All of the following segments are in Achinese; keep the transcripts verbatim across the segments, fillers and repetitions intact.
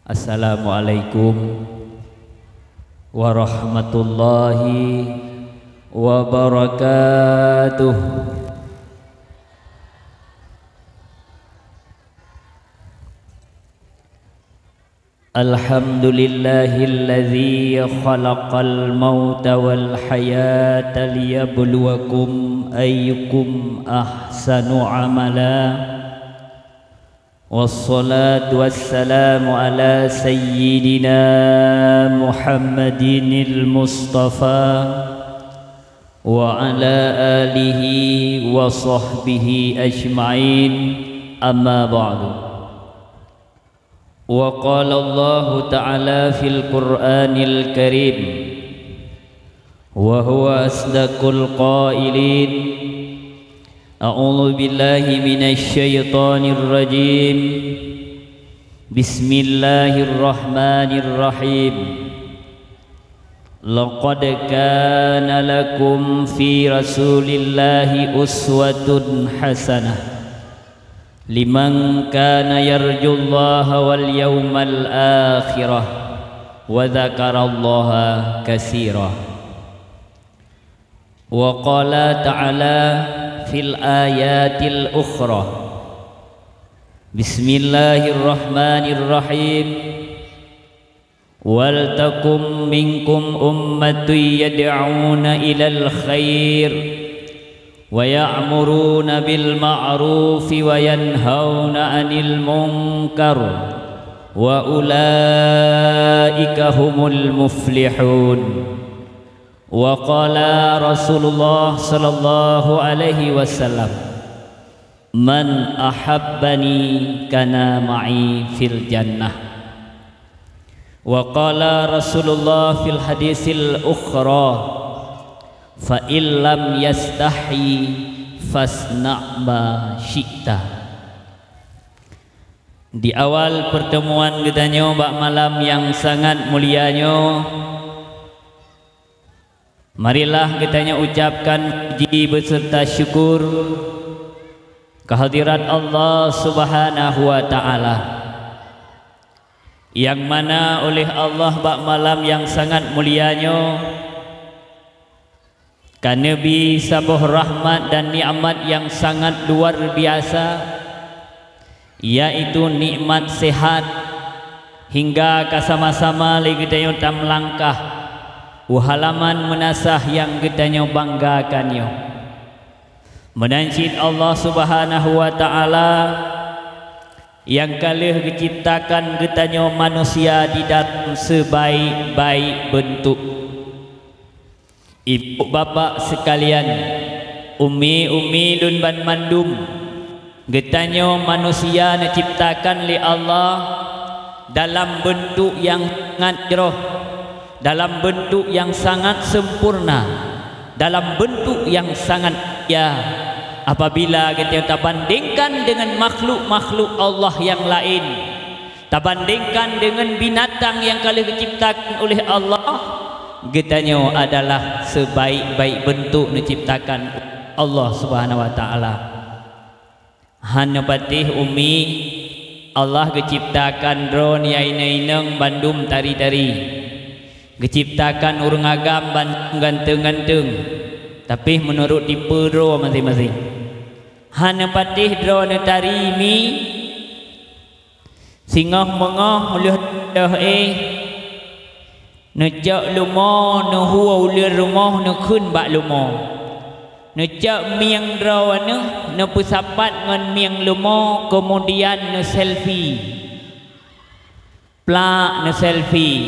Assalamualaikum warahmatullahi wabarakatuh. Alhamdulillahilladzi khalaqal mauta wal hayata liyabluwakum ayyukum ahsanu amala. Wassalatu wassalamu ala sayyidina Muhammadinil Mustafa wa ala alihi wa sahbihi ajma'in, amma ba'du. Wa qala Allahu ta'ala fil Qur'anil Karim, wa huwa asdaqul qailin. A'udzu billahi minasy syaithanir rajim. Bismillahirrahmanirrahim. Laqad kana lakum fi Rasulillahi uswatun hasanah liman kana yarjullaha wal yaumal akhirah wa dzakarallaha katsira. Wa qala ta'ala fil ayatil ukhra. Bismillahirrahmanirrahim. Wal takum minkum ummatun yad'una ilal khair wa ya'muruna bil ma'rufi wa yanhauna 'anil munkar wa ulaika humul muflihun. Wa qala Rasulullah sallallahu alaihi wasallam, "Man ahabbani kana ma'i fil jannah." Wa qala Rasulullah fil hadisil ukhra, "Fa in lam yastahyi fasna' ma syi'ta." Di awal pertemuan geutanyoe bak malam nyang sangat mulia nyoe, marilah geutanyoe ucapkan puji beserta syukur kehadirat Allah Subhanahu wa Ta'ala, nyang mana oleh Allah bak malam nyang sangat mulia nyoe ka neubri saboh rahmat dan nikmat nyang sangat luar biasa, yaitu nikmat sehat, hingga ka sama-sama lé geutanyoe tameulangkah u halaman meunasah nyang geutanyoe banggakan nyoe. Meunan cit Allah Subhanahu wa Ta'ala nyang ka lheueh geuciptakan geutanyoe manusia di dalam sebaik-baik beuntuk. Ibu bapak seukalian, umi-umi lôn banmandum, geutanyoe manusia neuciptakan lé Allah dalam beuntuk nyang sangat jroh, dalam beuntuk nyang sangat sempurna, dalam beuntuk nyang sangat mulia. Apabila geutanyoe tabandingkan deungon makhluk-makhluk Allah nyang laén, tabandingkan deungon binatang nyang ka lheueh geuciptakan uleh Allah, geutanyoe adalah sebaik-baik beuntuk neuciptakan Allah Subhanahu wa Ta'ala. Hana patéh umi, Allah geuciptakan droeneuh nyang inong-inong bandum tari-tari, geuciptakan ureuëng agam bandum ganteng-ganteng, tapi meunurot tipe droe maséng-maséng. Hana patéh droeneuh tari mi, singoh meungoh lheueh éh, neucok leumo, neuhue uleuen rumoh, neukheun bak leumo. Neucok mieng droeneuh, neupeusapat ngon mieng leumo, keumudian neuselfie. Plak neuselfie.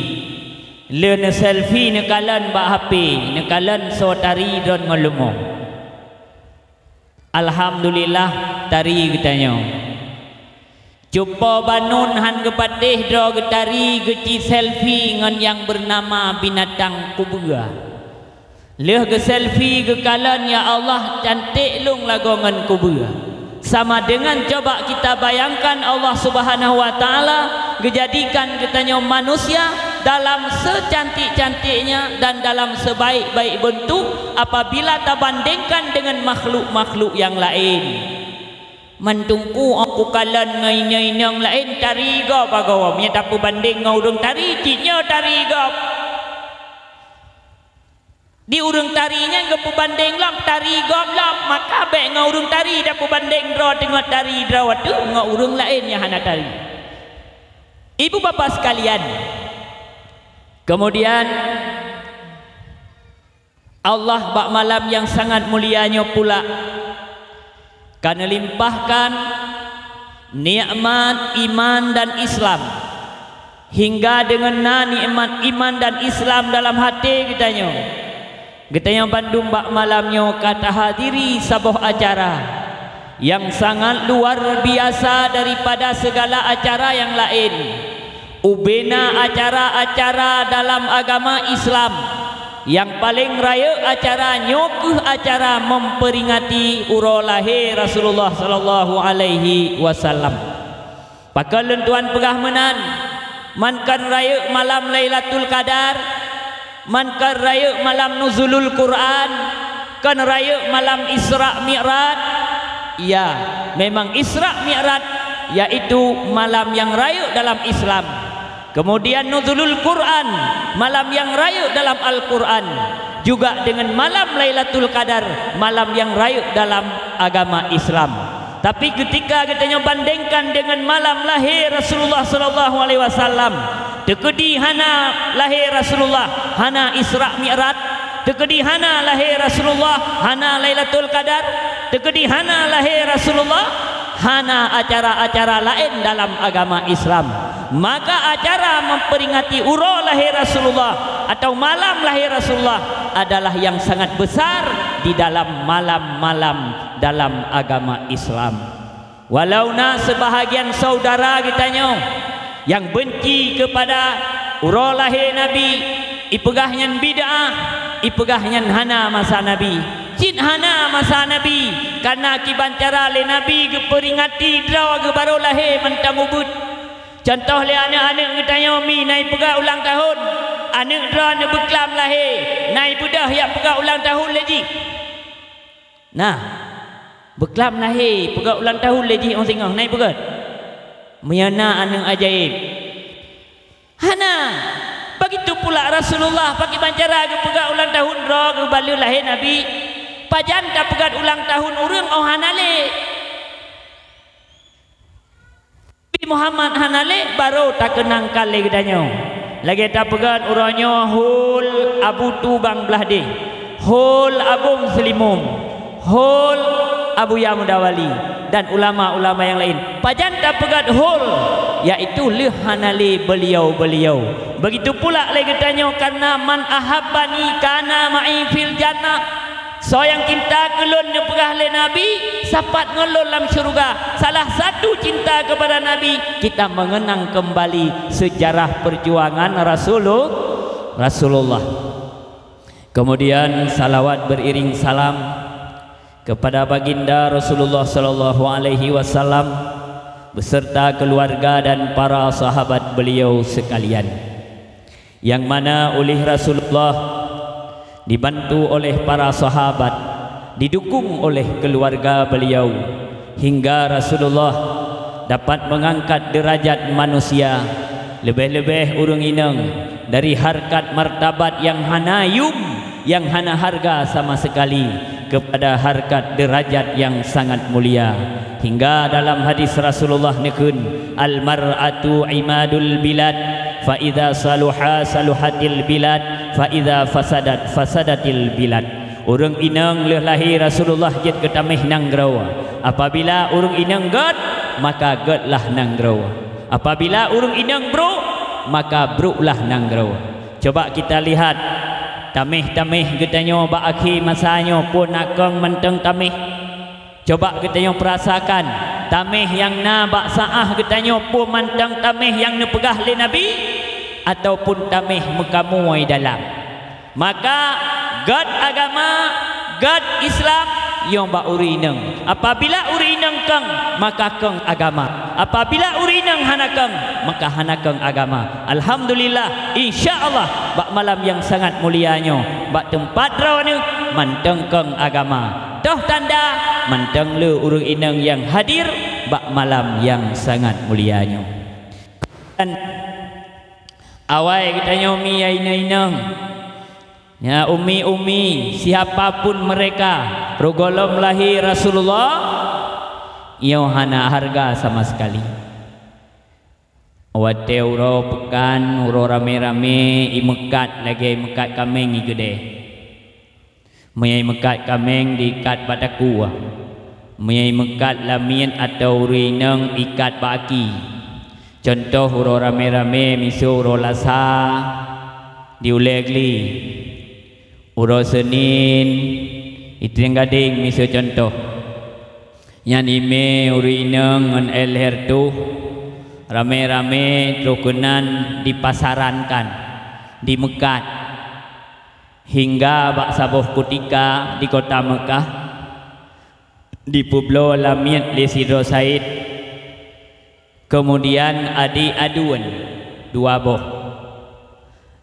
Lheueh neuselfie neukalon bak H P, neukalon soe tari droen ngon leumo. Alhamdulillah, tari geutanyoe. Cupo banon han geupatéh droe geutari geuci selfie ngon nyang beunama binatang kubeue. Lheueh geuselfie geukalon, "Ya Allah, canték lôn lagoe ngon kubeue." Sama deungon coba kita bayangkan Allah Subhanahu wa Ta'ala geujadikan geutanyoe manusia dalam seucantik-cantiknya dan dalam sebaik-baik beuntuk apabila tabandingkan deungon makhluk-makhluk nyang laén. Mantong ku aku kalon ngon inong-inong laén tari gob agoe. Meunyoe tapeubandeng ngon ureuëng tari, cit nyoe tari gob. Di ureuëng tari nyan geupeubandeng lom tari gob lom, maka bék ngon ureuëng tari tapeubandeng droe teungoh tari droe ateueh ngon ureuëng laén nyang hana tari. Ibu bapak sekalian, kemudian Allah bak malam nyang sangat mulia nyoe pula ka neulimpahkan nikmat iman dan Islam, hingga deungon na nikmat iman dan Islam dalam até geutanyoe. Geutanyoe bandum bak malam nyoe ka tahadiri saboh acara nyang sangat luar biasa daripada segala acara nyang laén. Ubena acara-acara dalam agama Islam, nyang paleng rayeuk acara nyoe keuh acara memperingati uroe lahé Rasulullah sallallahu alaihi wasallam. Pakon lôn tuan peugah meunan? Man kon rayeuk malam Lailatul Qadar, man kon rayeuk malam Nuzulul Quran, kon rayeuk malam Isra Mi'raj. Ya, memang Isra Mi'raj yaitu malam nyang rayeuk dalam Islam. Kemudian Nuzulul Quran, malam nyang rayeuk dalam Al-Quran, juga deungon malam Lailatul Qadar, malam nyang rayeuk dalam agama Islam. Tapi keutika geutanyoe bandengkan deungon malam lahé Rasulullah sallallahu alaihi wasallam, teukeudi hana lahé Rasulullah, hana Isra Mi'raj, teukeudi hana lahé Rasulullah, hana Lailatul Qadar, teukeudi hana lahé Rasulullah, hana acara-acara laén dalam agama Islam. Maka acara memperingati uroe lahé Rasulullah atau malam lahé Rasulullah adalah yang sangat besar di dalam malam-malam dalam agama Islam. Walau na seubahagian syedara geutanyoe nyang beunci keupada uroe lahé Nabi, ipeugah nyan bid'ah, ipeugah nyan hana masa Nabi. Cit hana masa Nabi, kareuna kiban cara lé Nabi geupeuringati droe geuh barô lahé mantong ubit. Cuntoh lé aneuëk-aneuëk geutanyoe mi na ipeugah ulang tahun, aneuëk droe neubeuklam lahé, na ibeudôh jak peugah ulang tahun lé jih. Nah, beuklam lahé peugah ulang tahun lé jih óh singoh, na ipeugah? Meunyoe na aneuëk ajaéb. Hana. Begitu pula Rasulullah, pakriban cara geupeugah ulang tahun droe geuh bak lheueh lahé Nabi. Pajan tapeugah ulang tahun ureuëng óh hana lé? Nabi Muhammad hana lé, barô takeunang ka lé geutanyoe. Lagée tapeugah uroe nyoe hol Abu Tubang Blahdeh, hol Abong Seulimum, hol Abuya Mudawali, dan ulama-ulama nyang laén. Pajan tapeugah hol, yaitu lheueh hana lé beuliau-beuliau. Begitu pula lé geutanyoe, kareuna man ahabbani kana ma'i fil jannah. Soe nyang cinta keu lôn neupeugah lé Nabi, sapat ngon lôn lam syeuruga. Salah satu cinta kepada Nabi, kita mengenang kembali sejarah perjuangan Rasulu-, Rasulullah. Kemudian salawat beriring salam kepada Baginda Rasulullah sallallahu alaihi wasallam beserta keluarga dan para sahabat beliau sekalian. Nyang mana ulih Rasulullah dibantu oleh para sahabat, didukung oleh keluarga beliau, hingga Rasulullah dapat mengangkat derajat manusia, leubeh-leubeh ureuëng inong, dari harkat martabat nyang hana yum, nyang hana harga sama sekali, kepada harkat derajat nyang sangat mulia. Hingga dalam hadis Rasulullah neukheun, "Al-mar'atu imadul bilad, fa idza saluha saluhatil bilad, fa idza fasadat fasadatil bilad." Ureuëng inong lheueh lahé Rasulullah jeuet keu taméh nanggroe. Apabila ureuëng inong gét, maka gétlah nanggroe. Apabila ureuëng inong brok, maka broklah nanggroe. Coba kita lihat, taméh-taméh geutanyoe bak akhé masa nyoe peue nakeuh mantong taméh. Coba geutanyoe peurasakan, taméh nyang na bak saáh geutanyoe peue mantong taméh nyang neupeugah lé Nabi, ataupun taméh meukamoe dalam. Maka gét agama, gét Islam, nyoe bak ureuëng inong. Apabila ureuëng inong kong, maka kong agama. Apabila ureuëng inong hana kong, maka hana kong agama. Alhamdulillah, insya Allah, bak malam nyang sangat mulia nyoe, bak teumpat droeneuh mantong kong agama. Toh tanda mantong le ureuëng inong nyang hadir bak malam nyang sangat mulia nyoe. Dan awai geutanyoe mi ya inong-inong, ya ummi-ummi, siapa pun mereka, rot gohlom lahé Rasulullah, nyoe hana hareuga sama sekali. Watée uroe peukan, uroe ramé-ramé, imeukat lagée imeukat kaméng i keudée. Meunyoe imeukat kaméng diikat bak takue, meunyoe imeukat lamiet atau ureuëng inong ikat bak aki. Cuntoh uroe ramé-ramé miseue uroe Lasa di Ulée Gli, uroe Seunin i Trienggadeng miseue cuntoh. Nyan imé ureuëng inong ngon lhée tuh ramé-ramé troh keunan dipasarankan, dimeukat, hingga bak saboh kutika di kota Meukah dipeubloe lamiet lé sidroe said. Keumudian adék aduen dua boh,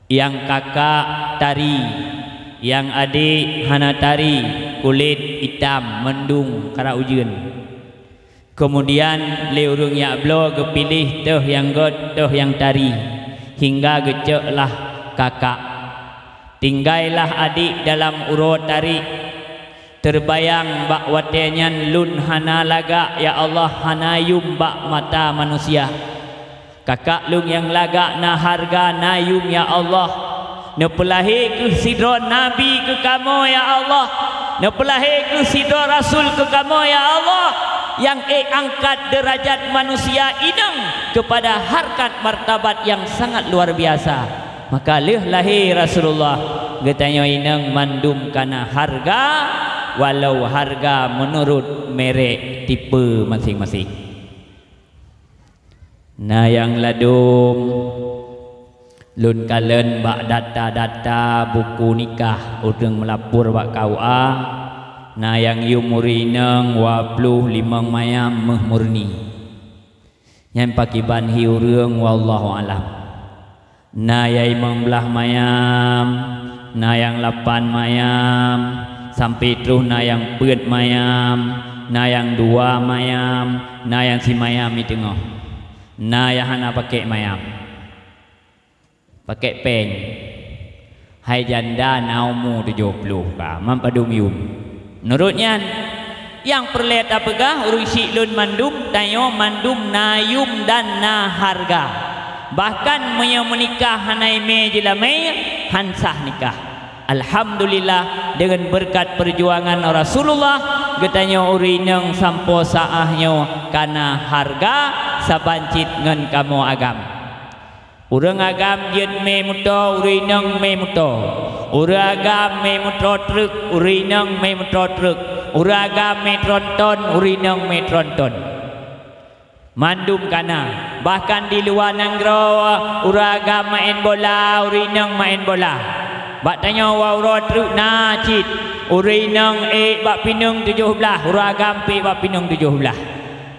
nyang kakak tari, nyang adék hana tari, kulét itam, meundung, karak ujeuen. Keumudian lé ureuëng jak bloe geupiléh toh nyang gét, toh nyang tari, hingga geucok lah kakak. Tinggailah adék dalam uroe tari. Teubayang bak watée nyan lôn hana lagak, ya Allah, hana yum bak mata manusia. Kakak lôn nyang lagak na hareuga, na yum, ya Allah. Neupeulahé kheueh sidroe nabi keu kamoe, ya Allah. Neupeulahé kheueh sidroe rasul keu kamoe, ya Allah, nyang ék angkat deurajat manusia inong keupada harkat martabat nyang sangat luar biasa. Maka lheueh lahé Rasulullah, geutanyoe inong mandum kana hareuga, walau hareuga meunurot merek tipe maséng-maséng. Na nyang ladôm, lôn kalon bak data-data buku nikah ureuëng meulapor bak K U A, na nyang yum ureuëng inong dua ploh limong mayam méuh murni. Nyan pakriban hi ureuëng, wallahu alam. Na nyang limong blaih mayam, na nyang lapan mayam, sampai troh na nyang peuet mayam, na nyang dua mayam, na nyang simayam di teungoh. Na nyang hana pakék mayam. Pakék péng. Hai janda na umu tujoh ploh ka, man padum yum. Meunurot nyan, nyang peureulée tapeugah ureuëng syiek lôn mandum, tanyoe mandum na yum dan na hareuga. Bahkan meunyoe meunikah hana imé jilamé, han sah nikah. Alhamdulillah, deungon beureukat peujuangan Rasulullah, geutanyoe ureuëng inong sampoe saát nyoe kana hareuga saban cit ngon kamoe agam. Ureuëng agam jeuet mé moto, ureuëng inong mé moto. Ureuëng agam mé moto treuk, ureuëng inong mé moto treuk. Ureuëng agam mé tronton, ureuëng inong mé tronton. Mandum kana. Bahkan di luwa nanggroe, ureuëng agam maén bola, ureuëng inong maén bola. Bak tanyoe uroe treuk na cit, ureuëng inong ék bak pineung tujoh blaih, ureuëng agam pih bak pineung tujoh blaih.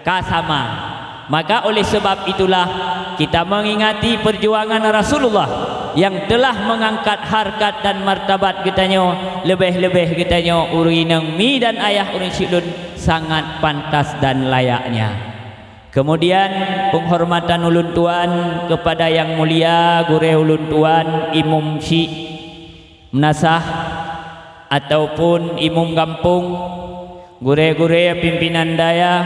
Ka sama. Maka oleh sebab itulah kita mengingati perjuangan Rasulullah yang telah mengangkat harkat dan martabat geutanyoe, leubeh-leubeh geutanyoe ureuëng inong mi dan ayah ureuëng syiek lôn sangat pantas dan layaknya. Kemudian penghormatan ulôn tuan kepada yang mulia gurée ulôn tuan Imum Syiek Meunasah ataupun imum gampông, gurée-gurée pimpinan dayah,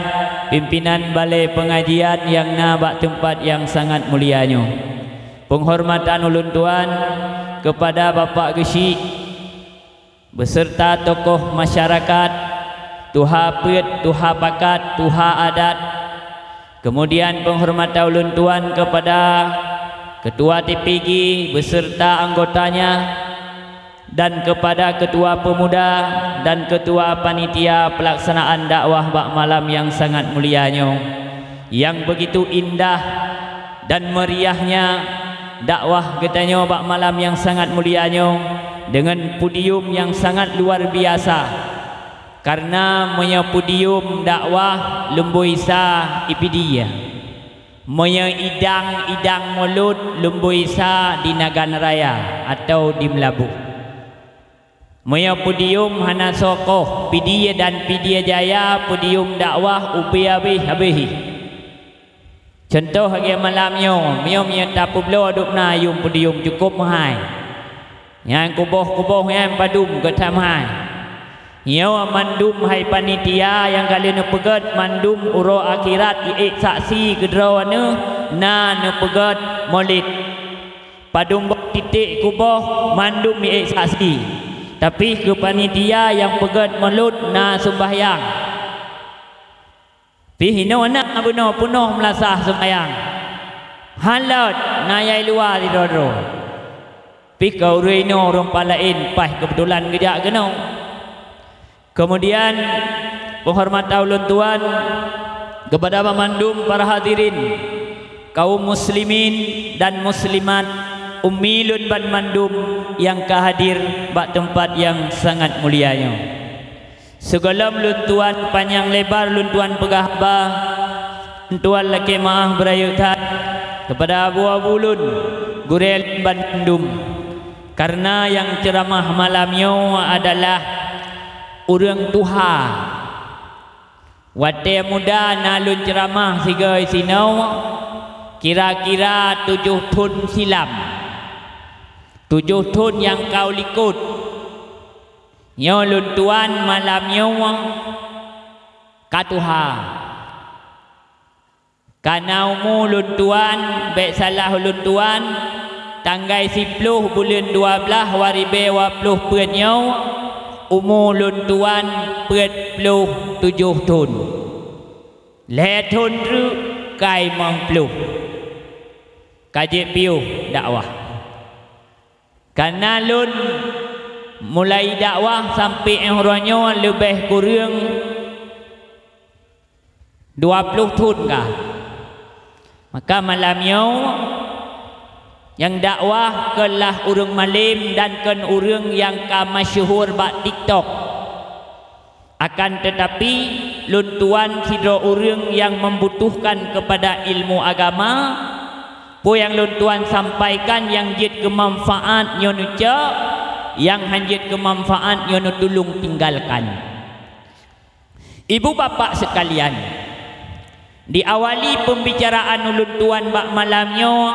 pimpinan balée peungajian nyang na bak teumpat nyang sangat mulia nyoe. Peunghormatan ulôn tuan keupada Bapak Geuchik, beuseureuta tokoh masyarakat, tuha peuet, tuha pakat, tuha adat, kemudian peunghormatan ulôn tuan keupada Keutua T P G beuseureuta anggotanya, dan keupada Keutua Peumuda dan Keutua Panitia Peulaksanaan Dakwah bak malam nyang sangat mulia nyoe, nyang beugitu indah dan meuriahnya dakwah geutanyoe bak malam nyang sangat mulia nyoe deungon podium nyang sangat luar biasa. Kareuna meunyoe podium dakwah lumbôi sa i Pidie, meunyoe idang-idang mulod lumbôi sa di Nagan Raya atawa di Meulaboh. Meunyoe podium hana soe koh, Pidie dan Pidie Jaya podium dakwah ubé habéh-habéh. Cuntoh lagée malam nyoe, meunyoe, meunyoe tapeubloe dubna yuem podium cukôp meuhai. Nyang kuboh-kuboh nyan padum geutam hai. Nyoe mandum hai panitia nyang ka lheueh neupeugét mandum uroe akhirat jiék saksi keudroe neuh na neupeugét Maulid. Padum boh titék kuboh mandum jiék saksi. Tapi keu panitia nyang peugét Maulid na sumbahyang. Pih inoe na bunoe peunoh meulasah seumayang. Halot na yai luwa sidroe-droe. Pih ka ureuëng inoe ureuëng pah laén paih keubeutulan geujak keunoe. Keumudian, peuhormatan ulôn tuan keupada banmandum para hadirin, kaum muslimin dan muslimat, ummi lôn banmandum nyang ka hadir bak teumpat nyang sangat mulia nyoe. Sigohlom lôn tuan panyang lebar lôn tuan peugah haba, lôn tuan lakée meuáh beurayeuk that keupada abu-abu lôn, gurée lôn banmandum. Kareuna nyang ceuramah malam nyoe adalah ureuëng tuha. Watée muda na lôn ceuramah sigoe sinoe, kira-kira tujoh thon silam. Tujoh thon nyang ka u likot. Nyoe lôn tuan malam nyoe ka tuha. Kana umu lôn tuan, bék salah lôn tuan, tanggai siploh buleuen dua blaih dua ribée dua ploh peuet nyoe, umu lôn tuan peuet ploh tujoh thon. Lhée thon treuk kai mong ploh. Ka jeuet piôh dakwah. Kareuna lôn mulai dakwah sampoe 'oh uroe nyoe leubeh kureueng dua ploh thon ka. Maka malam nyoe nyang dakwah keulah ureuëng malém dan kon ureuëng nyang ka masyeuhur bak TikTok. Akan teutapi, lôn tuan sidroe ureuëng nyang membutuhkan keupada ilmu agama, peue nyang lôn tuan sampaikan nyang jeuet keu manfaat nyoe neucok, nyang hán jeuet keu manfaat nyoe neutulông tinggalkan. Ibu bapak seukalian, diawali peumbicaraan ulôn tuan bak malam nyoe,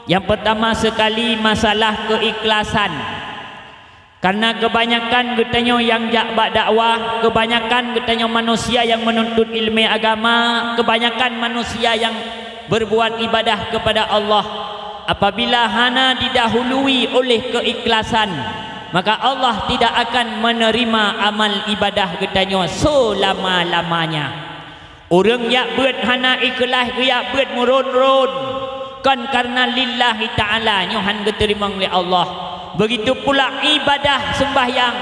nyang peutama seukali masalah keuikhlasan. Kareuna keubanyakan geutanyoe nyang jak bak dakwah, keubanyakan geutanyoe manusia nyang meununtut iéleumé agama, keubanyakan manusia nyang beurbuat iébadah keupada Allah. Apabila hana didahului oleh keuikhlasan, maka Allah tidak akan menerima amal iébadah geutanyoe seulama-lamanya. Ureuëng jak beuet hana ikhlaih geujak beuet meuron-ron, kon kareuna lillahi ta'ala nyoe hán geuteurimong lé Allah. Begitu pula iébadah seumbahyang.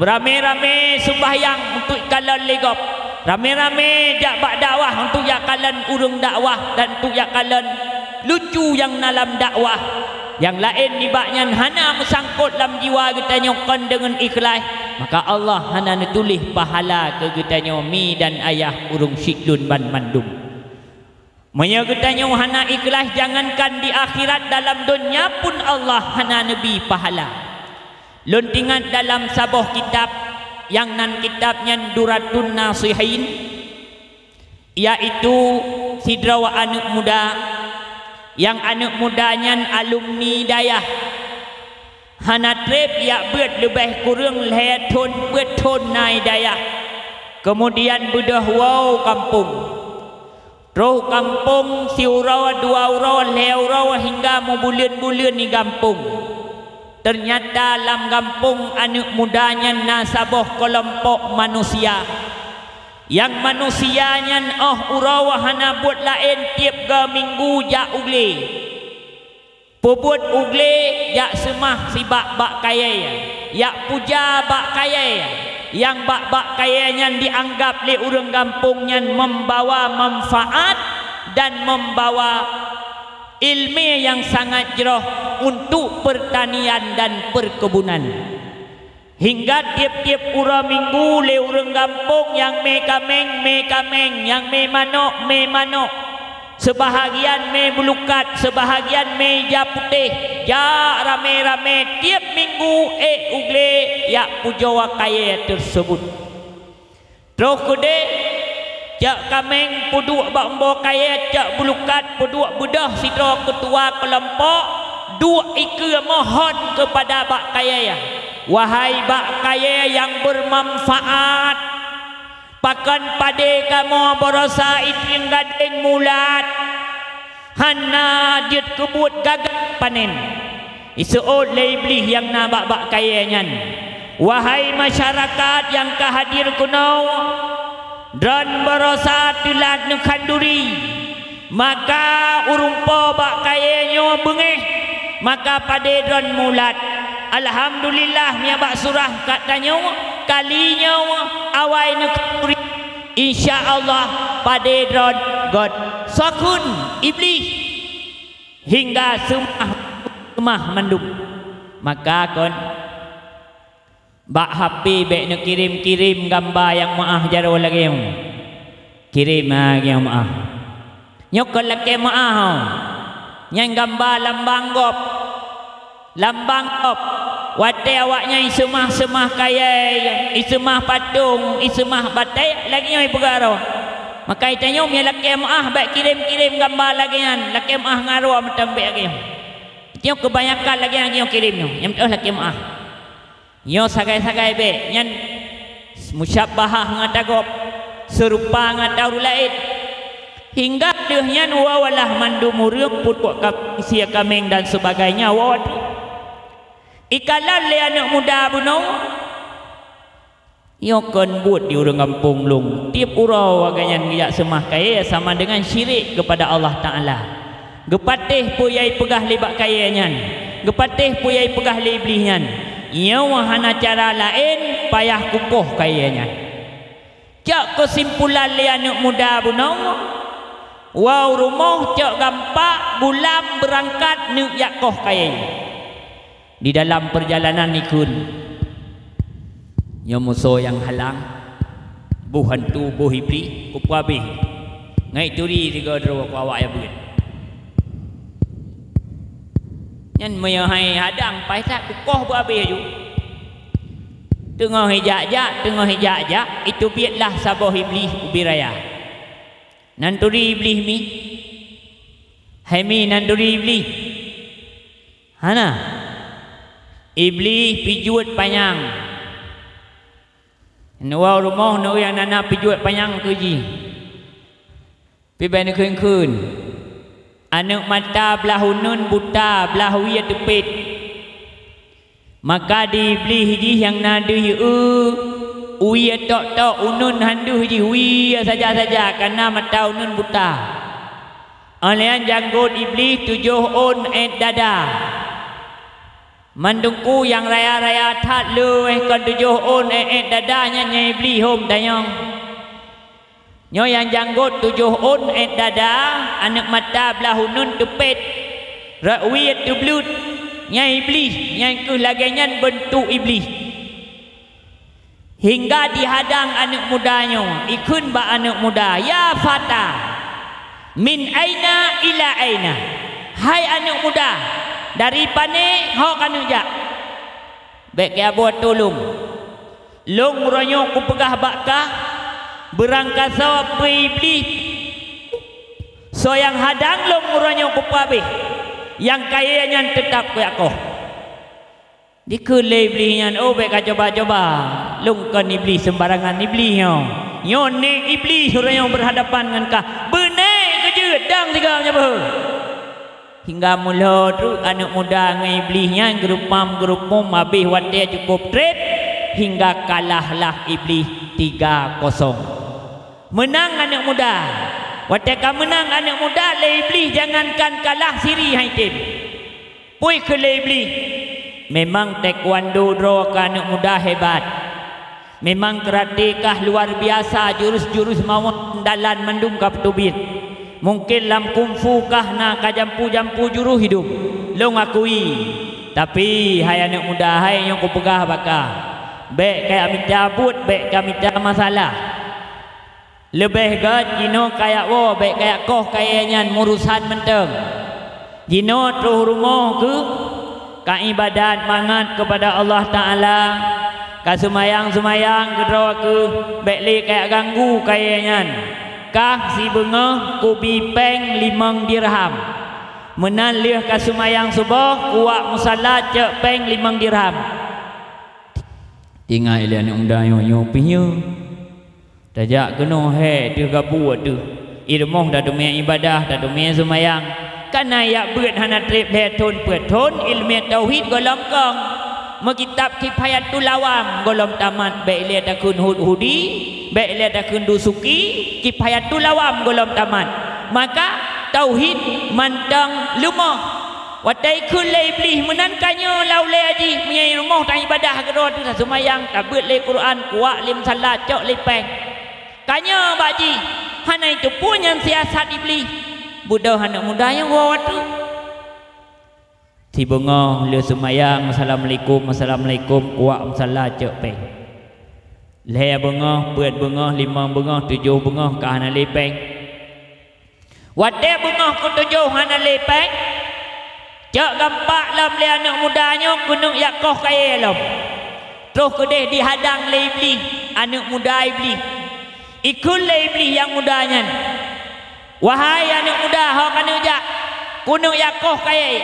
Ramé-ramé seumbahyang untuk ikalon lé gob. Ramé-ramé jak bak dakwah untuk jak kalon ureuëng dakwah dan untuk jak kalon lucu nyang na lam dakwah. Nyang laén nibak nyan hana meusangkot lam jiwa geutanyoe kon deungon ikhlaih, maka Allah hana neutuléh pahala keu geutanyoe mi dan ayah ureuëng syiek lôn banmandum. Meunyoe geutanyoe hana ikhlaih, jangankan di akhirat, dalam donya pun Allah hana neubi pahala. Lôn teuingat dalam saboh kitab, nyang nan kitab nyan Duratun Nasihin, yaitu sidroe aneuëk muda, nyang aneuëk muda nyan alumni dayah. Hana treb jak beuet leubeh kureueng lhée thon peuet thon na i dayah, keumudian beudôh woe u gampông. Troh gampông siuroe dua uroe lhée uroe hingga meubuleuen-buleuen i gampông. Teunyata lam gampông aneuëk muda nyan na saboh keulompok manusia. Nyang manusia nyan óh uroe hana buet laén tieb goe minggu jak u glé. Peubuet u glé jak seumah sibak bak kayée, jak puja bak kayée, nyang bak-bak kayée nyan jianggab lé ureuëng gampông nyan membawa manfaat dan membawa iéleumé nyang sangat jroh untuk peurtanian dan peurkeubunan. Hingga tieb-tieb uroe minggu lé ureuëng gampông nyang mé kaméng, mé kaméng, nyang mé manok, mé manok. Seubahagian mé bulukat, seubahagian mé ija putéh, jak ramé-ramé tieb minggu ék u glé jak pujoe kayée teuseubut. Troh keudeh, cok kaméng peuduek bak umbo kayée, cok bulukat peuduek beudôh sidroe keutua keulompok, duek ikeue mohon keupada bak kayée, "Wahai bak kayée nyang beumanfaat, pakon padé kamoe baroesa itrieng gadeng mulat, hana jeuet keubuet gagai panen." Iseuôt lé Iblih nyang na bak-bak kayée nyan, "Wahai masyarakat nyang ka hadir keunoe, droen baroesa teulat neukhanduri, maka ureuëng po bak kayée nyoe beungéh, maka padé droen mulat. Alhamdulillah, meunyoe bak surah ka tanyoe, kali nyoe awai neukhanduri. Insya Allah, padé droen gét." Sokheun Iblih hingga seumah, seumah mandum. Maka kon, bak H P bék neukirém-kirém gamba nyang meuáh jaroe lagée nyoe. Kirém lagée nyoe meuáh. Nyoe kon lakée meuáh, ho. Nyan gamba lambang gob. Lambang gob. Watée awaknyan iseumah-seumah kayée, iseumah patong, iseumah batée, lagée nyoe ipeugah droe. Maka geutanyoe meunyoe lakée meuáh bék kirém-kirém gamba lagée nyan, lakée meuáh ngon droe meuteumé lagée nyoe. Nyoe keubanyakan lagée nyan nyoe kirém nyoe, nyang meutuah lakée meuáh. Nyoe sagai-sagai bék, nyan musyabbahah ngon ata gob, seurupa ngon ata ureuëng laén. Hingga deuh nyan wawalah mandum ureuëng peuduek kap-, sie kaméng dan sebagainya, wawa tu. Ikalon lé aneuëk muda bunoe, Nyoe kon buet di ureuëng gampông lôn. Tieb uroe awaknyan geujak seumah kayée sama deungon syirik keupada Allah Taala. Geupatéh peue nyang ipeugah lé bak kayée nyan. Geupatéh peue nyang ipeugah lé Iblih nyan. Nyoe hana cara laén payah kukoh kayée nyan. Cok keusimpulan lé aneuëk muda bunoe, woe u rumoh cok gampak gulam beurangkat neuk jak koh kayée. Di dalam peurjalanan ikheun, nyoe musoh nyang halang, boh hantu, boh Iblih, kupeue abéh. Ngai turi sigoe droe ku awak nyang beuet. Nyan meunyoe hai hadang, paih that kukoh beu abéh aju. Teungoh ijak-jak, teungoh ijak-jak, iteubiet lah saboh Iblih ubé raya. Nan turi Iblih mi? Hai mi nan turi Iblih? Hana. Iblih pijuet panyang. Neuwoe u rumoh neu nyang na pijuet panyang keu jih. Pih bék neukheun-kheun. Aneuëk mata blaih uneuen buta, blaih wie teupet. Maka di Iblih jih nyang na deuh eu, wie tok-tok uneuen han deuh jih, wie saja-saja, kana mata uneuen buta. Óh lheueh nyan janggot Iblih tujoh ôn ék dada. Mandum ku nyang raya-raya that leueh kon tujoh ôn ék-ék dada nyan nyang Iblih hom tanyong. Nyoe nyang janggot tujoh ôn ék dada, aneuëk mata blaih uneuen teupet, rot wie teubleuet, nyan Iblih, nyan kheueh lagée nyan beuntuk Iblih. Hingga dihadang aneuëk muda nyoe, ikheun bak aneuëk muda, "Ya fata, min aina ila aina?" Hai aneuëk muda, dari pané ho ka neujak? Bék keu abot tulông. Lôn uroe nyoe kupeugah bak kah, beurangkasoe peue Iblih soe nyang hadang lôn uroe nyoe kupeue abéh, nyang kayée nyan teutab kujak koh. Dikheun lé Iblih nyan, "Oh, bék kacoba-coba, lôn kon Iblih seumbarangan Iblih nyoe. Nyoe nèk Iblih uroe nyoe beurhadapan ngon kah. Beunèk keu jeuet, dang sigoe nyoe beuh." Hingga mulhoe treuk aneuëk muda ngon Iblih nyan geurupam-geurupum habéh watée cukôp treb, hingga kalah lah Iblih tiga kosong. Meunang aneuëk muda. Watée ka meunang aneuëk muda lé Iblih, jangankan kalah, siri han item. Peue kheun lé Iblih, "Memang taekwondo droe kah aneuëk muda hebat. Memang karate kah luar biasa, jurus-jurus mawon dalan mandum ka peuteubiet. Mungken lam kungfu kah na ka jampu-jampu jurus hidup, lôn akui. Tapi, hai aneuëk muda, hai nyang kupeugah bak kah, bék kah mita buet, bék kah mita masalah. Leubeh gét jinoe kajak woe, bék kajak koh kayée nyan, meurusan mantong. Jinoe troh rumoh keuh, ka iébadat mangat keupada Allah Taala, ka seumayang-seumayang keudroe keuh, bék lé kajak ganggu kayée nyan. Kah sibeungoh kubi péng limong dirham. Meunan lheueh ka seumayang suboh, kuwak musala cok péng limong dirham. Ingat ilée aneuëk muda nyoe, nyoe pih nyoe. Tajak keunoe hé teuh gabu ateueh. I rumoh tateumé iébadah, tateumé seumayang. Kana jak beuet hana treb lhée thon peuet thon, iéleumé tauhid gohlom kong. Meukitab Kifayatul Awam gohlom tamat, bék ilée takheun Hud-, Hudi, bék ilée takheun Dusuki, Kifayatul Awam gohlom tamat. Maka tauhid mantong leumoh. Watée ikheun lé Iblih, meunan ka nyoe lam ulée jih, meunyoe i rumoh taiébadah keudroe teuh, taseumayang, tabeuet lé Quran, kuwak lé musala, cok lé péng. Ka nyoe bak jih, hana jiteupeue nyan siasat Iblih. Beudôh aneuëk muda nyoe woe ateueh. Sibeungoh lheueh seumayang, "Assalamualaikum, assalamualaikum," kuwak musala, cok péng. Lhée beungoh, peuet beungoh, limong beungoh, tujoh beungoh, ka hana lé péng. Watée beungoh keutujoh hana lé péng, cok gampak lom lé aneuëk muda nyoe keuneuk jak koh kayée lom. Troh keudeh dihadang lé Iblih, aneuëk muda Iblih. Ikheun lé Iblih nyang muda nyan, "Wahai aneuëk muda, ho kaneuk jak, keuneuk jak koh kayée."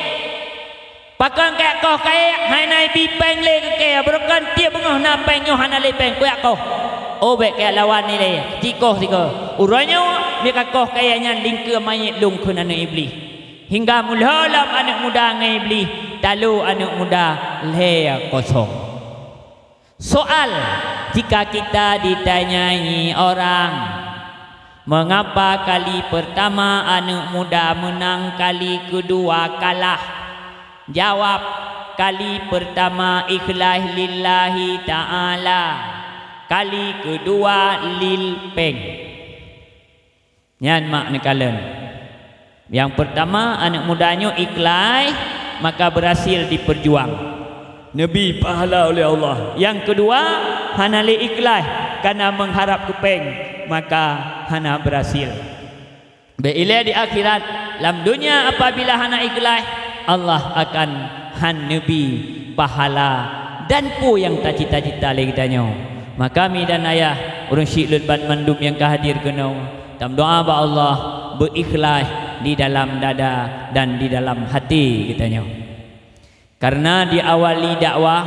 "Pakon kajak koh kayée, hana ibi péng lé keu kayée, beureukan tieb beungoh na péng, nyoe hana lé péng, kujak koh." "Oh, bék kajak lawan ilée, cit koh sikoe. Uroe nyoe, meuka koh kayée nyan lingkeue manyét lôn," kheun aneuëk Iblih. Hingga meulhô lom aneuëk muda ngon Iblih, talo aneuëk muda lhée kosong. Soal, jika kita ditanyai orang, "Mengapa kali pertama aneuk muda menang, kali kedua kalah?" Jawab, "Kali pertama ikhlas lillahi ta'ala, kali kedua lil péng." Nyan mak neukalon. Nyang peurtama, aneuk muda nyoe ikhlaih, maka beurhasil dipeujuang, neubri pahala uleh Allah. Nyang keudua, hana lé ikhlaih, kana meuharab keu péng, maka hana beurhasil. Bék ilée di akhirat, lam donya apabila hana ikhlaih, Allah akan han neubri pahala dan peue nyang tacita-cita lé geutanyoe. Maka mi dan ayah, ureuëng syiek lôn banmandum nyang ka hadir keunoe, tameudoá bak Allah beuikhlaih di dalam dada dan di dalam hati geutanyoe. Kareuna diawali dakwah,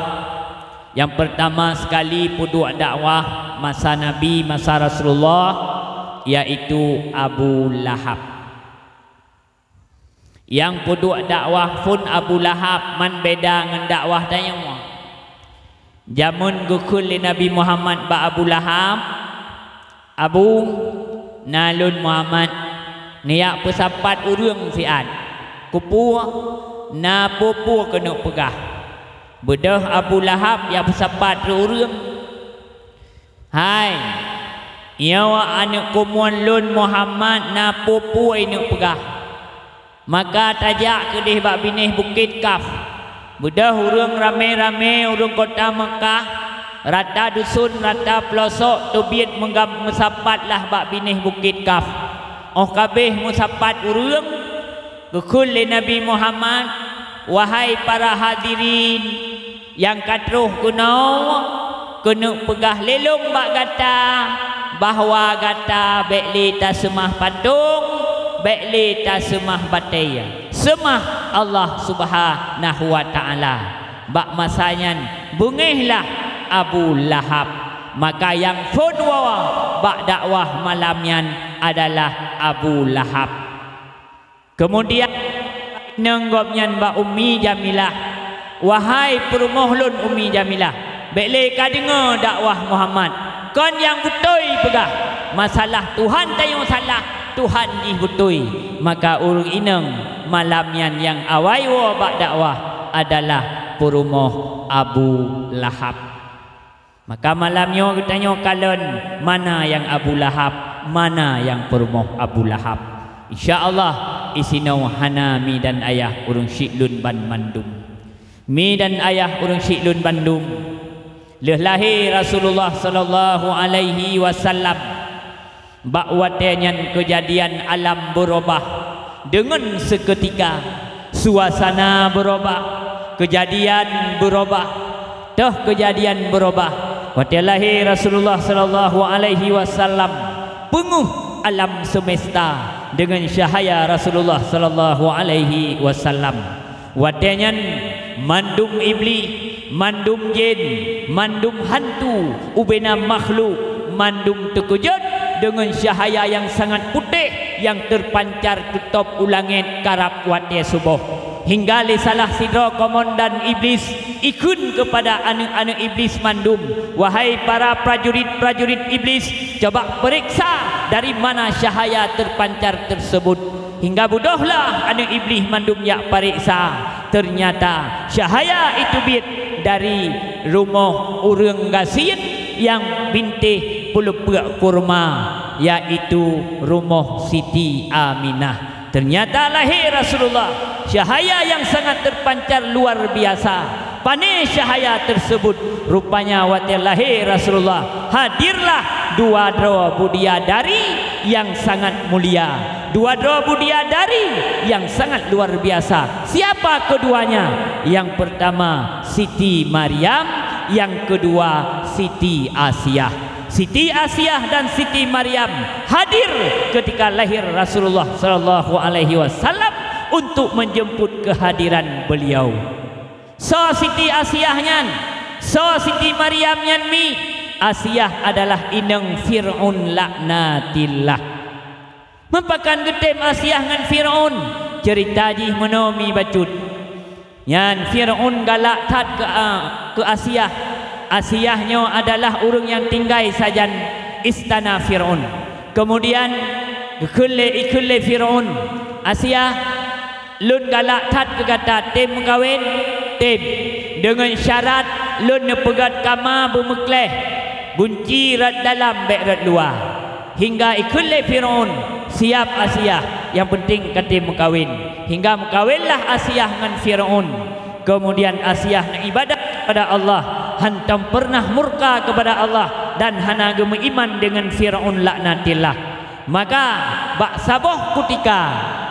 nyang peurtama sekali peuduek dakwah masa Nabi, masa Rasulullah, yaitu Abu Lahab. Nyang peuduek dakwah phon Abu Lahab, man beda ngon dakwah tanyoe. Jameun geukheun lé Nabi Muhammad bak Abu Lahab, "Abu, na lôn Muhammad neujak peusapat ureuëng siat. Keupeue, na peue-peue keuneuk peugah." Beudôh Abu Lahab jak peusapat ureuëng, "Hai, nyoe aneuk keumuen lôn Muhammad na peue-peue ineuk peugah." Maka tajak keudeh bak binéh Bukét Kaf. Beudôh ureuëng ramé-ramé, ureuëng kota Meukah, rata dusun, rata peulosok teubiet meugam-, meusapat lah bak binéh Bukét Kaf. Óh ka abéh meusapat ureuëng, geukheun lé Nabi Muhammad, "Wahai para hadirin, nyang ka troh keunoe, keuneuk peugah lé lôn bak gata bahwa gata bék lé taseumah patong, bék lé taseumah batée, seumah Allah Subhanahu wa Ta'ala." Bak masa nyan, beungéh lah Abu Lahab. Maka nyang phon woe bak dakwah malam nyan adalah Abu Lahab. Keumudian, inong gobnyan bak Ummi Jamilah, "Wahai peurumoh lôn Ummi Jamilah, bék lé ka deungoe dakwah Muhammad. Kon nyang beutôi peugah, masalah Tuhan tanyoe salah, Tuhan jih beutôi." Maka ureuëng inong malam nyan nyang awai woe bak dakwah adalah peurumoh Abu Lahab. Maka malam nyoe geutanyoe kalon mana nyang Abu Lahab, mana nyang peurumoh Abu Lahab. Insya Allah, isinoe hana mi dan ayah ureuëng syiek lôn banmandum. Mi dan ayah ureuëng syiek lôn bandum, lheueh lahé Rasulullah sallallahu alaihi wasallam, Bak watée nyan keujadian alam beurubah deungon seukeutika, suasana beurubah, keujadian beurubah. Toh keujadian beurubah, watée lahé Rasulullah sallallahu alaihi wasallam, peungeuh alam seumesta deungon cahaya Rasulullah sallallahu alaihi wasallam. Watée nyan, mandum iblih, mandum jén, mandum hantu, ubena makhluk, mandum teukeujot deungon cahaya nyang sangat putéh nyang teupancar teutôb u langét karab watée suboh. Hingga lé salah sidroe komandan iblih ikheun keupada aneuëk-aneuëk iblih mandum, "Wahai para prajurit-prajurit iblih, coba peuriksa dari mana cahaya teupancar teuseubut." Hingga beudôhlah aneuëk iblih mandum jak pareksa. Teunyata cahaya itu biet dari rumoh ureuëng gasien nyang bintéh peuleupeuk kurma, yaitu rumoh Siti Aminah. Teunyata lahé Rasulullah, cahaya nyang sangat teupancar luar biasa. Pané cahaya teuseubut? Rupanya watée lahé Rasulullah, hadirlah dua droe budiadari nyang sangat mulia, dua droe budiadari nyang sangat luar biasa. Siapa keduanya? Yang pertama Siti Maryam, yang kedua Siti Asiah. Siti Asiah dan Siti Maryam hadir ketika lahir Rasulullah sallallahu alaihi wasallam untuk menjemput kehadiran beliau. Soe Siti Asiah nyan? Soe Siti Maryam nyan mi? Asiah adalah inong Fir'aun laknatillah. Meupakan geutem Asiah ngon Fir'aun? Ceurita jih meunoe mi bacut. Nyan Fir'aun galak that keu, a, keu Asiah. Asiah nyoe adalah ureuëng nyang tinggai sajan istana Fir'aun. Keumudian geukheun lé, ikheun lé Fir'aun, "Asiah, lôn galak that keu gata, tem meukawen?" "Tem, deungon syarat lôn neupeugét kama beumeukleh, gunci rot dalam bék rot luwa." Hingga ikheun lé Fir'aun, "Siap Asiah, nyang peunteng ka tem meukawen." Hingga meukawenlah Asiah ngon Fir'aun. Keumudian Asiah neuibadat keupada Allah, hantom peureunah murka keupada Allah dan hana geumeuiman deungon Fir'aun laknatillah. Maka, bak saboh kutika,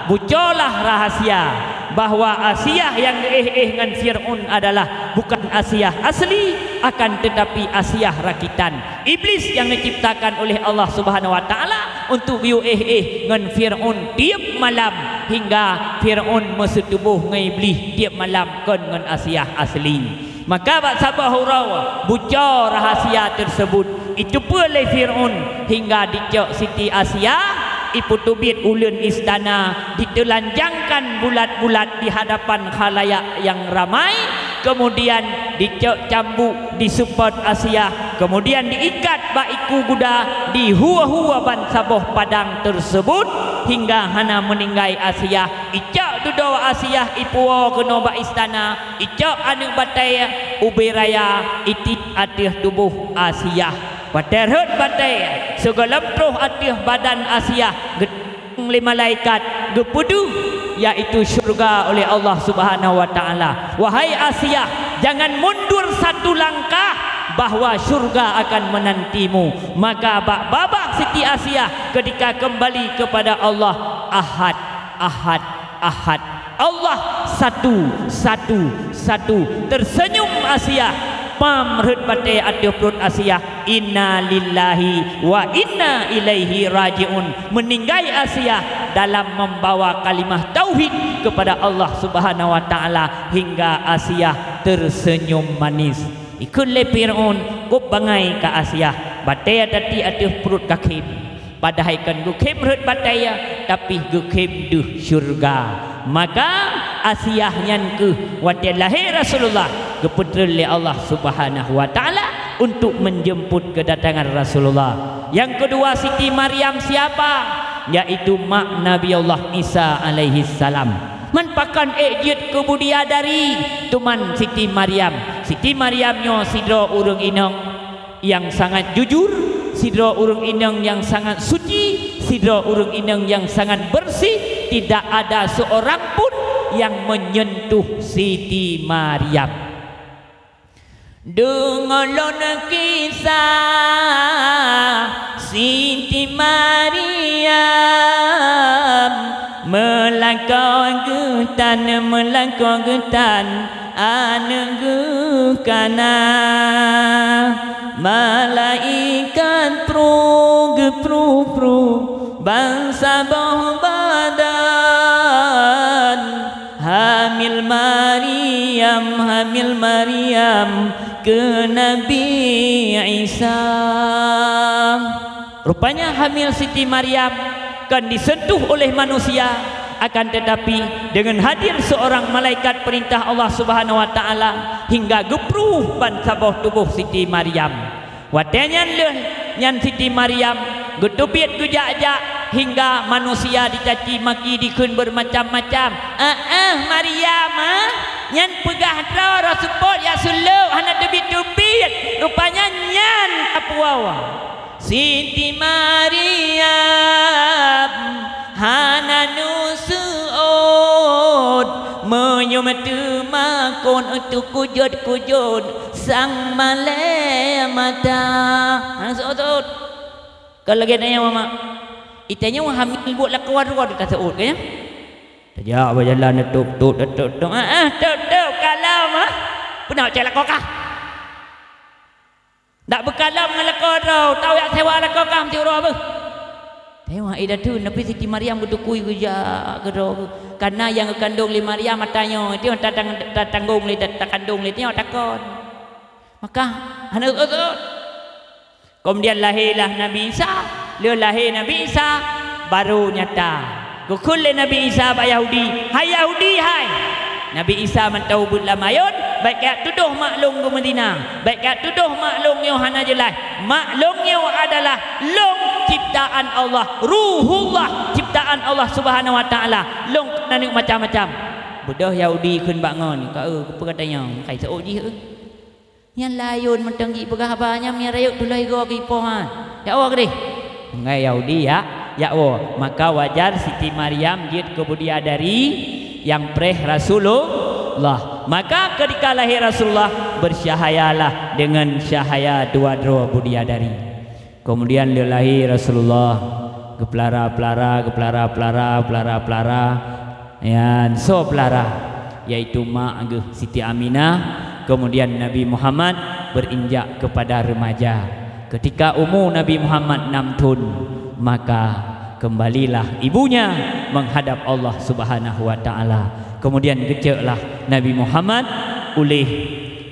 bucolah rahasia bahwa Asiah nyang geuéh-éh ngon Fir'aun adalah bukan Asiah asli, akan teutapi Asiah rakitan. Iblih nyang neuciptakan oleh Allah Subhanahu wa Taala untuk geuyue éh-éh ngon Fir'aun tieb malam, hingga Fir'aun meuseutuboh ngon Iblih tieb malam kon ngon Asiah asli. Maka bak saboh uroe buco rahasia teuseubut, iteupeue lé Fir'aun hingga dicok Siti Asiah, ipeuteubiet uleuen istana, diteulanjangkan bulat-bulat di hadapan khalayak nyang ramai, keumudian dicok cambuk, diseupôt Asiah, keumudian diikat bak iku guda, dihue-hue ban saboh padang teuseubut hingga hana meuninggai Asiah. Icok dudoe Asiah ipuwoe keunoe bak istana, icok aneuëk batée ubé raya itiek ateueh tuboh Asiah. Watée rhot batée, sigohlom troh ateueh badan Asiah, geuteuntang lé malaikat, geupeudeuh, yaitu syurga oleh Allah Subhanahu wa Taala. "Wahai Asiah, jangan mundur satu langkah, bahwa syurga akan menantimu." Maka bak babah Siti Asiah ketika kembali kepada Allah, ahad, ahad, ahad. Allah satu, satu, satu. Teuseunyum Asiah. Pam rhot batée ateueh pruet Asiah, "Inna lillahi wa inna ilaihi raji'un." Meuninggai Asiah dalam membawa kalimah tauhid kepada Allah Subhanahu wa Taala hingga Asiah teuseunyum manis. Ikheun lé Fir'aun, "Kôb bangai ka Asiah, batée tatiek ateueh pruet ka khém." Padahai kon geukhém rhot batée, tapi geukhém deuh syurga. Maka Asiah nyan kheueh watée lahé Rasulullah geupeutreun lé Allah Subhanahu wa Taala untuk menjemput kedatangan Rasulullah. Nyang keudua Siti Maryam siapa? Yaitu mak Nabi Allah Isa alaihissalam. Man pakon ék jeuet keu budiadari, teuma Siti Maryam. Siti Maryam nyoe sidroe ureuëng inong nyang sangat jujur, sidroe ureuëng inong nyang sangat suci, sidroe ureuëng inong nyang sangat bersih, tidak ada seorang pun yang menyentuh Siti Maryam. Deungoe lôn kisah Siti Maryam, meulakon geutan, meulakon geutan, aneuëk geuh kana. Malaikat pruh geupruh-pruh bansaboh badan. Hamil Maryam, hamil Maryam keu Nabi Isa. Rupanya hamil Siti Maryam kon disentuh oleh manusia, akan tetapi dengan hadir seorang malaikat perintah Allah Subhanahu wa Taala hingga geupruh bansaboh tuboh Siti Maryam. Watée nyan lheueh nyan Siti Maryam geuteubiet geujak-jak hingga manusia dicaci maki dikheun beureumacam-macam. "Ah, ah, Maryam, ah, nyan peugah droe roh seupôt jak seuleuek hana teubiet-teubiet, rupanya nyan tapuwoe." Siti Maryam hana neuseuôt, meunyoe teuma kon teukujot-kujot sang malée mata. Hana seuôt-seuôt. Ka lagée nyan, Mama. Itanyoe hamil buet lakoe droe taseuôt, kan? Tajak bak jalan, tôp-tôp, tôp-tôp. Ah, ah, tôp-tôp, kalon, ah. Peue na cok lakoe kah? Dak beukalon ngon lakoe droe, tau jak sewa lakoe kah meusiuroe beuh. Teuh, eh, dak teuh, tapi Siti Maryam geutukui geujak keudroe. Karena nyang geukandong lé Maryam ata nyoe, itu tatang-, tatanggong lé, takandong lé, nyoe takon. Maka, hana seuôt-seuôt. Kemudian lahirlah Nabi Isa. Lheueh lahé Nabi Isa, baru nyata. Geukheun lé Nabi Isa bak Yahudi, "Hai Yahudi, hai! Nabi Isa mantong ubit lam ayôn, bék kajak tudoh mak lôn keu meuzina, bék kajak tudoh mak lôn nyoe hana jeulaih. Mak lôn nyoe adalah lôn ciptaan Allah, Ruhullah, ciptaan Allah Subhanahu wa Taala. Lôn kon aneuëk macam-macam." Beudôh Yahudi kheun bak ngon, "Ka, eu, keupeue gata nyoe? Kai seuôt jih, eu." Nyan lam ayôn mantong jipeugah haba nyan, meunyo rayeuk tuloh igoe keu ipoh, ha. Jak woe keudeh. Ngon Yahudi, ya, jak woe. Maka wajar Siti Maryam jeuet keu bidadari nyang preh Rasulullah. Maka ketika lahir Rasulullah, bercahayalah dengan cahaya dua droe bidadari. Kemudian lheueh lahé Rasulullah, geupeulara-peulara, geupeulara-peulara, peulara-peulara. Nyan soe peulara, yaitu mak geuh Siti Aminah, kemudian Nabi Muhammad beranjak kepada remaja. Ketika umu Nabi Muhammad enam thon, maka kembalilah ibunya menghadap Allah Subhanahu wa Taala. Kemudian geucoklah Nabi Muhammad uleh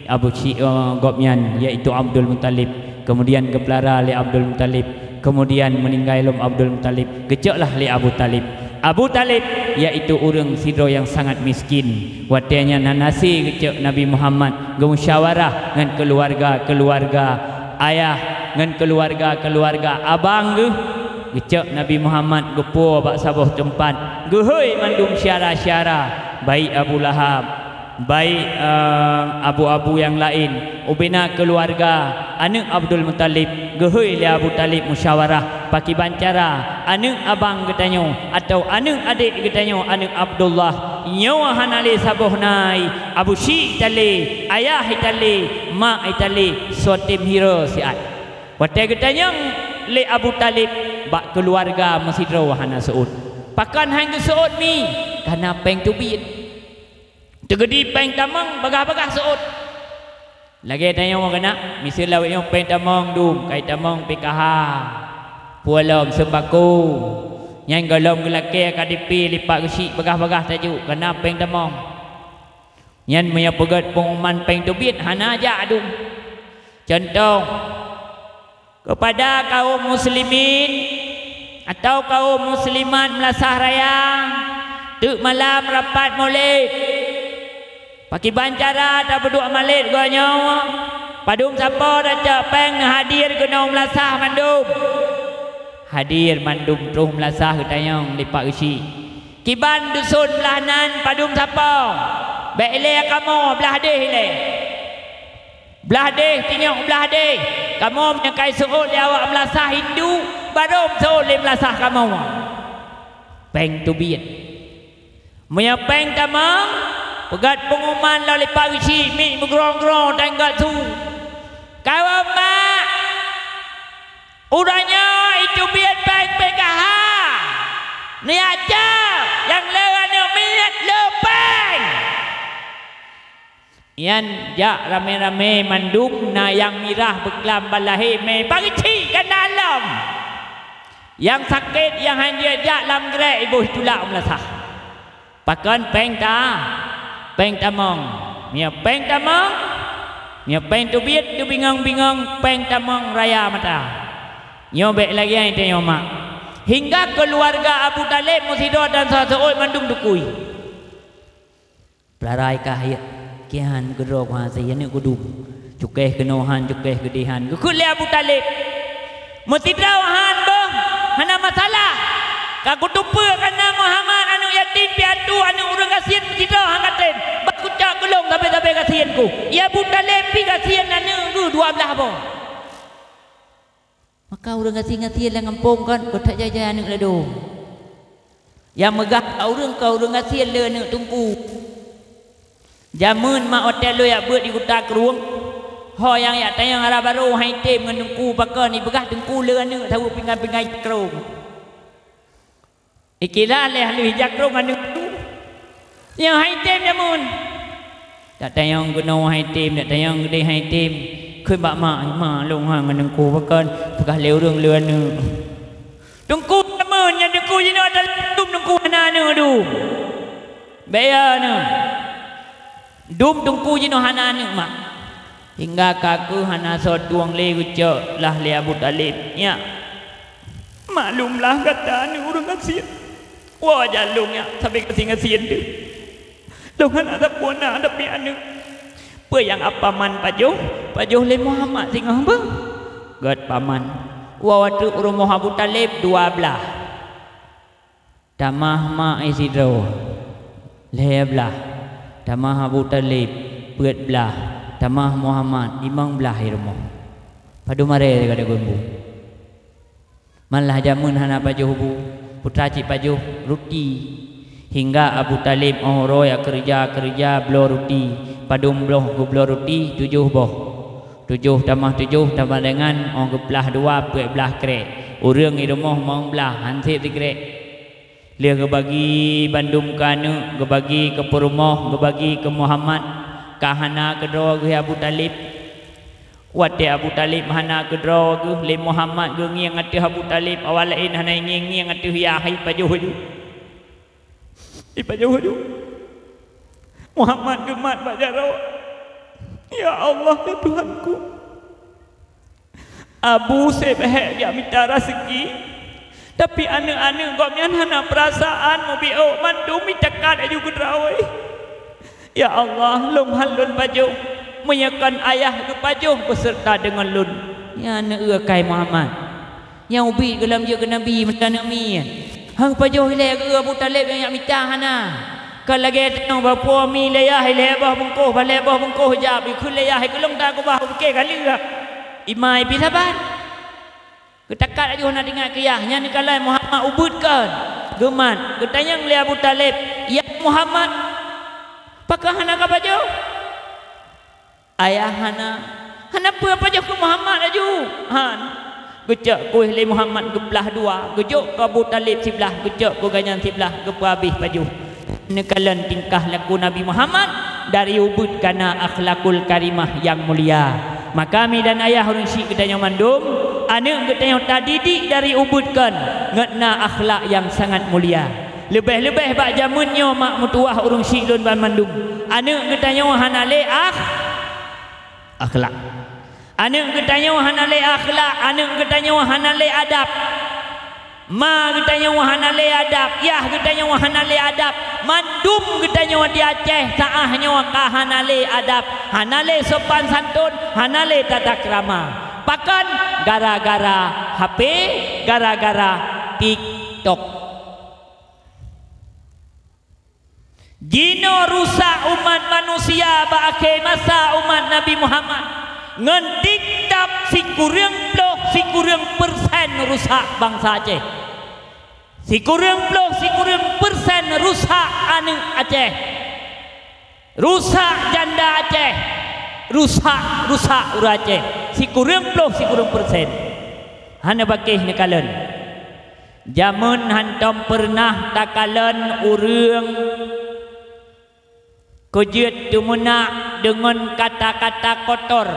Abu Syi-, eh, gobnyan, yaitu Abdul Muttalib. Kemudian geupeulara lé Abdul Muttalib. Kemudian meuninggai lom Abdul Muttalib, geucoklah lé Abu Talib. Abu Talib, yaitu ureuëng sidroe nyang sangat miskin. Watée nyan hana sé geucok Nabi Muhammad, geumusyawarah ngon keuluwarga-keuluwarga ayah, ngon keuluwarga-keuluwarga abang geuh. Geucok Nabi Muhammad geupuwoe bak saboh teumpat, geuhôi mandum syedara-syedara, baik Abu Lahab, baik, eh, abu-abu nyang laén, ubena keuluwarga aneuëk Abdul Muttalib, geuhôi lé Abu Talib musyawarah, pakiban cara aneuëk abang geutanyoe atawa aneuëk adék geutanyoe, aneuëk Abdullah, nyoe hana lé saboh na, Abu Syi talé, ayah talé, mak talé, soe tem hireue siat. Watée geutanyong lé Abu Talib, bak keuluwarga meusidroe hana seuôt. Pakon han geuseuôt mi? Kana péng teubiet. Teugeudi péng tamong, bagah-bagah seuôt. Lagée tanyoe keunan, miseue lawét nyoe péng tamong dum, kai tamong P K H, peue lom seumbako. Nyan gohlom geulakée K T P lipat geusyik bagah-bagah tajok, kana péng tamong. Nyan meunyoe peugét peunguman péng teubiet hana jak dum. Cuntoh, keupada kaum muslimin atawa kaum muslimat meulasah raya, teuk malam rapat Maulid. Pakiban cara tapeuduek Maulid geuh nyoe? Padum sapo tacok péng neuhadir keunoe meulasah mandum? Hadir mandum troh meulasah geutanyong lipat geusyik. Kiban dusun blah nan padum sapo? Bék ilée kamoe blah deh ilée. Blah deh, tinyok blah deh. Kamoe meunyoe kai seuôt lé awak meulasah Hindu, barô seuôt lé meulasah kamoe. Péng teubiet. Meunyoe péng tamong, peugét peunguman lom lipat geusyik, miet meugrong-grong dan gak su. Kawan mak, uroe nyoe teubiet péng P K H. Neujak cok nyang le aneuk miet le péng. Nyan jak ramé-ramé mandum, na nyang mirah beuklam ban lahé mé, bak geuchik ka na lom. Nyang sakét nyang han jeuet jak lam grék iboh tulak u meulasah. Pakon péng ta, péng tamong. Meunyoe péng tamong, meunyoe péng teubiet teubingong-bingong, péng tamong raya mata. Nyoe bék lagée nyan tanyoe mak. Hingga keuluwarga Abu Thalib meusidroe dan saho seuôt mandum dukui. Peularai kah, ya, kian keudroe kuhase, ya, aneuk kudum. Cukéh keunoe han, cukéh keudeh han. Geukheun lé Abu Thalib, "Meusidroe han boh, hana masalah. Ka kuteupeu kana Muhammad aneuk yatim piatu, aneuk ureuëng gasien meusidroe han katem. Bah kucok keu lôn sabe-sabe gasien ku." Ya Abu Thalib pi gasien aneuk geuh dua blaih boh. Maka ureuëng gasien-gasien lam gampông kon, geutak jai-jai aneuk ladôm. Nyang meugah ka ureuëng, ka ureuëng gasien le aneuk teungku. Jameun mak watée lôn jak beuet di Kuta Krueng, ho nyang jak tanyong hara barô han item ngon teungku, pakon ipeugah teungku le aneuk saboh pingai-pingai jakrong. Ikira lé lheueh jakrong aneuk tu. Nyoe han item jameun. Dak tanyong keunoe han item, dak tanyong keudeh han item. Kheun bak mak, "Mak, lôn han ngon teungku, pakon peugah lé ureuëng le aneuk." Teungku jameun nyan teungku jinoe ata dum teungku hana aneuk dum. Bék ya aneuk. Dum teungku jinoe hana aneuk mak. Hingga ka keuh hana soe tueng lé geucok lah lé Abu Thalib. Nyak, maklumlah gata aneuk ureuëng gasien. Woe jak lôn nyak sabe gasien-gasien deuh. Lôn hana sapeue na tapi aneuk. Peue nyang ap paman pajoh, pajoh lé Muhammad singoh beuh. Gét paman. Woe ateueh u rumoh Abu Thalib dua blaih. Tamah mak isidroe lhée blaih, tamah Abu Thalib peuet blaih, tamah Muhammad limong blaih i rumoh. Padum aré gata geumbu. Malah jameun hana pajoh bu, putra cit pajoh ruti. Hingga Abu Thalib óh uroe jak keureuja-keureuja bloe ruti, padum boh geubloe ruti, tujoh boh. Tujoh tamah tujoh sama dengan óh geuplah dua peuet blaih krek. Ureuëng i rumoh limong blaih, han sép sikrek. Lheueh geubagi bandum keu aneuk, geubagi keu peurumoh, geubagi keu Muhammad, ka hana keudroe geuh Abu Thalib. Watée Abu Thalib hana keudroe geuh lé Muhammad geungieng ateueh Abu Thalib, awak laén hana ngieng-ngieng ateueh yah ipajoh laju. Ipajoh laju. Muhammad geumat bak jaroe. Ya Allah, ya Tuhanku. Abu sép hék jak mita raseuki, tapi aneuk-aneuk gobnyan hana peurasaan, mubiôk mandum itakat laju keu droe. Ya Allah, lôn han lôn pajoh, meunyoe kon ayah geupajoh beuseureuta deungon lôn. Nyan neueu akai Muhammad. Nyang ubit geulam jeuet keu Nabi meunan aneuk miet. Han pajoh ilée geu Abu Thalib nyang jak mita hana. Ka lagée tanyoe bapu mi lé yah ilée boh bungkôh, balée boh bungkôh jab, ikheun lé yah, "Ikheun lôn ta keubah, ubit ka lheueh." Imai pi saban. Geutakat laju hana teuingat keu yah, nyan neukalon Muhammad ubit kon. Geumat, geutanyong lé Abu Thalib, "Ya Muhammad, pakon hana kapajoh?" Ayah hana, hana peue pajoh keu Muhammad laju. Han. Geucok kueh lé Muhammad geuplah dua, geujok keu Abu Thalib siblah, geucok keu gobnyan siblah, geupeuhabéh pajoh. Neukalon tingkah laku Nabi Muhammad dari ubit kana akhlakul karimah nyang mulia. Maka mi dan ayah ureuëng syiek geutanyoe mandum, aneuk geutanyoe tadidik dari ubit kon ngon na akhlak nyang sangat mulia. Leubeh-leubeh bak jameun nyoe mak meutuwah ureuëng syiek lôn banmandum. Aneuk geutanyoe hana lé akh-, akhlak. Aneuk geutanyoe hana lé akhlak, aneuk geutanyoe hana lé adab. Ma geutanyoe hana lé adab, yah geutanyoe hana lé adab. Mandum geutanyoe di Aceh saah nyoe ka hana lé adab, hana lé sopan santun, hana lé tata krama. Pakon? Gara-gara H P, gara-gara TikTok. Jinoe rusak umat manusia bak akhé masa umat Nabi Muhammad. Ngon TikTok sikureueng ploh sikureueng persen rusak bansa Aceh. Sikureueng ploh sikureueng persen rusak aneuk Aceh. Rusak janda Aceh. Rusak, rusak ureuëng Aceh. Sikureueng ploh sikureueng persen. Hana pakéh neukalon. Jameun hantom peureunah takalon ureuëng keu jeuet teumeunak deungon kata-kata kotor.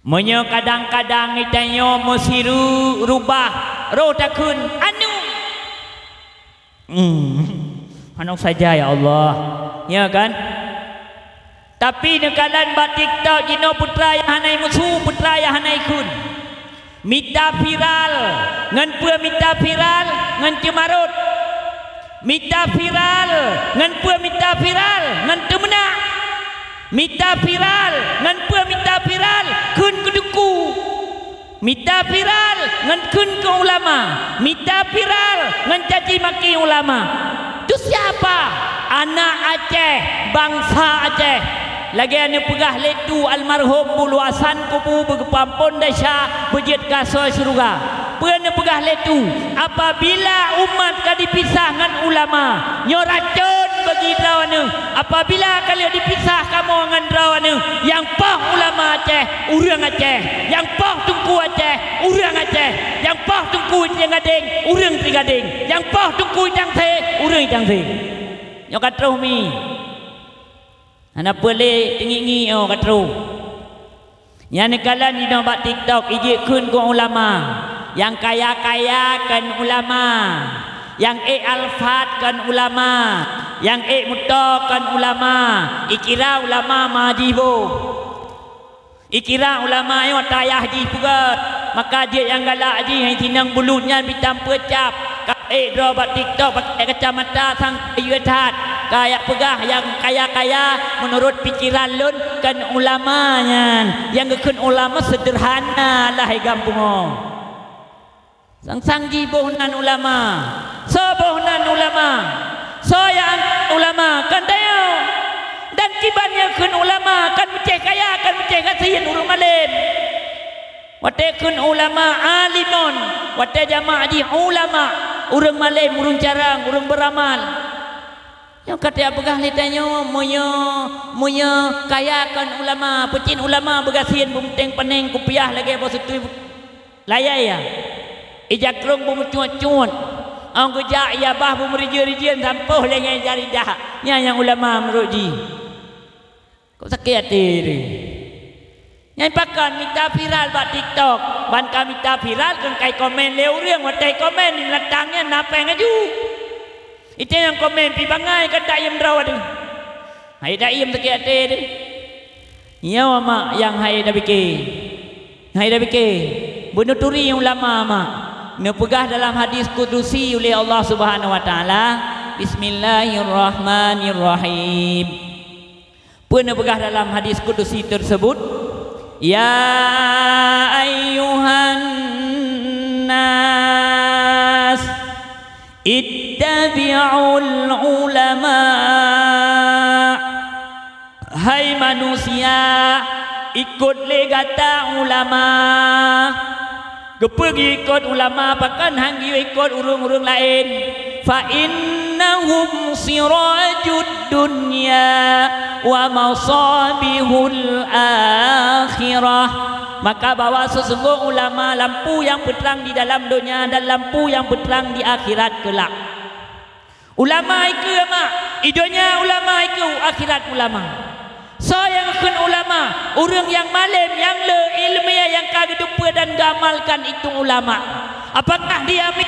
Meunyoe kadang-kadang geutanyoe meusiru rubah, roh takheun, "Aneuk!" Hmm. Hana saja, ya Allah. Ya kan? Tapi neukalon bak TikTok jinoe peutra nyang hana musu, peutra nyang hana ikheun. Mita viral, ngon peue mita viral, ngon ceumarot. Mita viral, ngon peue mita viral, ngon teumeunak. Mita viral, ngon peue mita viral, kheun keu teungku. Mita viral ngon kheun keu ulama, mita viral ngon caci maki ulama. Tu siapa? Anak Aceh, bangsa Aceh. Lagée neupeugah lé tu almarhum Bulu Hasan kubu beugeupampon desya beujeuet kasoe syeuruga. Peue neupeugah lé tu? Apabila umat ka dipisah ngon ulama, nyoe racon bagi droeneuh. Apabila ka lheueh dipisah kamoe ngon droeneuh, nyang poh ulama Aceh, ureuëng Aceh. Nyang poh teungku Aceh, ureuëng Aceh. Nyang poh teungku Trienggadeng, ureuëng Trienggadeng. Nyang poh teungku Tangse, ureuëng Tangse. Nyoe ka troh mi. Hana peue lé teungieng-ngieng nyoe ka troh. Nyan neukalon jinoe bak TikTok, ijeuet kheun keu ulama. Nyang kaya-kaya kon ulama. Nyang ék Alphard kon ulama. Nyang ék moto kon ulama. Ikira ulama ma jih boh. Ikira ulama nyoe tayah jih peugét. Maka jeuet nyang galak jih, hai sinong bulut nyan bitam peucap. Ka ék droe bak TikTok pakai kacamata sang yue that. Kaya peugah nyang kaya-kaya, meunurot pikeran lôn, kon ulama nyan. Nyang geukheun ulama seudeurhana lahé gampông. Sang-sang jih boh nan ulama. Soe boh nan ulama? Soe nyang ulama? Kon tanyoe. Dan kiban nyang kheun ulama, kon meucéh kaya, kon meucéh gasien ureuëng malém. Watée kheun ulama, alimon, watée jamak jih ulama, ureuëng malém, ureuëng carang, ureuëng beuramal. Nyoe ka teupeugah lé tanyoe, meunyoe, meunyoe kaya kon ulama, peucit ulama beugasien, beumeuteng paneng kupiah lagée boh seutui layai ya. Ija krong beumeucuet-cuet, ong geujak ia bah beumeurijeu-rijeu sampoh lé nyan jari dah. Nyan nyang ulama meunurot jih. Kok sakét até deh. Nyang pakon mita viral bak TikTok, ban ka mita viral keu kai komen lé ureuëng, watée komen di neutang nyan na péng aju. Ité nyang komen pi bangai ka tak iem droe deh. Hai dak iem sakét até deh. Nyoe mak nyang hai dak pike. Hai dak pike. Beunuturi ulama mak. Neupeugah dalam hadis kudusi uleh Allah Subhanahu wa Taala, Bismillahirrahmanirrahim. Peue neupeugah dalam hadis kudusi tersebut? Ya ayyuhan nas, ittabi'ul ulama. Hai manusia, ikot lé gata ulama. Geupeu geuyue ikot ulama, pakon han geuyue ikot ureuëng-ureuëng laén? Fa innahum sirajud dunya wa masabihul akhirah. Maka bahwa sesungguh ulama lampu nyang peutrang di dalam donya dan lampu nyang peutrang di akhirat keulak. Ulama ikeue mak, i donya ulama ikeue, akhirat ulama. Soe nyang kheun ulama? Ureuëng nyang malém, nyang le iéleumé nyang ka geuteupeue dan geuamalkan itu ulama. Apakah dia mi-,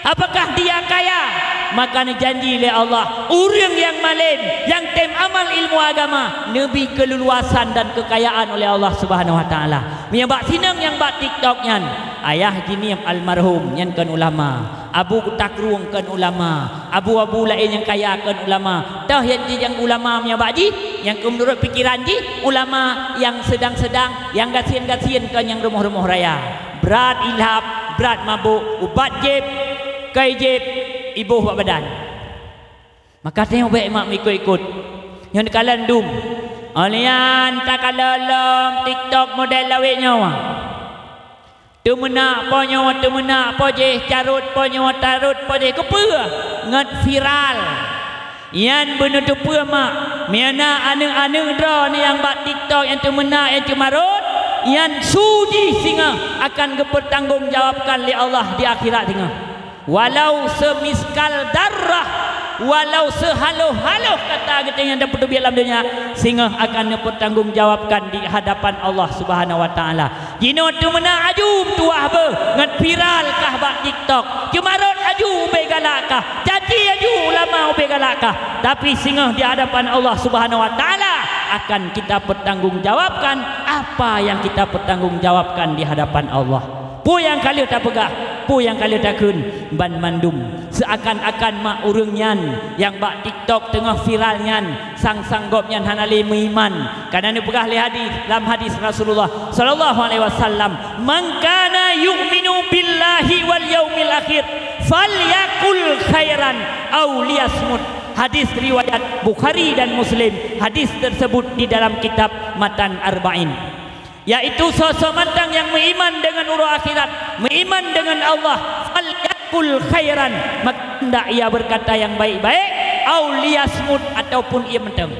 apakah dia kaya? Maka neujanji lé Allah, ureuëng nyang malém, nyang tem amal ilmu agama, neubi keululuasan dan keukayaan oleh Allah Subhanahu wa Taala. Meunyoe bak sinong nyang bak TikTok nyan, ayah jih nyan almarhum, nyan kon ulama. Abu Takrueng kon ulama. Abu-abu laén nyang kaya kon ulama. Toh nyang jih nyang ulama meunyoe bak jih, nyang keu meunurot pikeran jih, ulama nyang seudang-seudang, nyang gasien-gasien kon nyang rumoh-rumoh raya. Brat ilhab, brat mabök, ubat jieb, kai jieb, iboh bak badan. Maka tanyoe bék mak meuikot-ikot. Nyoe neukalon dum. Óh lheueh nyan takalon lom TikTok model lawét nyoe. Teumeunak po nyoe, teumeunak po jéh, carot po nyoe, carot po jéh. Keupeue? Ngon viral. Nyan beuneuteupeu mak, meunyoe na aneuëk-aneuëk droe nyang bak TikTok nyang teumeunak nyang ceumarot, Nyan su jih singoh akan geupeutanggong jawabkan lé Allah di akhirat singoh. Walau seumiskal darrah, walau seuhaloh-haloh kata geutanyoe nyang tapeuteubiet lam donya, singoh akan neupeutanggong jawabkan di hadapan Allah Subhanahu wa Taala. Jinoe teumeuna aju meutuwah beuh ngon viral kah bak TikTok. Cuma rot aju ubé galak kah, caci aju ulama ubé galak kah. Tapi singoh di hadapan Allah Subhanahu wa Taala akan kita pertanggungjawabkan apa yang kita pertanggungjawabkan di hadapan Allah. Peue nyang ka lheueh tapeugah, peue nyang ka lheueh takheun, banmandum seuakan-akan mak ureuëng nyan nyang bak TikTok teungoh viral nyan, sang-sang gobnyan hana lé meuiman. Kana neupeugah lé hadis, lam hadis Rasulullah sallallahu alaihi wasallam, "Man kana yu'minu billahi wal yaumil akhir, falyakul khairan au liyasmut." Hadis riwayat Bukhari dan Muslim. Hadis tersebut di dalam kitab Matan Arba'in. Yaitu soe-soe mantong nyang meuiman deungon uroe akhirat, meuiman deungon Allah, falyakul khairan, maka hendak ia berkata yang baik-baik, au liyasmut, ataupun ia mantong.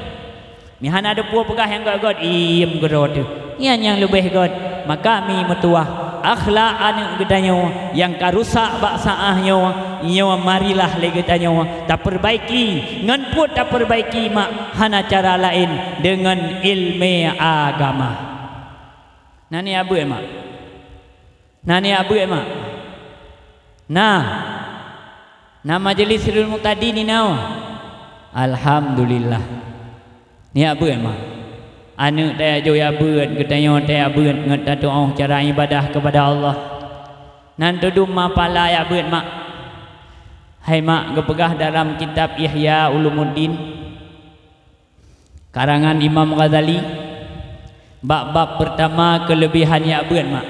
Meuhana teupeue peugah nyang gét-gét, iem keudroe teuh. Nyan nyang leubeh gét. Maka mi meutuwah, akhlak aneuëk geutanyoe nyang ka rusak bak saáh nyoe, nyoe marilah lé geutanyoe tapeurbaiki. Ngon peue tapeurbaiki mak? Hana cara laén, deungon iéleumé agama. Na neujak beuet mak? Na neujak beuet mak? Na. Na majelis Rul Muqtadin inoe? Alhamdulillah. Neujak beuet mak? Aneuëk tajak jok jak beuet, geutanyoe tajak beuet ngon tatuoh cara ibadah keupada Allah. Nan teudum ma pahala jak beuet mak. Hai mak, geupeugah dalam kitab Ihya Ulumuddin, karangan Imam Ghazali, bak bab peurtama keuleubehan jak beuet mak.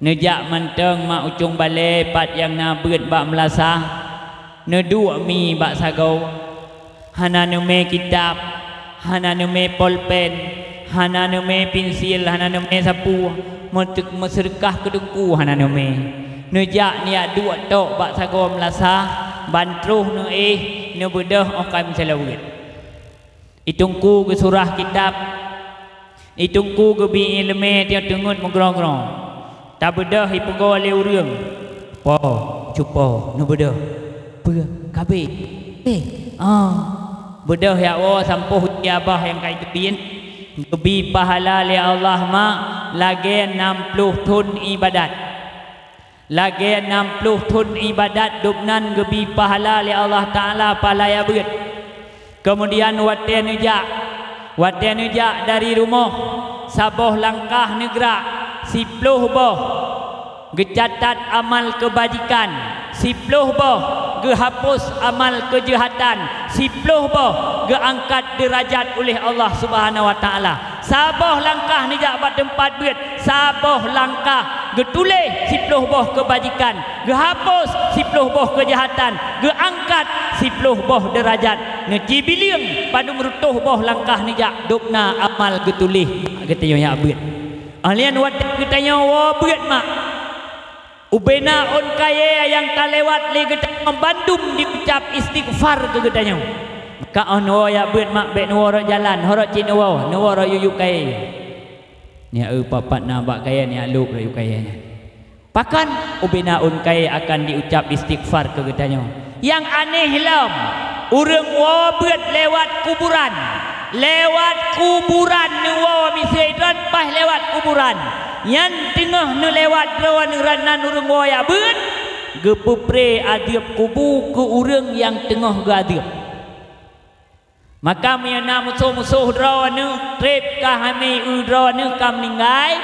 Neujak mantong mak u cong balée pat nyang na beuet bak meulasah, neuduek mi bak sagoe, hana neumé kitab, hana neumé polpen, hana neumé pinsil, hana neumé sapue, meuteuk-, meuseudeukah keu teungku hana neumé. Neujak neujak duek tok bak sagoe meulasah, ban troh neuéh, neubeudôh óh ka meuseulaweuet. I teungku geusurah kitab, i teungku geubi iéleumé teungeut meugroe-groe. Tabeudôh ipeugoe lé ureuëng. Po, cupo, neubeudôh. Peue? Kabé? Eh, ah. Beudôh jak woe sampôh di abah nyang ka iteubiet. Geubi pahala lé Allah mak lagée nam ploh thon iébadat. Lagée nam ploh thon iébadat gobnyan geubi pahala lé Allah Taala pahala jak beuet. Keumudian watée neujak, watée neujak dari rumoh, saboh langkah neugrak, siploh boh geucatat amal keubajikan, siploh boh geuhapus amal keujeuhatan, siploh boh geuangkat deurajat uleh Allah Subhanahu wa Taala. Saboh langkah neujak bak teumpat beuet, saboh langkah geutuléh siploh boh keubajikan, geuhapus siploh boh keujahatan, geuangkat siploh boh deurajat. Neucibileung padum reutôh boh langkah neujak, dubna amal geutuléh geutanyoe jak beuet. Óh lheueh nyan watée geutanyoe woe beuet mak, ubena ôn kayée nyang talewat lé geutanyoe bandum diucab istighfar keu geutanyoe. Maka óh neuwoe jak beuet mak, bék neuwoe rot jalan, ho rot cit neuwoe, neuwoe rot yub-yub kayée. Neujak eu pat-pat na bak kayée, neujak lôb rot yub kayée nyan. Pakon? Ubena ôn kayée akan diucab istighfar keu geutanyoe. Nyang aneh lom, ureuëng woe beuet lewat kuburan. Lewat kuburan neuwoe, miseue droen paih lewat kuburan. Nyan teungoh neulewat droe neuran nan ureuëng woe jak beuet, geupeupré adeueb kubu keu ureuëng nyang teungoh geuadeueb. Maka meunyoe na musoh-musoh droeneueh treb ka hami eu droeneueh ka meuninggai,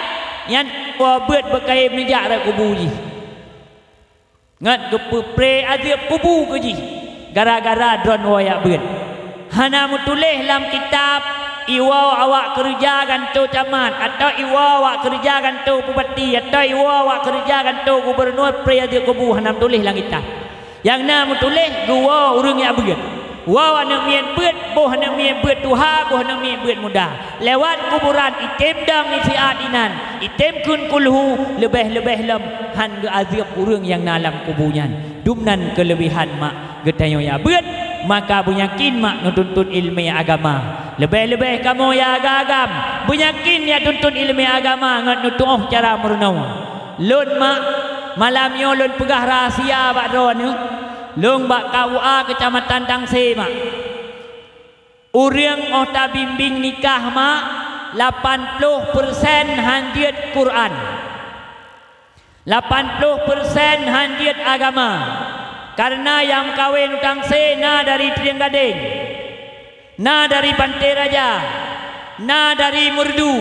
nyan woe beuet beukayém neujak rot kubu jih. Ngat geupeupré adeueb kubu keu jih gara-gara droen woe jak beuet. Hana meutuléh lam kitab iwoe awak keureuja gantoe camat, atawa iwoe awak keureuja gantoe bupati, atawa iwoe awak keureuja gantoe gubunur pré adeueb kubu, hana meutuléh lam kitab. Nyang na meutuléh geuwoe ureuëng jak beuet. Woe aneuëk miet beuet, boh aneuëk miet beuet tuha, boh aneuëk miet beuet muda. Lewat kuburan item dong isiat inan, item kheun kulhu, leubeh-leubeh lom han geuadeueb ureuëng nyang na lam kubu nyan. Dumnan keuleubehan mak geutanyoe jak beuet, Maka beunyakin mak neutuntut ileumèe agama. Leubeh-leubeh kamoe nyang agam-agam, beunyakin nyang tuntut ileumèe agama ngon neutuoh cara meurunoe. Lôn mak, malam nyoe lôn peugah rahsia bak droeneuh. Lôn bak K U A Keucamatan Tangse mak. Ureuëng óh tabimbéng nikah mak, lapan ploh persen han jeuet Quran. Lapan ploh persen han jeuet agama, kareuna nyang meukawen u Tangse na dari Trienggadeng, na dari Panté Raja, na dari Meureudu,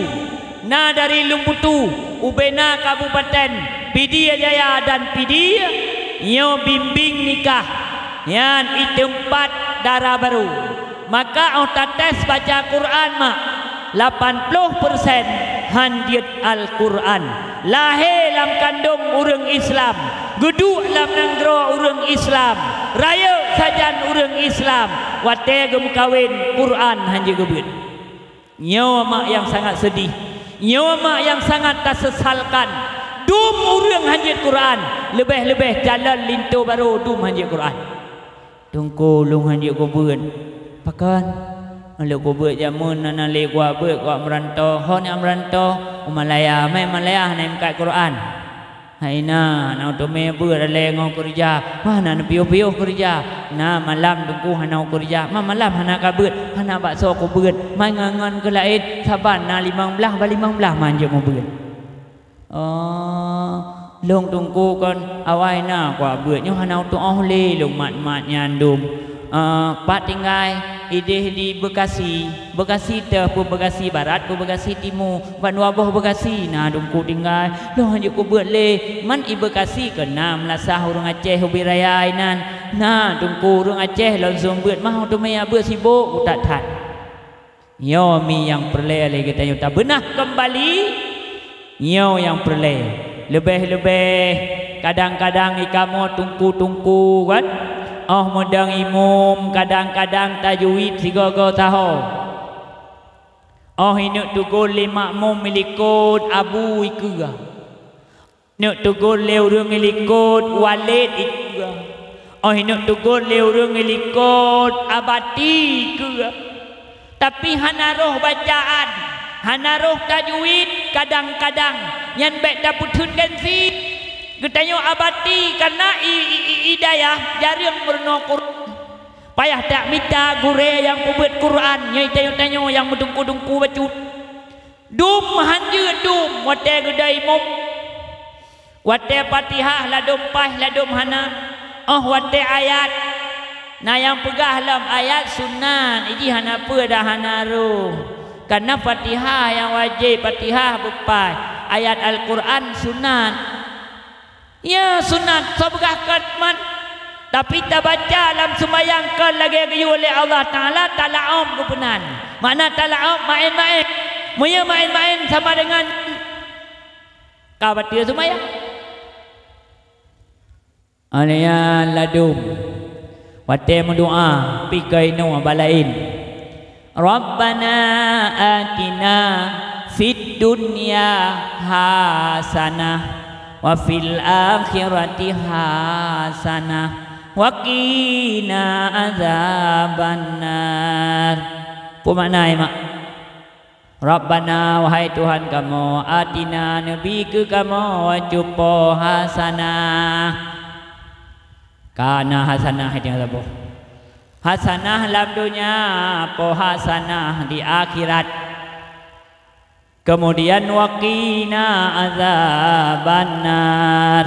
na dari Lueng Butu, ubena Kabupaten Pidie Jaya dan Pidie, nyoe bimbéng nikah nyan i teumpat dara barô. Maka óh tates baca Quran mak, lapan ploh persen han jeuet Al-Quran. Lahé lam kandông ureuëng Islam, geuduek lam nanggroe ureuëng Islam, rayeuk sajan ureuëng Islam, watée geumeukawen Quran han jeuet geubeuet. Nyoe mak nyang sangat seudih, nyoe mak nyang sangat taseusalkan. Dum ureuëng han jeuet Quran, leubeh-leubeh calon linto barô dum han jeuet Quran. Teungku, lôn han jeuet kubeuet. Pakon? Lôn kubeuet jameun na, na lé kuabeuet, kuat meuranto. Ho na meuranto? U Malaya. Mé Malaya hana meukat Quran? Hai na, hana teumé beuet lé ngon keureuja. Wah, na neupiôh-piôh keureuja. Na malam Teungku hana keureuja. Ma malam hana kabeuet, hana baksoe kubeuet. Mai ngon-ngon keu laén, saban na limong blaih, ba limong blaih man jeuet mubeuet. Oh, lôn Teungku kon awai na kuabeuet nyoe hana tuoh lé lôn mat-mat nyan dum. Ah, pat tinggai idéh di Bekasi, Bekasi teuh peue Bekasi Barat peue Bekasi Timu, ban dua boh Bekasi na Teungku tinggai. Lôn han jeuet kubeuet lé, man i Bekasi keu na meulasah ureuëng Aceh ubé raya inan. Na Teungku ureuëng Aceh lôn seumeubeuet mah teumé beuet sibôk that-that. Nyoe mi nyang peureulée lé geutanyoe tabeunah keumbali. Nyoe nyang peureulée. Leubeh-leubeh kadang-kadang i kamoe teungku-teungku kan, óh meudong imum kadang-kadang tajwid sigoe-goe saho. Óh ineuk teugôt lé makmum i likôt abu ikeue. Neuk teugôt lé ureuëng i likôt Walid ikeue. Óh ineuk teugôt lé ureuëng i likôt Abati ikeue. Tapi hana roh bacaan, hana roh tajwid, kadang-kadang nyan bék tapeutheun gengsi. Geutanyoe Abati kareuna i, i, i, i dayah jareueng meurunoe Quran. Payah that mita gurée nyang peubeuet Quran, nyoe tanyoe-tanyoe nyang meuteungku-teungku bacut. Dum han jeuet dum watée geuda imum. Watée Fatihah ladôm paih ladôm hana, óh watée ayat. Na nyang peugah lom ayat sunat, iji hana peue dah hana roh. Kareuna Fatihah nyang wajéb, Fatihah beupaih, ayat Al-Quran sunat. Ya sunat, soe peugah kon man. Tapi tabaca lam seumayang kon lagée geuyue lé Allah Taala talaom geupeunan. Makna talaom maén-maén. Meunyoe maén-maén sama dengan ka bateue seumayang. Alaiya ladum. Watée meudoá pih keunoe balaén. Rabbana atina fid dunya hasanah wa fil akhirati hasanah wa qina azabannar. Peue makna, mak? Rabbana, wahai Tuhan kamoe, atina, neubi keu kamoe, cupo hasanah. Kana hasanah itu saboh. Hasanah lam donya, po hasanah di akhirat. Kemudian, waqina azabannar.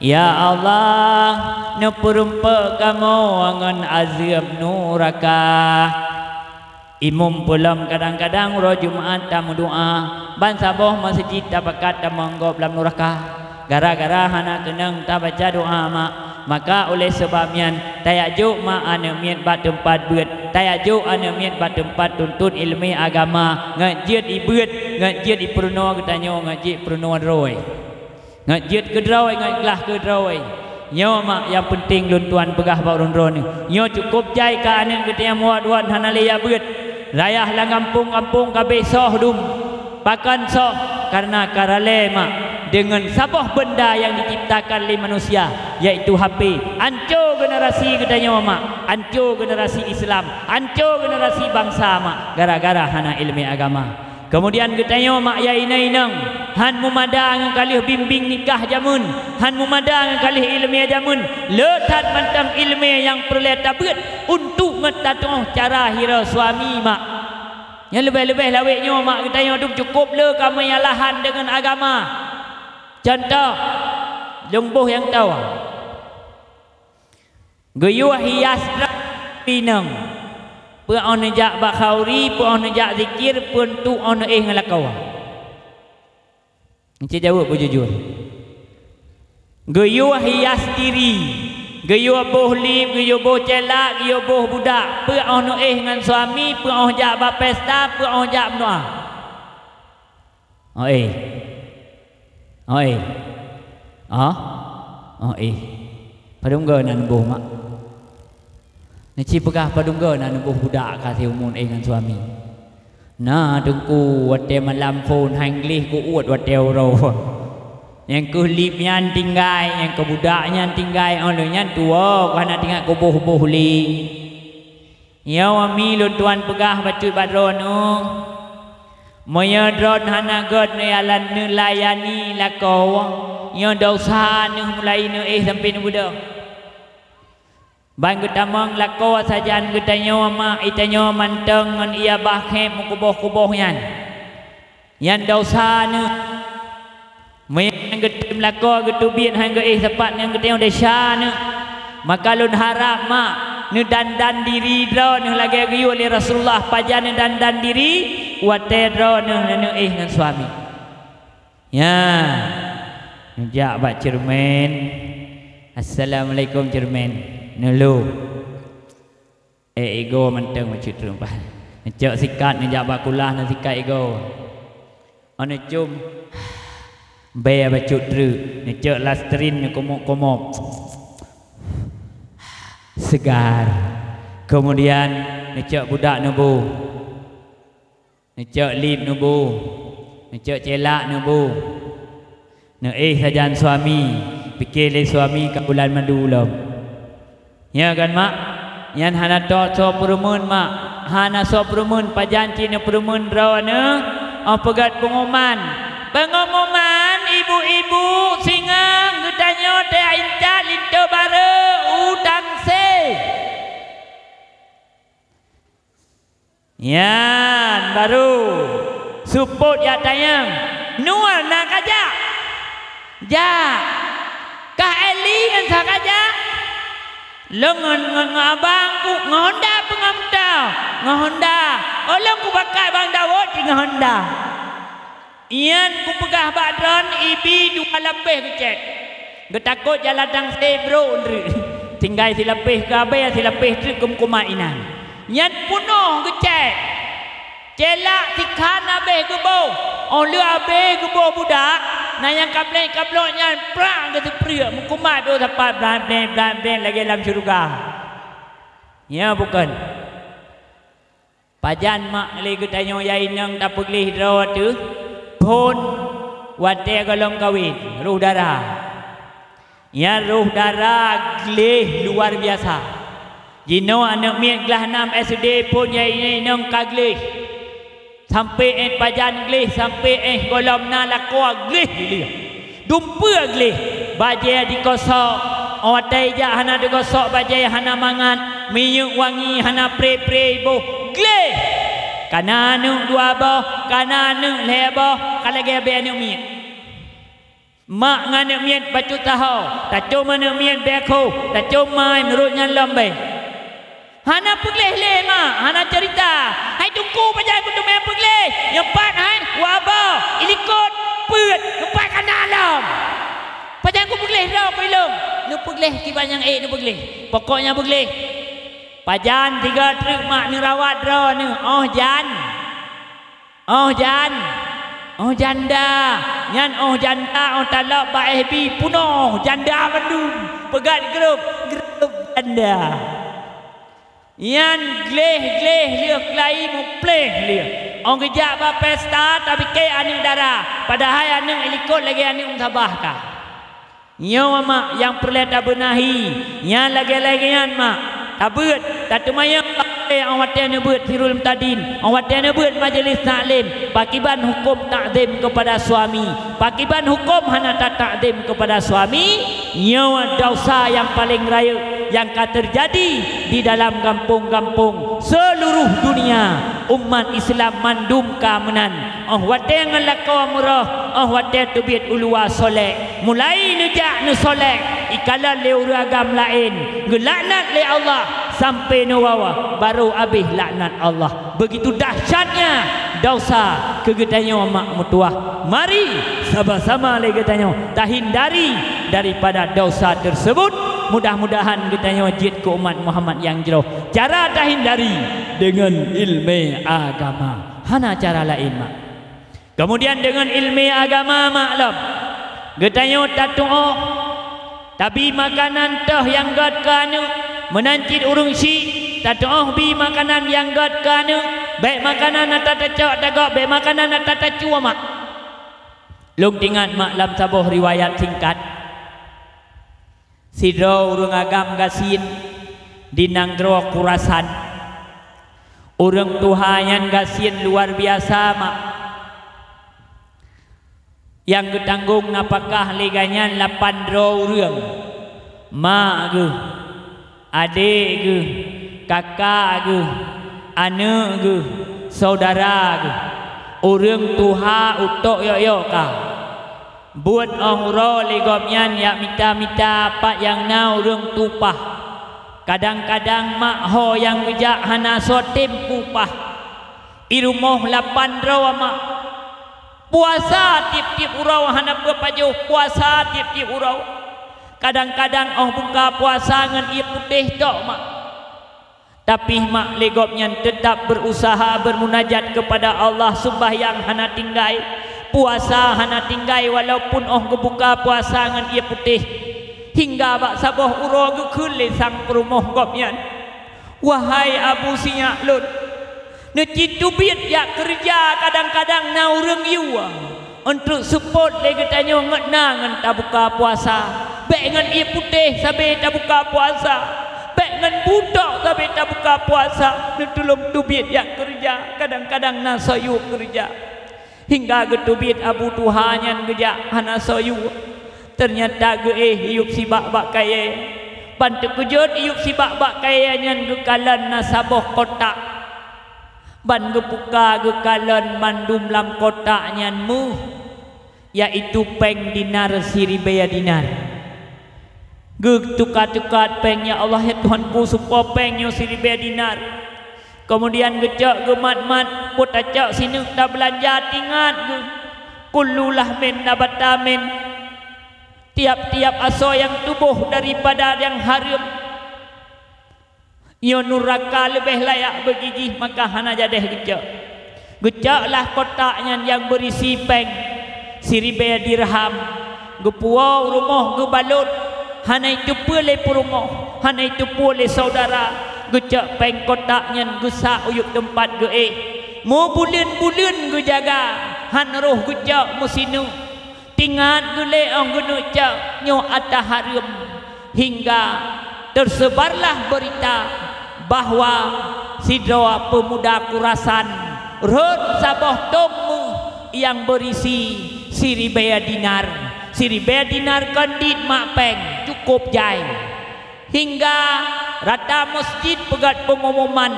Ya Allah, neupeurumpok kamoe ngon azeueb nuraka. Imum peulom kadang-kadang uroe Jumat tameudoá, ban saboh meuseujid tapakat tameunggop lam nuraka. Gara-gara hana keunong tabaca doá mak, maka oleh sabab nyan tajak jok mak aneuk miet bak teumpat beuet, tajak jok aneuk miet bak teumpat tuntot ileumèe agama, ngon jeuet ibeuet, ngon jeuet ipeurunoe geutanyoe, ngon jeuet peurunoe droe. Ngon jeuet keudroe, ngon glah keudroe. Nyoe mak nyang peunteng lôn tuan peugah bak ureuëng droeneuh. Nyoe cukôp jai ka aneuk geutanyoe muwat-wat hana lé jak beuet. Rayah lam gampông-gampông ka besoh dum. Pakon soh? Kareuna ka ralée mak. deungon saboh beunda nyang diciptakan lé manusia, yaitu H P. Anco generasi geutanyoe, mak. Anco generasi Islam. Anco generasi bansa, mak. Gara-gara hana ileumèe agama. Keumudian geutanyoe, mak, ya inong-inong, han mumada ngon ka lheueh bimbéng nikah jameun, han mumada ngon ka lheueh ileumèe jameun, le that mantong ileumèe nyang peureulèe tabeuet untuk ngon tatuoh cara hireue suami, mak. Nyang leubeh-leubeh lawét nyoe, mak, geutanyoe dum cukôp le ka meualahan deungon agama. Cuntoh, lôn boh nyang toh. Geuyue hias droe inong. Peue 'oh neujak bak khauri, peue 'oh neujak zikir, peue 'oh neuéh ngon lakoe. Neuci jaweueb beujujur. Geuyue hias diri, geuyue boh lip, geuyue boh ceuleuk, geuyue boh budak, peue 'oh neuéh ngon suami, peue 'oh jak bak pesta, peue 'oh jak meudoa. Oh éh. Oh éh. Oh? Oh éh. Padum goe na neuboh, mak? Neuci peugah padum goe na neuboh budak ka siumu éh ngon suami. Na, Teungku, watèe malam phôn han gleh geuôt watèe uroe. Nyang keu lip nyan tinggai, nyang keu budak nyan tinggai, 'oh lheueh nyan tuwoe, ka hana teuingat kuboh-boh lé. Nyoe wami lôn tuan peugah bacut bak droeneuh, meunyoe droeneuh hana göt neuyalan neulayani lakoe, nyoe desya neuh mulai neuéh sampoe neubeudôh. Ban geutamong lakoe sajan geutanyoe mak itanyoe mantong ngon ie bah khép meukuboh-kuboh nyan. Nyan desya neuh. Meunyoe nyang geutem lakoe geuteubiet han geuéh sapat nyang geutanyoe desya neuh, maka lôn harab mak neudandan diri droeneuh lagèe geuyue lé Rasulullah pajan neudandan diri watèe droeneuh neuneuéh ngon suami. Nyan, neujak bak ceureumen. "Assalamualaikum, ceureumen." Neulô. Eh, igoe mantong bacut treuk bah. Neucok sikat neujak bak kulah neusikat igoe. 'Oh neucom, bèe bacut treuk. Neucok lastrin neukomop-komop. Segar. Keumudian neucok budak neuboh. Neucok lip neuboh, neucok ceuleuk neuboh. Neuéh sajan suami, pike lé suami ka bulan madu lom. Nyo kan, mak? Nyan hana soe peureumeun, mak. Hana soe peureumeun, pajan cit neupeureumeun droeneuh, 'oh peugöt peungumuman. Peungumuman ibu-ibu singoh geutanyoe teuintat linto barô u Tangse. Nyan baru seupôt jak tanyong, "Nua na ka jak?" "Jak." "Kah Eli ngon sa ka jak?" "Lôn ngon, ngon, ngon abang ku ngon honda peue ngon moto?" "Ngon honda." "Oh, lôn kubakat bang Dawud jih ngon honda." Nyan kupeugah bak droen ibi dua lapéh geucét. Geutakot jalan Tangse brok ndreuk. Tinggai silapéh keu abée, silapéh treuk keu meukumat inan. Nyan peunoh geucét. Ceuleuk sikhan abéh geuboh. 'Oh lheueh abéh geuboh budak, na nyang kableng-kablok nyan prang geuteupreuek meukumat brok sapat blan-blen, blan-blen lagée lam syeuruga. Nyo bukon. Pajan mak lé geutanyoe ya inong tapeugleh droe teuh phon watée gohlom kawen, roh dara. Nyan roh dara gleh luar biasa. Jinoe aneuëk miet glah nam S D phon ya inong ka gleh. Sampoe éh pajan gleh, sampoe éh gohlom na lakoe gleh lé. Dumpeue gleh, bajée dikosok, 'oh watée jak hana digosok bajée hana mangat, minyeuk wangi hana pre-pre iboh, gleh! Kana aneuëk dua boh, kana aneuëk lhée boh, ka lagée abée aneuëk miet. Mak ngon aneuëk miet bacut taho, tacom aneuëk miet bée khoh, tacom mai meurot nyan lom bée. Hana peugleh lé mak, hana ceurita. Hai teungku pajan keuteumé peugleh, nyoe pat hai waba, ilikot, peuet, nyoe pat kana lom. Pajan kupeugleh droe keu ilong, neupeugleh kiban nyang ék neupeugleh. Pokoknya peugleh. Pajan tiga treuk mak neurawat droe neuh, 'oh jan. 'Oh jan, 'oh janda, nyan 'oh janda 'oh talop bak F B peunoh janda mandum, peugét grup, grup janda. Nyan gleh-gleh lheueh keulayi mupleh lheueh. Ong geujak bak pesta, tapike aneuk dara, padahai aneuk ilikot lagée aneuk meusabah ka. Nyoe mak nyang peureulée tabeunahi, nyang lagée-lagée nyan mak. Tabeuet, tatumayang ong watée neubeuet sirul mutadin, ong watée neubeuet majelis taklim, pakiban huköm takzim keupada suami, pakiban huköm hana tatakzim keupada suami. Nyoe desya nyang paleng rayeuk nyang ka teujadi di dalam gampông-gampông seuluruh dunia. Umat Islam mandum ka meunan. Óh watée ngon lakoe meuroh, óh watée teubiet u luwa solek, mulai neujak neusolek, ikalon lé ureuëng agam laén, geulaknat lé Allah sampai neuwoe, barô abéh laknat Allah. Beugitu dahsyatnya desya keu geutanyoe mak meutuwah. Mari sama-sama lé geutanyoe tahindari daripada desya teusebut. Mudah-mudahan geutanyoe jeuet keu umat Muhammad nyang jroh. Cara tahindari deungon iéleumé agama. Hana cara laén mak. Keumudian deungon iéleumé agama mak lom, geutanyoe tatuoh, tabi makanan teuh nyang gét keu aneuk. Meunan cit ureuëng syik, tatuoh bi makanan nyang gét keu aneuk. Bék makanan ata tacok tagob, bék makanan ata tacue mak. Lôn teuingat mak lam saboh riwayat singkat. Sidroe ureuëng agam gasien di nanggroe Khurasan. Ureuëng tuha nyan gasien luar biasa mak. Nyang geutanggong nafakah lé gobnyan lapan droe ureuëng, mak geuh, adék geuh, kakak geuh, aneuk geuh, syedara geuh. Ureuëng tuha utok yok-yok ka. Buet óh uroe lé gobnyan jak mita-mita pat nyang na ureuëng tuha. Kadang-kadang mak ho nyang geujak hana soe tem peupah. I rumoh lapan droe mak. Puasa tieb-tieb uroe hana peupajoh, puasa tieb-tieb uroe. Kadang-kadang óh buka puasa ngon ié putéh tok mak. Tapi mak lé gobnyan teutab beurusaha beumunajat keupada Allah, seumbahyang hana tinggai, puasa hana tinggai, walaupun óh geubuka puasa ngon ié putéh. Hingga bak saboh uroe geukheun lé sang peurumoh gobnyan, "Wahai abu sinyak lôn, neucit teubiet jak keureuja, kadang-kadang na ureuëng yue." Eunteuk seupôt lé geutanyoe ngon na ngon tabuka puasa. Bék ngon ié putéh sabe tabuka puasa. Bék ngon bu tok sabe tabuka puasa. Neutulông teubiet jak keureuja, kadang-kadang na soe yue keureuja. Hingga geuteubiet abu tuha nyan geujak hana soe yue. Teunyata geuéh iyup sibak bak kayée. Ban teukeujot iyup sibak bak kayée nyan geukalon na saboh kotak. Ban geubuka geukalon mandum lam kotak nyan méuh, yaitu péng dinar siribée dinar. Geutuka-tuka péng, "Ya Allah, ya Tuhanku, seupôt péng nyoe siribée dinar." Keumudian geucok geumat-mat, "Peue tacok sineuk tabeulanja, teuingat geuh, kullu lahmin nabata min, tiab-tiab asoe nyang tuboh daripada nyang hareuem." Nyoe nuraka leubeh layak beugigih, maka hana jadeh geucok. Geucoklah kotak nyan nyang beurisi péng siribée dirham, geupuwoe u rumoh geubalot, hana jiteupeue lé peurumoh, hana jiteupeue lé syedara. Geucok péng kotak nyan geusak u yup teumpat geuéh. Meubuleuen-buleuen geujaga, han roh geucok meusineuk. Teuingat geuh lé óh geuneuk cok nyoe ata hareuem, hingga teuseubarlah beurita bahwa sidroe peumuda Khurasan rhot saboh tông méuh nyang beurisi siribée dinar. Siribée dinar kon dit mak péng, cukôp jai. Hingga rata meuseujid peugét peungumuman,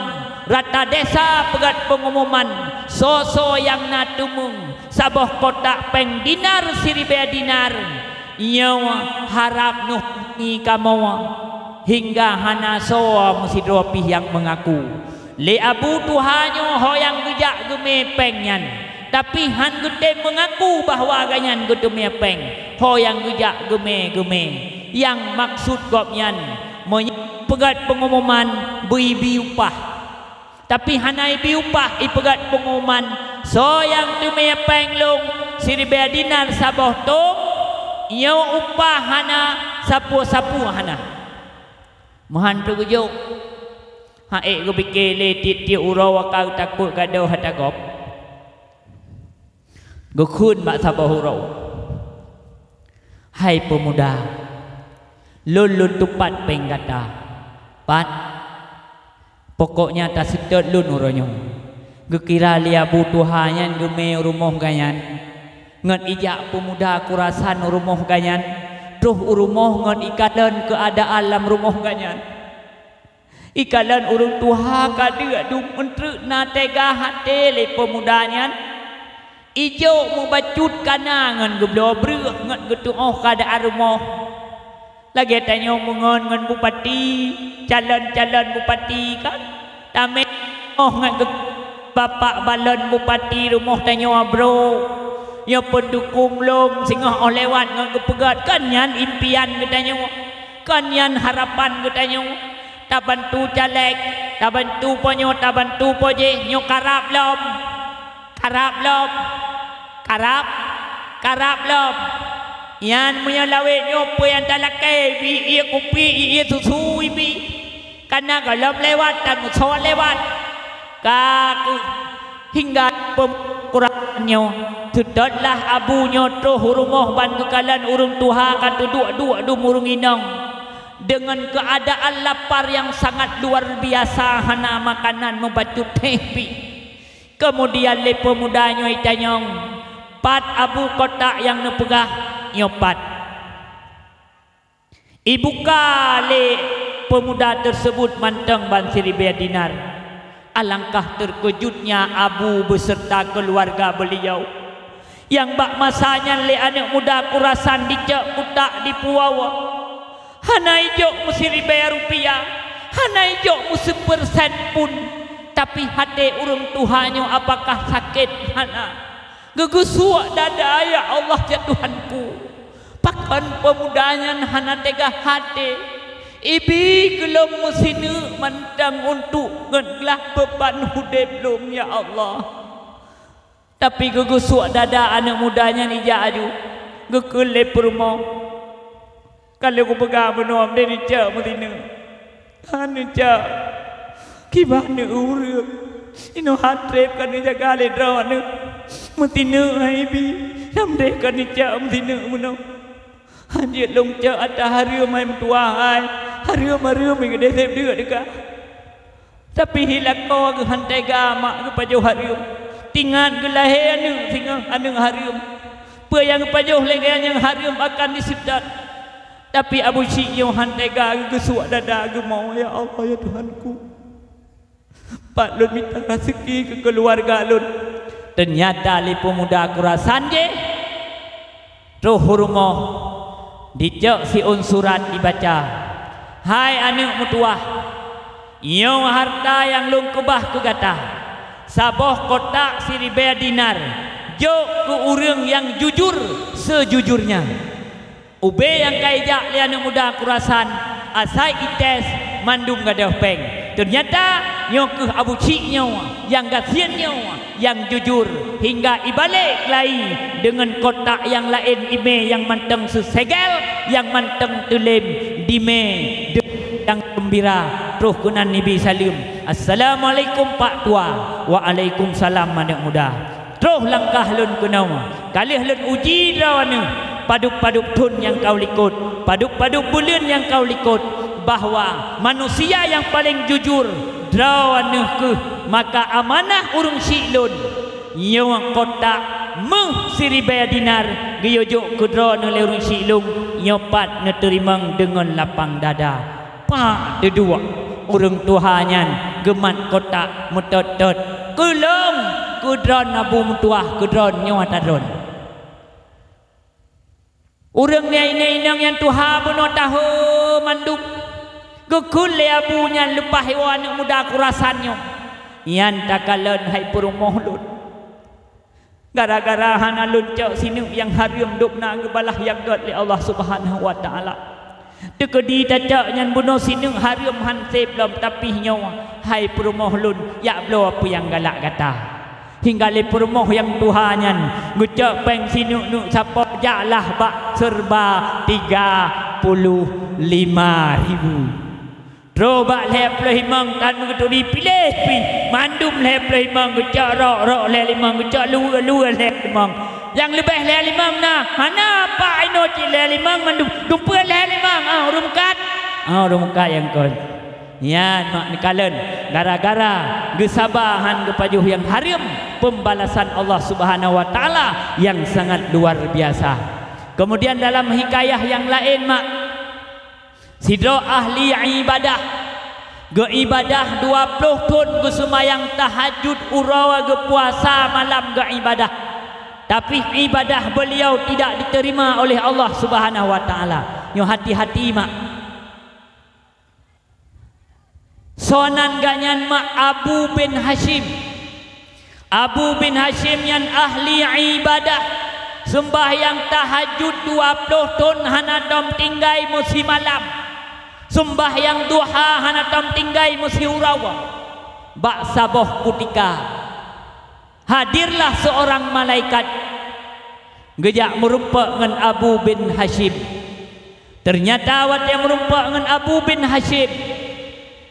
rata desa peugét peungumuman, soe-soe nyang na teumeung saboh kotak péng dinar siribée dinar, nyoe harab neuhukumi kamoe. Hingga hana soe meusidroe pih nyang meungaku. Lé abu tuha nyoe ho nyang geujak geumé péng nyan, tapi han geutem meungaku bahwa gobnyan geuteumé péng. Ho nyang geujak geumé-geumé, nyang maksud gobnyan meunyoe peugét peungumuman beu ibi upah. Tapi hana ibi upah, ipeugét peungumuman, "Soe nyang teumé péng lôn siribée dinar saboh tông, nyoe upah hana, sapeue-sapeue hana." Meuhan teugeujok. Han ék geupike lé tieb-tieb uroe ka takot gadôh ata gob. Geukheun bak saboh uroe, "Hai peumuda, lôn lôn tupat péng gata." "Pat?" "Pokoknya taseutôt lôn uroe nyoe." Geukira lé abu tuha nyan geumé u rumoh gobnyan, ngon ijak peumuda Khurasan u rumoh gobnyan, troh u rumoh ngon ikalon keuadaan lam rumoh gobnyan. Ikalon ureuëng tuha ka deuk dum, eunteuk na teuga até lé peumuda nyan. Ijok mubacut kana ngon geubloe breueh ngon geutuoh keuadaan rumoh. Lagée tanyoe meungon ngon bupati, calon-calon bupati kan, tamé oh ngon geu-, bapak balon bupati rumoh tanyoe abro. Nyoe peundukong lom singoh óh lewat ngon geupeugét, kon nyan impian geutanyoe, kon nyan harapan geutanyoe. Tabantu caleg, tabantu po nyoe, tabantu po jéh, nyoe karab lom. Karab lom. Karab. Karab lom. Nyan meunyoe lawét nyoe peue nyang talakée, bi ié kupi, ié susu ibi. Kana gohlom lewat, tamusoe lewat. Ka keuh hingga peumuda Khurasan nyoe, seutôt lah abu nyoe troh u rumoh ban geukalon ureuëng tuha ka teuduek-duek dum ureuëng inong. Deungon keuadaan lapar nyang sangat luar biasa, hana makanan mubacut teuh pih. Keumudian lé peumuda nyoe itanyong, "Pat abu kotak nyang neupeugah?" "Nyoe pat." Ibuka lé peumuda teuseubut mantong ban siribée dinar. Alangkah teukeujutnya abu beuseurta keuluwarga beuliau. Nyang bak masa nyan lé aneuëk muda Khurasan dicok kutak dipuwoe. Hana ijok meusiribée rupiah, hana ijok meuseupeursen pun, tapi até ureuëng tuha nyoe apakah sakét? Hana. Geugeusuek dada, "Ya Allah, ya Tuhanku, pakon peumuda nyan hana teuga até? Ibi keu lôn meusineuk mantong untuk ngon glah beuban udeb lôn, ya Allah." Tapi geugeusuek dada aneuëk muda nyan ijak aju, geukheun lé peurumoh, "Ka lheueh kupeugah bunoe, meusti neucok meusineuk." "Hana neucok, kiban neuh ureuëng. Inoe han treb ka neujaga lé droeneuh. Meusineuk hai bi, nyang meusti ka neucok meusineuk bunoe. Han jeuet lôn cok ata hareuem hai meutuah hai, hareuem-hareuem nyang geudeh seb deuk teuka." Tapi hi lakoe geuh han teuga mak geupajoh hareuem. Tingat geulahé aneuëk singoh aneuëk hareuem. Peue nyang geupajoh lé gobnyan nyang hareuem akan diseutôt. Tapi abu syik nyoe han teuga geugeusuek dada geumoe, "Ya Allah, ya Tuhanku, pat lôn mita raseuki keu keuluwarga lôn." Teunyata lé peumuda Khurasan jih troh u rumoh, dicok siôn surat dibaca, "Hai aneuëk meutuah, nyoe hareuta nyang lôn keubah keu gata, saboh kotak siribée dinar, jok keu ureuëng nyang jujur seujujurnya." Ubé nyang ka ijak lé aneuëk muda Khurasan, asai ites, mandum gadôh péng. Teunyata nyoe keuh abu syik nyoe nyang gasien nyoe nyang jujur, hingga ibalek lai deungon kotak nyang laén imé nyang mantong seusegel, nyang mantong teulém dimé deungon nyang geumbira, troh keunan ibi saleuem, "Assalamualaikum Pak Tua." "Waalaikumsalam aneuëk muda." "Troh langkah lôn keunoe, ka lheueh lôn uji droeneuh padub-padub thon nyang ka u likot, padub-padub buleuen nyang ka u likot, bahwa manusia nyang paleng jujur droeneuh keuh, maka amanah ureuëng syik lôn, nyoe kotak méuh siribée dinar geuyue jok keu droeneuh lé ureuëng syik lôn, nyoe pat neuteurimong deungon lapang dada." Pak teuduek ureuëng tuha nyan geumat kotak meutot-tot, "Keu lôn, keu droeneuh abu meutuah, keu droeneuh nyoe ata droeneuh." Ureuëng nyang inong-inong nyang tuha bunoe tahe mandum, geukheun lé abu nyan leupah iwoe aneuëk muda Khurasan nyoe, "Nyan takalon hai peurumoh lôn. Gara-gara hana lôn cok sineuk nyang hareuem, dubna geubalah nyang gét lé Allah Subhanahu wa Taala. Teukeudi tacok nyan bunoe sineuk hareuem han seb lom, tapi nyoe, hai peurumoh lôn, jak bloe peue nyang galak gata." Hingga lé peurumoh nyang tuha nyan geucok péng sineuk-neuk sapo, jaklah bak seureuba tiga puluh lima ribu. Troh bak lhée ploh limong tan meugeuturi piléh pih, mandum lhée ploh limong geucok rok, rok lhée limong geucok luweue, luweue lhée limong. Nyang leubeh lhèe limong na, hana pak inoe cit lhèe limong mandum, keupeue lhèe limong, ah, ureueng meukat. Ah, ureueng meukat nyang kon. Nyan mak neukalon, gara-gara geusaba han geupajoh nyang hareuem, pembalasan Allah Subhanahu wa Taala nyang sangat luar biasa. Kemudian dalam hikayah nyang laén mak, sidroe ahli ibadah, geuibadah dua ploh thon, geuseumayang tahajud uroe, geupuasa malam, geuibadah. Tapi ibadah beliau tidak diterima oleh Allah Subhanahu wa Taala. Nyoe hati-hati mak. Soe nan gobnyan mak? Abu bin Hasyim. Abu bin Hasyim nyan ahli ibadah, seumbahyang tahajud dua ploh thon hana tom tinggai meusimalam, seumbahyang duha hana tom tinggai meusiuroe. Bak saboh kutika, hadirlah seorang malaikat, geujak meurumpok ngon Abu bin Hasyim. Teunyata watée meurumpok ngon Abu bin Hasyim,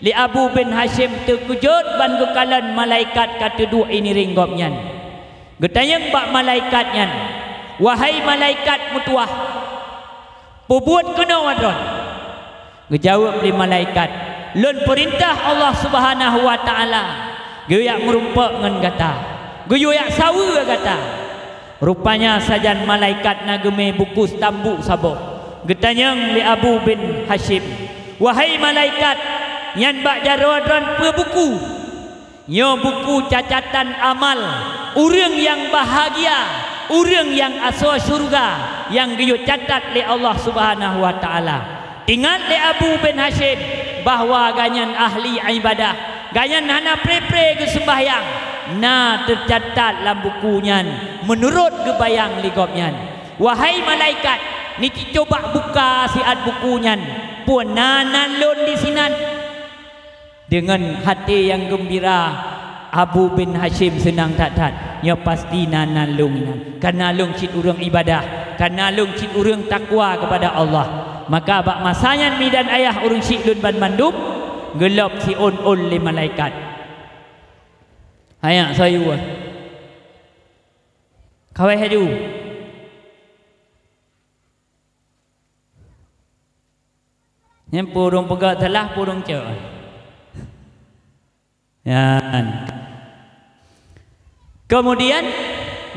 lé Abu bin Hasyim teukeujot ban geukalon malaikat ka teuduek iéng-iéng gobnyan. Geutanyong bak malaikat nyan, "Wahai malaikat meutuwah, peubuet keunoe droe?" Geujaweueb lé malaikat, "Lôn peurintah Allah Subhanahu wa Taala geuyue jak meurumpok ngon gata, geuyue jak saweue gata." Rupanya sajan malaikat na geumé buku seutambu saboh. Geutanyong lé Abu bin Hasyim, "Wahai malaikat, nyan bak jaroe droe peue buku?" "Nyoe buku cacatan amal ureuëng nyang bahgia, ureuëng nyang asoe syeuruga nyang geuyue catat lé Allah Subhanahu wa Taala." Ingat lé Abu bin Hasyim bahwa gobnyan ahli ibadah, gobnyan hana pré-pré geuseumbahyang, na teucatat lam buku nyan meunurot geubayang lé gobnyan. "Wahai malaikat, neucuba buka siat buku nyan, peue na nan lôn disinan?" Deungon até nyang geumbira, Abu bin Hasyim seunang that-that. "Nyoe pasti na nan lôn nyan, kareuna lôn cit ureuëng ibadah, kareuna lôn cit ureuëng takwa keupada Allah. Maka bak masa nyan mi dan ayah ureuëng syiek lôn banmandum geulop siôn-ôn lé malaikat." Hanya sayue. Kawai haju. Nyan peue ureuëng peugah salah, peue ureuëng cok. Nyan. Keumudian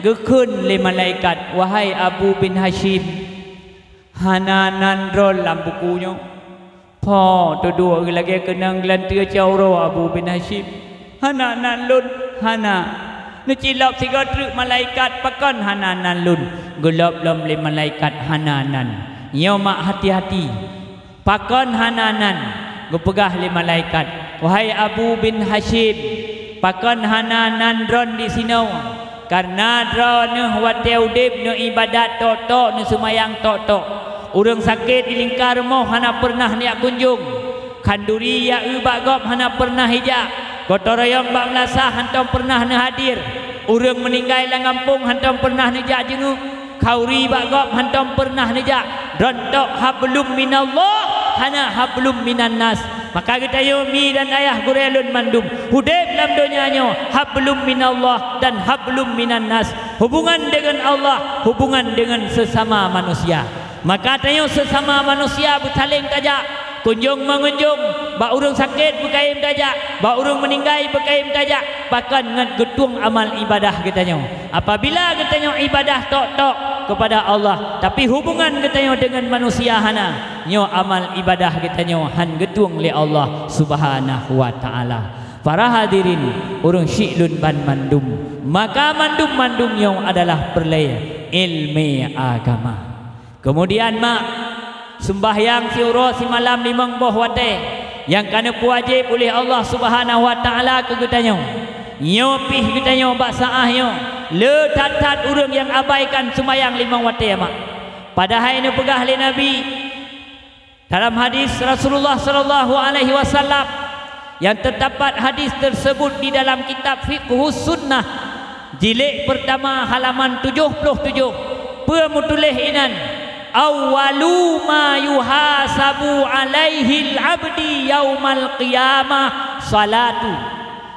geukheun lé malaikat, "Wahai Abu bin Hasyim, hana nan droe lam buku nyoe." "Pho, teuduek lagée keunong geulanteue cawro Abu bin Hasyim. Hana nan lôn, hana." Neucilop sigoe treuk malaikat, "Pakon hana nan lôn?" Geulop lom lé malaikat, "Hana nan." "Nyoe mak hati-hati." "Pakon hana nan?" Geupeugah lé malaikat, "Wahai Abu bin Hasyim, pakon hana nan droe disinoe? Kareuna droeneueh watée udeb neuibadat tok-tok, neuseumayang tok-tok. Ureuëng sakét di lingka rumoh hana peureunah neujak kunjong. Khanduri ya eu bak gob hana peureunah ijak. Gotong royong bak meulasah hantom peureunah neuhadir. Ureuëng meuninggai lam gampông hantom peureunah neujak jeungeuk. Khauri bak gob hantom peureunah neujak. Droeneueh tok hablum minallah, hana hablum minannas." Maka geutanyoe mi dan ayah gurée lôn mandum, udeb lam donya nyoe hablum minallah dan hablum minannas. Hubungan deungon Allah, hubungan deungon seusama manusia. Maka tanyoe seusama manusia beusaléng tajak, kunjong meungunjong, bak ureuëng sakét beukayém tajak, bak ureuëng meuninggai beukayém tajak, bahkan ngon geutueng amal ibadah geutanyoe. Apabila geutanyoe ibadah tok-tok keupada Allah, tapi hubungan geutanyoe deungon manusia hana, nyoe amal ibadah geutanyoe han geutueng lé Allah Subhanahu wa Taala. Para hadirin, ureuëng syiek lôn banmandum, maka mandum-mandum nyoe adalah peureulée ilmu agama. Keumudian mak, seumbahyang siuroe simalam limong boh watée nyang ka neupeuwajéb uleh Allah Subhanahu wa Taala keu geutanyoe. Nyoe pih geutanyoe bak saát nyoe le that-that ureuëng nyang abaikan seumbahyang limong watée mak. Padahai neupeugah lé Nabi dalam hadis Rasulullah sallallahu alaihi wasallam, nyang teudapat hadis teuseubut di dalam kitab Fiqhus Sunnah, jilid peurtama, halaman tujoh ploh tujoh, peue meutuléh inan, "Awwalu ma yuhasabu alaihil abdi yaumal qiyamah salatu.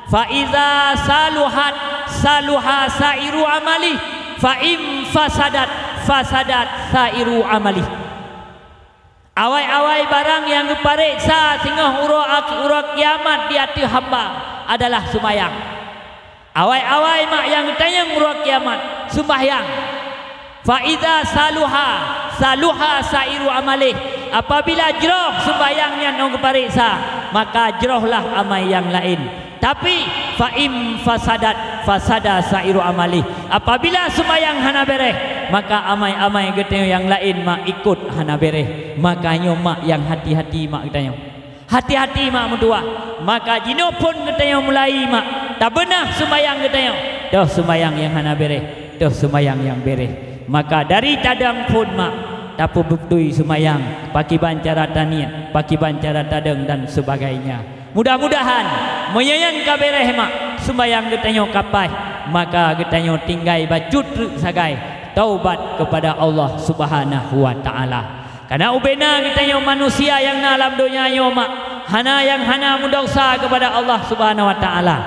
Fa iza saluhat, saluha sa'iru amali. fa in fasadat, fasadat sa'iru amali. Awai-awai barang nyang geupareksa singoh uroe akhi-, uroe kiamat di ateueh hamba adalah seumayang. Awai-awai mak nyang geutanyong uroe kiamat, sumbahyang. Fa idza saluha, saluha sa'iru amalih. Apabila jroh sumbahyang nyan nyang geupareksa, maka jrohlah amai nyang laén. Tapi, fa in fasadat, fasada sa'iru amalih. Apabila sumbahyang hana béréh, maka amai-amai geutanyoe nyang laén mak ikot hana béréh. Maka nyoe mak nyang hati-hati mak geutanyoe. Hati-hati mak meutuwah. Maka jinoe phon geutanyoe mulai mak tabeunah sumbahyang geutanyoe. Toh sumbahyang nyang hana béréh, toh sumbahyang nyang béréh. Maka dari tadong phon mak tapeubeutôi sumbahyang, pakiban cara taniet, pakiban cara tadong dan sebagainya. Mudah-mudahan meunyoe nyan ka béréh mak, sumbahyang geutanyoe ka paih, maka geutanyoe tinggai bacut treuk sagai taubat keupada Allah Subhanahu wa Ta'ala. Kareuna ubena geutanyoe manusia nyang na lam donya nyoe mak, hana nyang hana meudesya keupada Allah Subhanahu wa Ta'ala.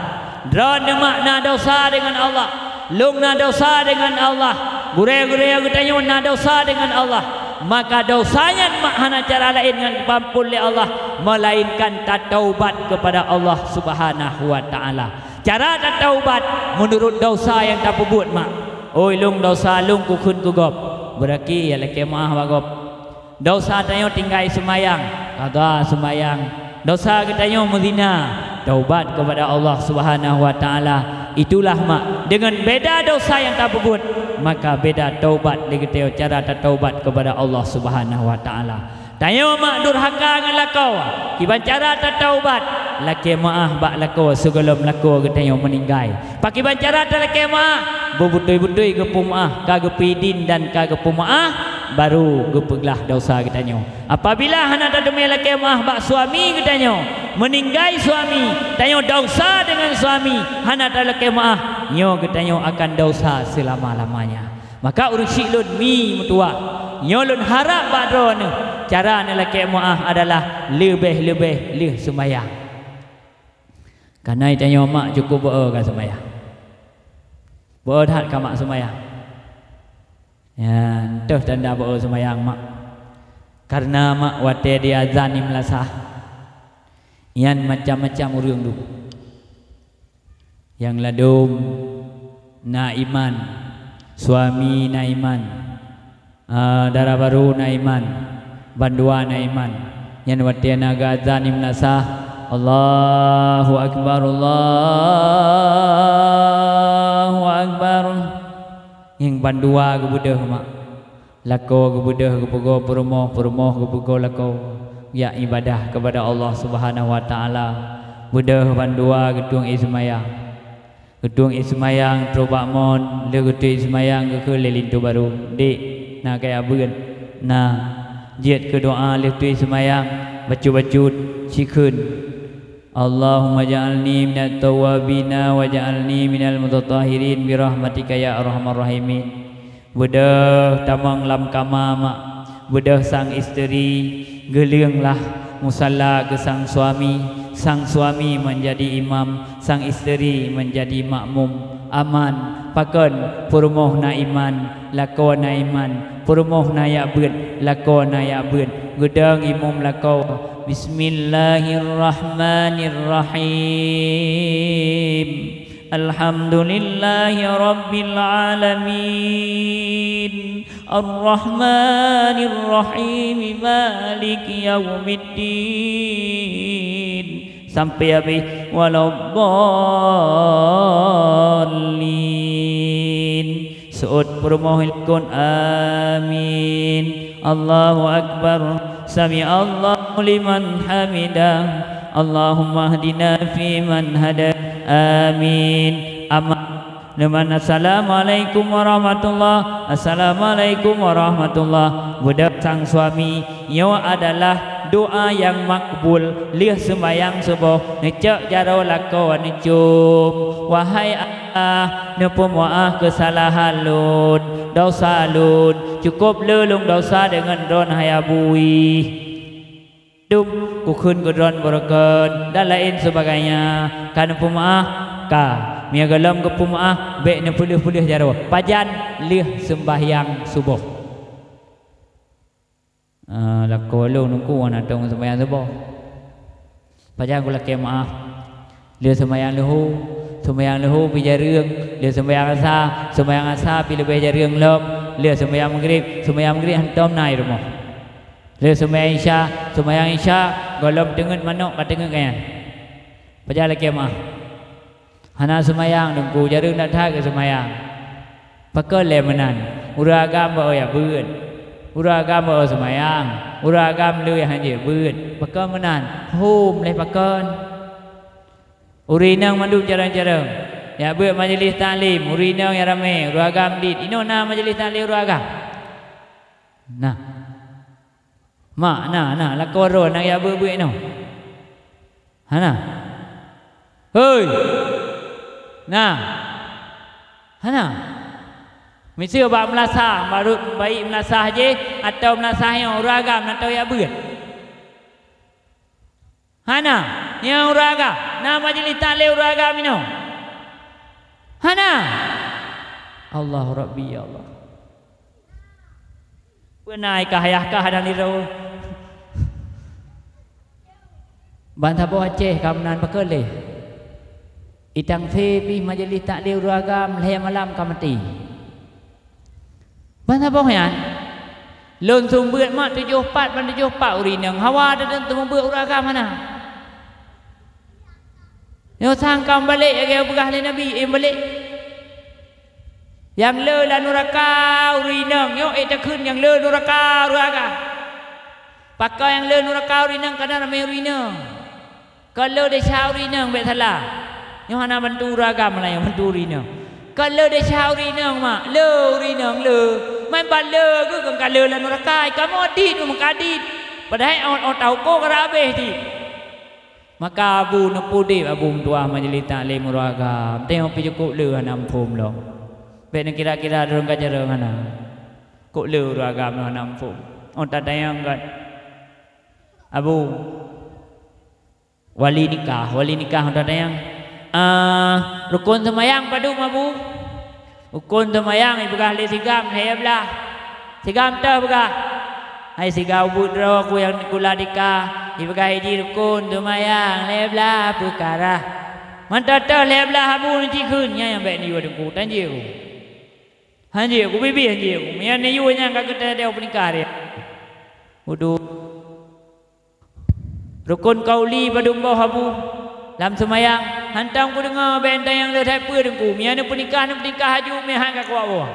Droeneuh mak na desya deungon Allah, lôn na desya deungon Allah, gurée-gurée geutanyoe na desya deungon Allah. Maka desya nyan mak hana cara laén nyang geupeuampon lé Allah, meulainkan tataubat keupada Allah Subhanahu wa Ta'ala. Cara tataubat meunurot desya nyang tapeubuet mak. Oi lôn desya lôn kukheun keu gob, beurati ya lakée meuáh bak gob. Desya tanyoe tinggai seumayang, qadha seumayang. Desya geutanyoe meuzina, taubat keupada Allah Subhanahu wa Ta'ala. Itulah mak, deungon beda desya nyang tapeubuet, maka beda taubat lé geutanyoe cara tataubat keupada Allah Subhanahu wa Ta'ala. Tanyoe mak durhaka ngon lakoe, kiban cara tataubat, lakée meuáh bak lakoe sigohlom lakoe geutanyoe meuninggai. Pakiban cara talakée meuáh, beubeutôi-beutôi geupeumeuáh, ka geupeuidin dan ka geupeumeuáh, baru geupeuglah desya geutanyoe. Apabila hana tateumé lakée meuáh bak suami geutanyoe, meuninggai suami, tanyoe desya deungon suami, hana talakée meuáh, nyoe geutanyoe akan desya seulama-lamanya. Maka ureuëng syiek lôn mi meutuwah, nyoe lôn harab bak droeneuh, cara neulakée meuáh adalah leubeh-leubeh lheueh seumayang. Kareuna tanyoe mak cukôp beu-e ka seumayang. Beu-e that ka mak seumayang. Nyan toh tanda beu-e seumayang mak. Kareuna mak watée di azan di meulasah, nyan macam-macam ureuëng dum. Nyang ladôm na iman, suami na iman, ah, dara barô na iman, bandua na iman. Nyan watée na geuazan di meunasah, "Allahu Akbar, Allahu Akbar." Nyang bandua geubeudôh mak. Lakoe geubeudôh geupeugoe peurumoh, peurumoh geupeugoe lakoe, jak iébadah keupada Allah Subhanahu wa Taala. Beudôh bandua geutueng ié seumayang. Geutueng ié seumayang trok bak mon, lheueh geutueng ié seumayang geukheun lé linto barô, "Dek, na kajak beuet?" "Na." Jeuet keu doá lheueh tueng ié seumayang, bacut-bacut, sikheun, "Allahumma ja'alni minat tawwabina wa ja'alni minal mutatahhirin bi rahmatika ya arhamar rahimin." Beudôh tamong lam kama mak, beudôh sang isteri, geuleueng lah musala keu sang suami, sang suami meunjadi imam, sang isteri meunjadi makmum. Aman, pakon, peurumoh na iman, lakoe na iman, peurumoh na jak beuet, lakoe na jak beuet. Geudong imum lakoe, "Bismillahirrahmanirrahim. Alhamdulillahi rabbil alamin. Arrahmanirrahim. Maliki yaumiddin." Sampai habéh, "Waladdallin." Seuôt peurumoh likot, "Amin." Allahu Akbar. Sami'allahu liman hamidah. Allahumma hdina fiman hadait. Amin. Aman. Neuman, "Assalamualaikum warahmatullah. Assalamualaikum warahmatullah." Beudôh sang suami, nyoe adalah doá nyang makbul lheueh seumayang suboh, neucok jaroe lakoe neucom, "Wahai Allah, neupeumeuáh keusalahan lôn, desya lôn, cukôp le lôn desya deungon droen hai abui." Dum, kukheun keu droen beureukeut dan laén seubagainya, ka neupeumeuáh, ka. Meunyoe gohlom geupeumeu'ah, bék neupeuleueh-peuleueh jaroe. Pajan? Lheueh seumbahyang suboh. Ah, lakoe lôn Teungku hana tong seumbahyang suboh. Pajan kulakée meu'ah? Lheueh seumbahyang leuhô, seumbahyang leuhô pih jareueng, lheueh seumbahyang asa, seumbahyang asa pih leubeh jareueng lom, lheueh seumbahyang maghrib, seumbahyang maghrib hantom na i rumoh. Lheueh seumbahyang isya, seumbahyang isya gohlom teungeut manok ka teungeut gobnyan. Pajan lakée meu'ah? Hana seumayang Teungku, jareueng that-that keu seumayang. Pakon lé meunan? Ureuëng agam bak jak beuet. Ureuëng agam bak seumayang. Ureuëng agam le han jeuet beuet. Pakon meunan? Hom lé pakon? Ureuëng inong mandum jareueng-jareueng. Jak beuet majelis taklim, ureuëng inong nyang ramé, ureuëng agam dit. Inoe na majelis taklim ureuëng agam? Nah. Mak, na, na, lakoe droe nyang jak beuet-beuet inoe? Hana? Hei! Na? Hana? Miseue bak meulasah, baru baik meulasah jih, atawa meulasah nyoe ureuëng agam na tau jak beuet? Hana? Nyang ureuëng agam, na majelis taklim ureuëng agam inoe? Hana? Allahu Rabbi, ya Allah. Peue na i kah yah kah dan i droe? Ban saboh Aceh ka meunan pakon lé. I Tangse pih majelis taklim ureuëng agam lhée malam ka maté. Ban saboh nyan, lôn seumeubeuet mak tujoh pat ban tujoh pat ureuëng inong hawa deudeun seumeubeuet ureuëng agam hana. Nyoe sang ka meubalek lagée peugah lé Nabi, eh, meubalek. Nyang le lam nuraka ureuëng inong, nyoe ék takheun nyang le nuraka ureuëng agam. Pakon nyang le nuraka ureuëng inong? Kana ramé ureuëng inong. Kon le desya ureuëng inong, bék salah. Nyoe hana bantu ureuëng agam, malah nyang bantu ureuëng inong. Kon le desya ureuëng inong, mak. Le ureuëng inong, le. Man ban le geuh kon ka le lam nuraka, kamoe dit, meuka dit. Padahai 'oh, 'oh tahuköm ka habéh dit. Maka Abu neupeudeb, Abu meutuah majelis taklim ureuëng agam. Teungoh pih cukôp le hana muphom lom. Bék neukira-kira droe ka jareueng hana. Kok le ureuëng agam hana muphom. 'Oh tatanyong kan. Abu. Wali nikah, wali nikah 'oh tatanyong. Ah, rukon seumayang padum, Abu? Rukon seumayang ipeugah lé sigam lhée blaih. Sigam toh peugah, "Hai sigam ubeut droe ku nyang kula nikah," ipeugah iji rukon seumayang lhée blaih peukara. Mantong toh lhée blaih Abu neucikheun, nyan nyang bék neuyue Teungku, tan jeuet ku. Han jeuet ku, bibi han jeuet ku. Meunyo neuyue nyan ka geutanyoe peunikah dia. Uduk. Rukon kauli padum boh Abu lam seumayang, hantom kudeungoe bak tanyong leuh that peue Teungku, meunyo neupeunikah, neupeunikah aju, meunyo han ka kuat woe.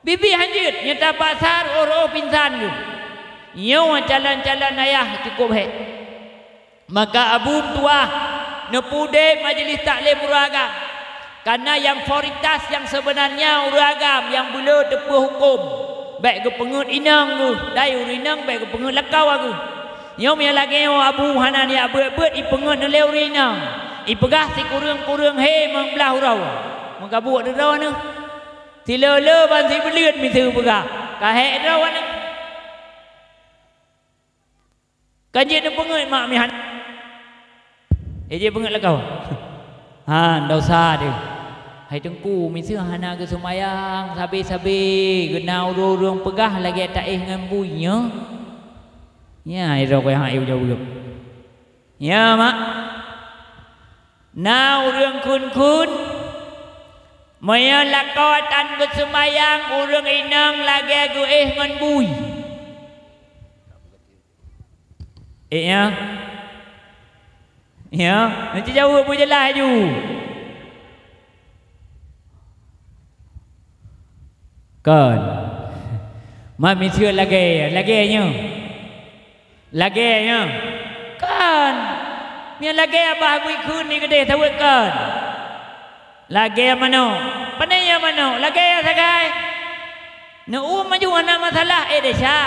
Bibi han jeuet, nyoe tapaksa rôh-rôh pingsan geuh. Nyoe calon-calon ayah cukôp hék. Maka Abu meutuah neupeudeb majelis taklim ureuëng agam. Kana nyang prioritas nyang seubeunanya ureuëng agam nyang beuleu teupeu huköm, bék geupeungeut inong geuh, dai ureuëng inong bék geupeungeut lakoe geuh. Nyoe meunyo lagée nyoe Abu hana neujak beuet-beuet ipeungeut lé ureuëng inong, ipeugah sikureueng-kureueng hé meublaih uroe, meugabuek droe neuh. Silolo ban sibeuleuet miseue peugah, ka hék droe neuh. Ka jeuet neupeungeut mak meuhan. Eh, jeuet peungeut lakoe. Han, dosa deuh. Hai Teungku, miseue hana geuseumayang sabe-sabe, geuna ureuëng-ureuëng peugah lagée taéh ngon bui nyoe. Nya, hai droe nyang hai jaweueb. Nya, mak. Na ureuëng kheun-kheun, meunyo lakoe tan geuseumayang ureuëng inong lagée geuéh ngon bui. Eh, ya? Ya? Nanti jaweueb beujeulaih aju. Kon. Mak miseue lagée, lagée nyoe. Lagée nyoe. Kon. Meunyo lagée abah bui kheun ni keudeh saweuet kon. Lagée manok. Pane nyang manok? Lagée sagai. Neuuem maju hana masalah, eh, desya.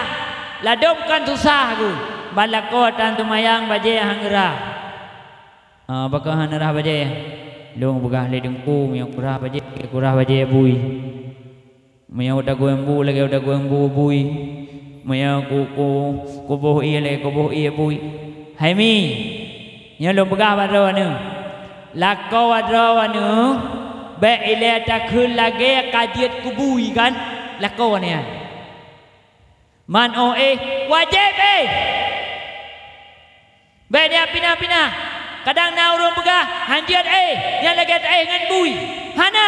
Ladom kan susah geuh. Ban lakoe tan seumayang bajée han geurah. Ah, pakon han geurah bajée? Lôn peugah lé Teungku, meunyo kurah bajée, kurah bajée bui. Meunyo udah geuémbu lagée udah geuémbu bui. Meunyo ku, ku, kuboh ié lagée kuboh ié bui. Hai mi, nyoe lôn peugah bak droeneuh. Lakoe droeneuh, bék ilée takheun lagée ka jeuet keu bui kan, lakoe nyan. Man óh éh, wajéb éh. Bék nyan pinah-pinah. Kadang na ureuëng peugah, "Han jeuet éh, nyan lagée taéh ngon bui." Hana,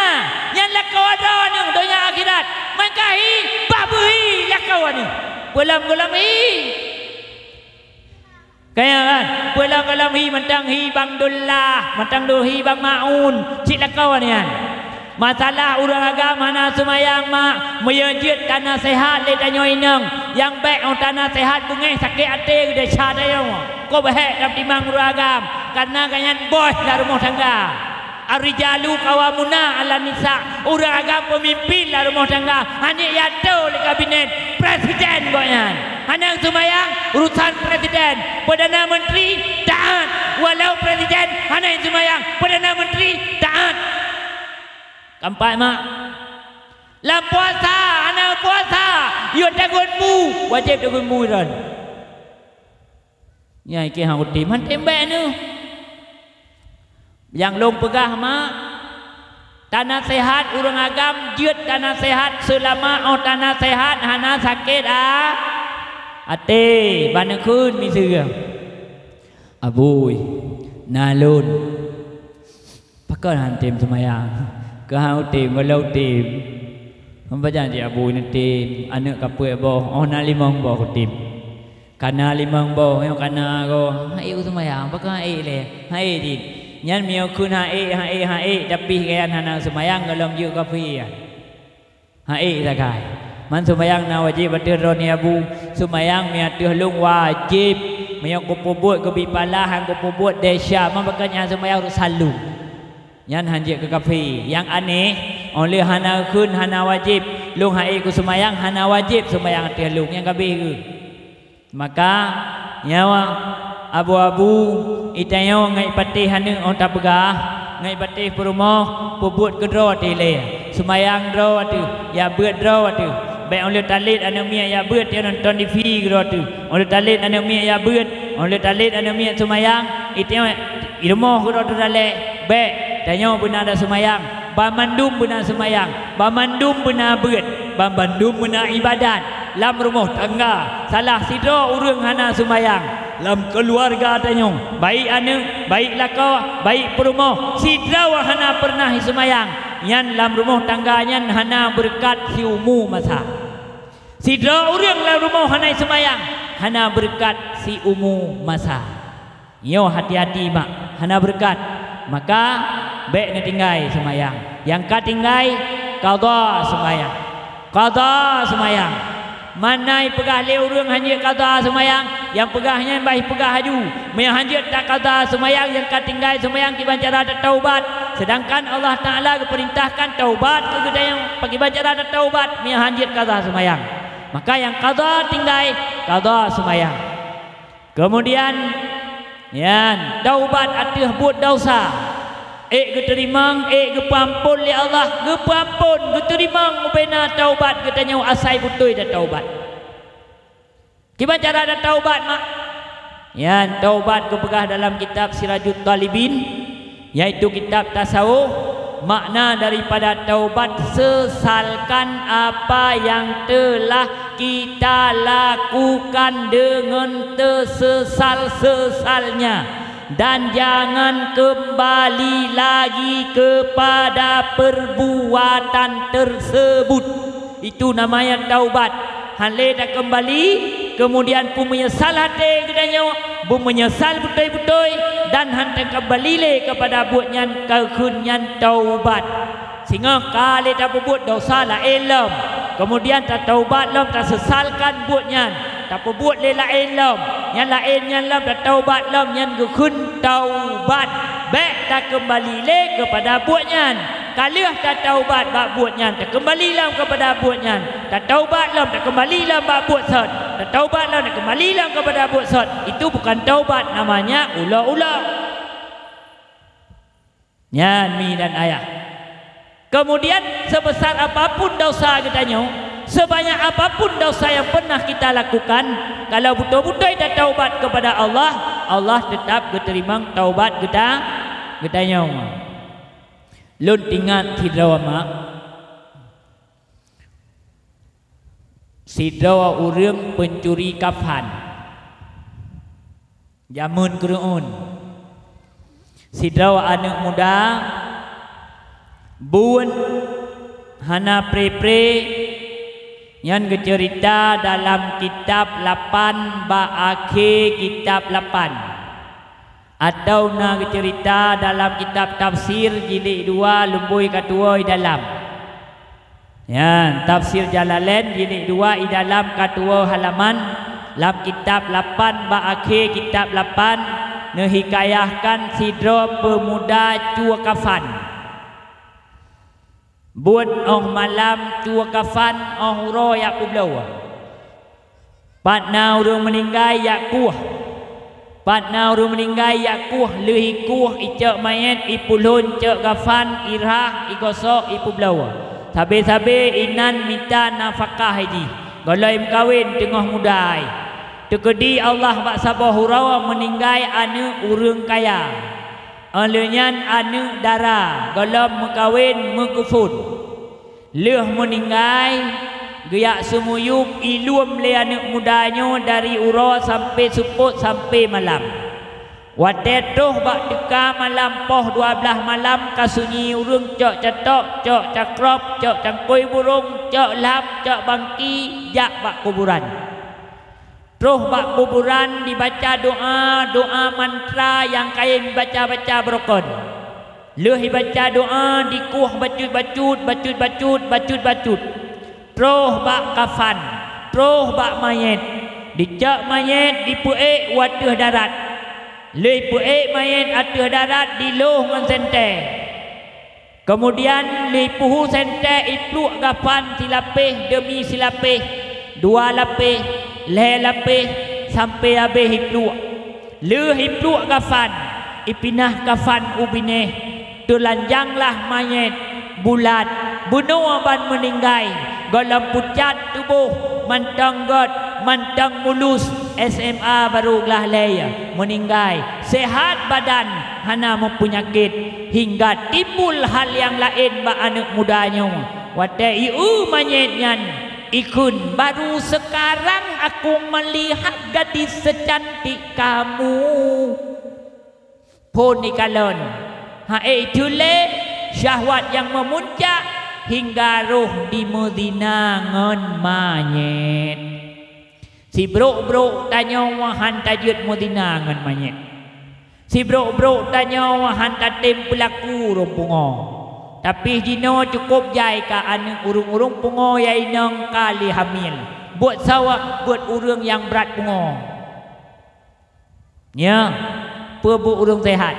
nyan lakoe droeneuh donya akhirat. Man ka hi, bah beuhi lakoe nyan. Peulom-peulom hi. Kaya kan? Peulom-peulom hi mantong hi bang Dullah, mantong deuh hi bang Maun, cit lakoe nyan. Masalah ureuëng agam hana seumayang mak, meunyoe jeuet tanaseuhat lé tanyoe inong, nyang bék óh tanaseuhat beungéh sakét até geuh desya tanyoe. Kok bék tamtimang ureuëng agam, kareuna gobnyan boh lam rumoh tangga. Ar-rijalu qawwamuna 'alan nisa, ureuëng agam peumimpin lam rumoh tangga, hana jitô lé kabinet, presiden gobnyan. Hana seumayang, urusan presiden, perdana menteri taat, walau presiden hana seumayang, perdana menteri taat. Keempat mak, lam puasa, hana puasa, yue tagun bu, wajéb tagun bu droe. Nyan ikeu han kutem, han tem bék neuh. Nyang lôn peugah mak, tanaseuhat ureuëng agam jeuet tanaseuhat seulama óh tanaseuhat hana sakét a-, até. Ban neukheun miseue, "Abui, na lôn." Pakon han tem seumayang? Keu han kutem, gohlom kutem. Meubajang cit abui neutem, aneuëk ka peuet boh, óh na limong boh kutem. Kana limong boh, nyoe kana goh, han ék seumayang, pakon han ék lé? Han ék cit. Nyan meunyoe kheun han ék, han ék, han ék, tapi gobnyan hana seumayang, gohlom jeuet kafé. Han ék sagai. Man seumayang na wajéb ateueh droeneuh abu. Seumayang meunyoe ateueh lôn wajéb. Meunyoe kupeubuet keubiet pahala han kupeubuet desya. Man pakon nyan seumayang urusan lôn. Nyan han jeuet keu kafé. Nyang aneh, óh lheueh hana kheun hana wajéb. Lôn han ék kuseumayang hana wajéb seumayang ateueh lôn. Nyan ka abéh geuh. Maka, nyoe, abu-abu, geutanyoe ngon patéh aneuëk óh tapeugah, ngon patéh peurumoh, peubuet keudroe teuh lé. Seumayang droe teuh, jak beuet droe teuh. Bék óh lheueh talét aneuëk miet jak beuet, teuh nonton TV keudroe teuh. Óh lheueh talét aneuëk miet jak beuet, óh lheueh talét aneuëk miet seumayang, geutanyoe i rumoh keudroe teuh dalek. Bék, tanyoe beuna taseumayang, banmandum beuna seumayang, banmandum beuna beuet, banmandum beuna iébadat. Lam rumoh tangga, salah sidroe ureuëng hana seumayang, lam keuluwarga tanyoe, baik aneuëk, baik lakoe, baik peurumoh, sidroe hana peureunah jiseumayang, nyan lam rumoh tangga nyan hana beureukat siumu masa. Sidroe ureuëng lam rumoh hana jiseumayang, hana beureukat siumu masa. Nyoe hati-hati mak, hana beureukat. Maka, bék neutinggai seumayang. Nyang ka tinggai, qadha seumayang. Qadha seumayang. Man na jipeugah lé ureuëng han jeuet qadha seumayang, nyang peugah nyan bah jipeugah laju. Meunyoe han jeuet taqadha seumayang nyang ka tinggai seumayang kiban cara tataubat, seudangkan Allah Taala geupeurintahkan taubat keu geutanyoe, pakiban cara tataubat meunyoe han jeuet qadha seumayang. Maka nyang qadha tinggai, qadha seumayang. Keumudian, nyan, taubat ateueh buet desya. Ék geuteurimong, ék geupeuamphon lé Allah, geupeuamphon, geuteurimong ubena taubat geutanyoe asai beutôi tataubat. Kiban cara tataubat mak? Nyan taubat geupeugah dalam kitab Sirajut Talibin, yaitu kitab tasawuf, makna daripada taubat, sesalkan apa yang telah kita lakukan dengan sesal-sesalnya, dan jangan kembali lagi kepada perbuatan tersebut. Itu namanya taubat. Han lé takeumbali, keumudian peumeunyeusal até geutanyoe, beumeunyeusal beutôi-beutôi, dan han takeumbali lé keupada buet nyan, takheun nyan taubat. Singoh ka lé tapeubuet desya laén lom, keumudian tataubat lom taseusalkan buet nyan, tapeubuet lé laén lom, nyang laén nyan lom tataubat lom, nyan geukheun taubat. Bék takeumbali lé keupada buet nyan. Ka lheueh tataubat bak buet nyan, takeumbali lom keupada buet nyan. Tataubat lom, takeumbali lom bak buet sot. Tataubat lom, takeumbali lom keupada buet sot. Itu bukan taubat, namanya ulok-ulok. Nyan mi dan ayah. Keumudian, seubesar apapun desya geutanyoe, seubanyak apapun desya nyang pernah kita lakukan, kalau beutôi-beutôi tataubat keupada Allah, Allah teutab geuteurimong taubat geuta-, Geutanyoe, lôn ingat sidroe mak, sidroe ureuëng peuncuri kafan. Jameun keureuun, sidroe aneuëk muda buet hana pre-pre, nyan geuceurita dalam kitab lapan bak akhé kitab lapan, atau na geuceurita dalam kitab tafsir jilid dua lumbôi ka tuwoe dalam. Nyan, Tafsir Jalalain jilid dua i dalam ka tuwoe halaman, lam kitab lapan bak akhé kitab lapan neuhikayahkan sidroe peumuda cue kafan. Buet óh malam cue kafan óh uroe jak peubloe. Pat na ureuëng meuninggai jak kueh. Pat na ureuëng meuninggai jak kueh, lheueh ikueh icok manyét, ipuhlon cok kafan, irhah, igosok, ipeubloe. Sabe-sabe inan mita nafakah jih, gohlom meukawen teungoh muda ai. Teukeudi Allah bak saboh uroe meuninggai aneuëk ureuëng kaya. Óh lheueh nyan aneuëk dara gohlom meukawen meukeufon. Lheueh meuninggai, geujak seumuyub ilom lé aneuëk muda nyoe dari uroe sampoe seupôt sampoe malam. Watée troh bak teuka malam poh dua blaih malam ka sunyi ureuëng cok catok, cok cakrop, cok cangkôi burông, cok lam, cok bangki jak bak kuburan. Troh bak kuburan dibaca doa, doa mantra nyang kayém baca-baca beurukon. Lheueh ibaca doa dikueh bacut-bacut, bacut-bacut, bacut-bacut. Troh bak kafan, troh bak manyét, dicok manyét dipeuék u ateueh darat. Lheueh peuék manyét ateueh darat dilôh ngon sentée. Keumudian lheueh peuhu sentée ipluek kafan silapéh deumi silapéh, dua lapéh, lhée lapéh, sampoe habéh ipluek. Lheueh ipluek kafan, ipinah kafan u binéh, teulanjanglah manyét bulat, bunoe ban meuninggai, gohlom pucat tuboh, mantong gét, mantong mulus, S M A barô glah lhée, meuninggai, seuhat badan, hana meupeunyakét. Hingga timbul hal nyang laén bak aneuëk muda nyoe. Watée ieu manyét nyan, ikheun, "Baru sekarang aku melihat gadis secantik kamu." Phon ikalon, han ék ituléh syahwat nyang meumuncak hingga roh dimeuzina ngon manyét. Sibrok-brok tanyoe han tajeuet meuzina ngon manyét. Sibrok-brok tanyoe han tatem peulaku ureuëng pungoe. Tapi jinoe cukôp jai ka aneuëk ureuëng-ureuëng pungoe nyang inong ka lheueh hamil. Buet sawa buet ureuëng nyang brat pungoe. Nyan, peue buet ureuëng seuhat?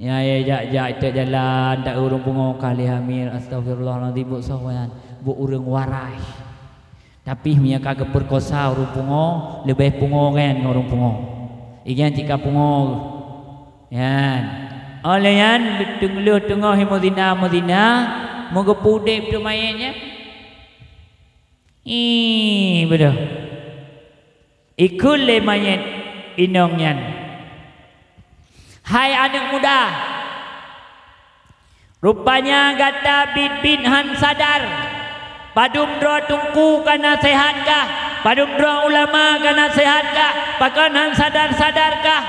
Nyan, ya, jak-jak, iték jalan, tak ureuëng pungoe ka lheueh hamil, astagfirullahalazim, buet sawa nyan, buet ureuëng warai. Tapi meunyo ka geupeukosa ureuëng pungoe, leubeh pungoe nyan ngon ureuëng pungoe. Ingat cit ka pungoe. Nyan. Óh lheueh nyan, teungoh-teungoh meuzina-meuzina, meugeupudeb teuk manyét nyan. Ih, beudôh. Ikheun lé manyét inong nyan, "Hai aneuëk muda, rupanya gata biet-biet han sadar. Padum droe teungku ka naseuhat kah? Padum droe ulama ka naseuhat kah? Pakon han sadar-sadar kah?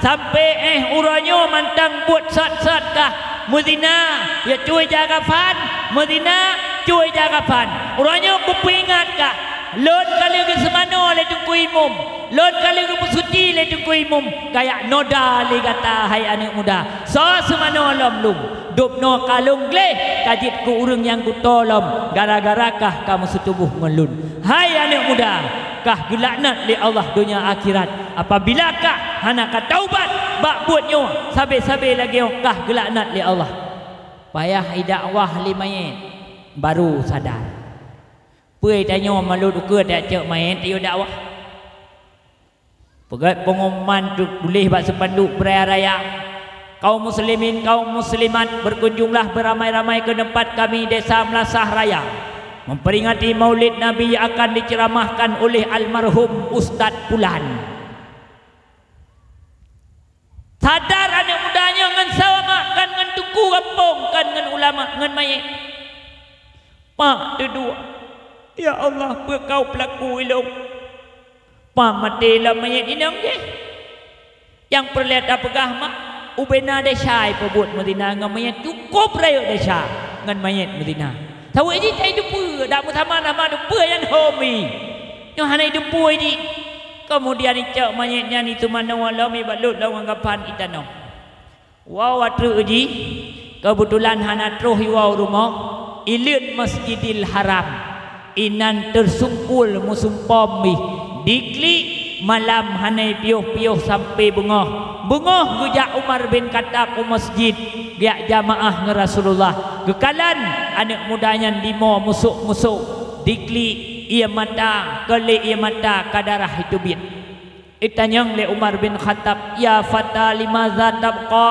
Sampoe éh uroe nyoe mantong buet sot-sot kah? Meuzina, ya cue ija kafan, meuzina, cue ija kafan. Uroe nyoe kupeuingat kah? Lôn ka lheueh geuseumanoe lé Teungku Imum, lôn ka lheueh geupeusuci lé Teungku Imum, kajak noda lé gata, hai aneuëk muda. Soe seumanoe lom lôn? Dubnoe ka lôn gleh, ka jeuet keu ureuëng nyang kuto lom, gara-gara kah ka meuseutuboh ngon lôn. Hai aneuëk muda, kah geulaknat lé Allah donya akhirat. Apabila kah hana ka taubat bak buet nyoe, sabe-sabe lagée nyoe kah geulaknat lé Allah." Payah idakwah lé manyét, baru sadar. Peue tanyoe meulôt ukeue tajak cok manyét yue dakwah? Peugét peungumuman tuléh bak seupanduk beuraya raya, "Kaum muslimin, kaum muslimat, berkunjunglah beramai-ramai ke tempat kami, Desa Melasah Raya, memperingati Maulid Nabi yang akan diceramahkan oleh almarhum Ustaz Pulan." Sadar aneuëk muda Gampông kan ngon ulama, ngon manyét. Pak teuduek, "Ya Allah, peue kau peulaku ilông?" Pak maté lom manyét inong jih. Nyang peureulée tapeugah mak, ubena desya peubuet meuzina ngon manyét, cukôp rayeuk desya ngon manyét meuzina. Saboh jih tai teupeue, dak meusaman hama teupeue nyan hom i. Nyoe hana teupeue jih. Keumudian icok manyét nyan iteumanoe lom, ibalut lom ngon kapan, itanom. Woe ateueh jih, keubeutulan hana troh iwoe rumoh, ileuet Masjidil Haram. Inan teusungkul meusumpom bih, diklik malam hana piôh-piôh sampoe beungoh. Beungoh geujak Umar bin Khattab u masjid, geujak jamaah ngon Rasulullah. Geukalon aneuëk muda nyan dimoe musôk-musôk, diklik ié mata, keu lé ié mata ka darah iteubiet. Itanyong lé Umar bin Khattab, "Ya fata, limaza tabqa?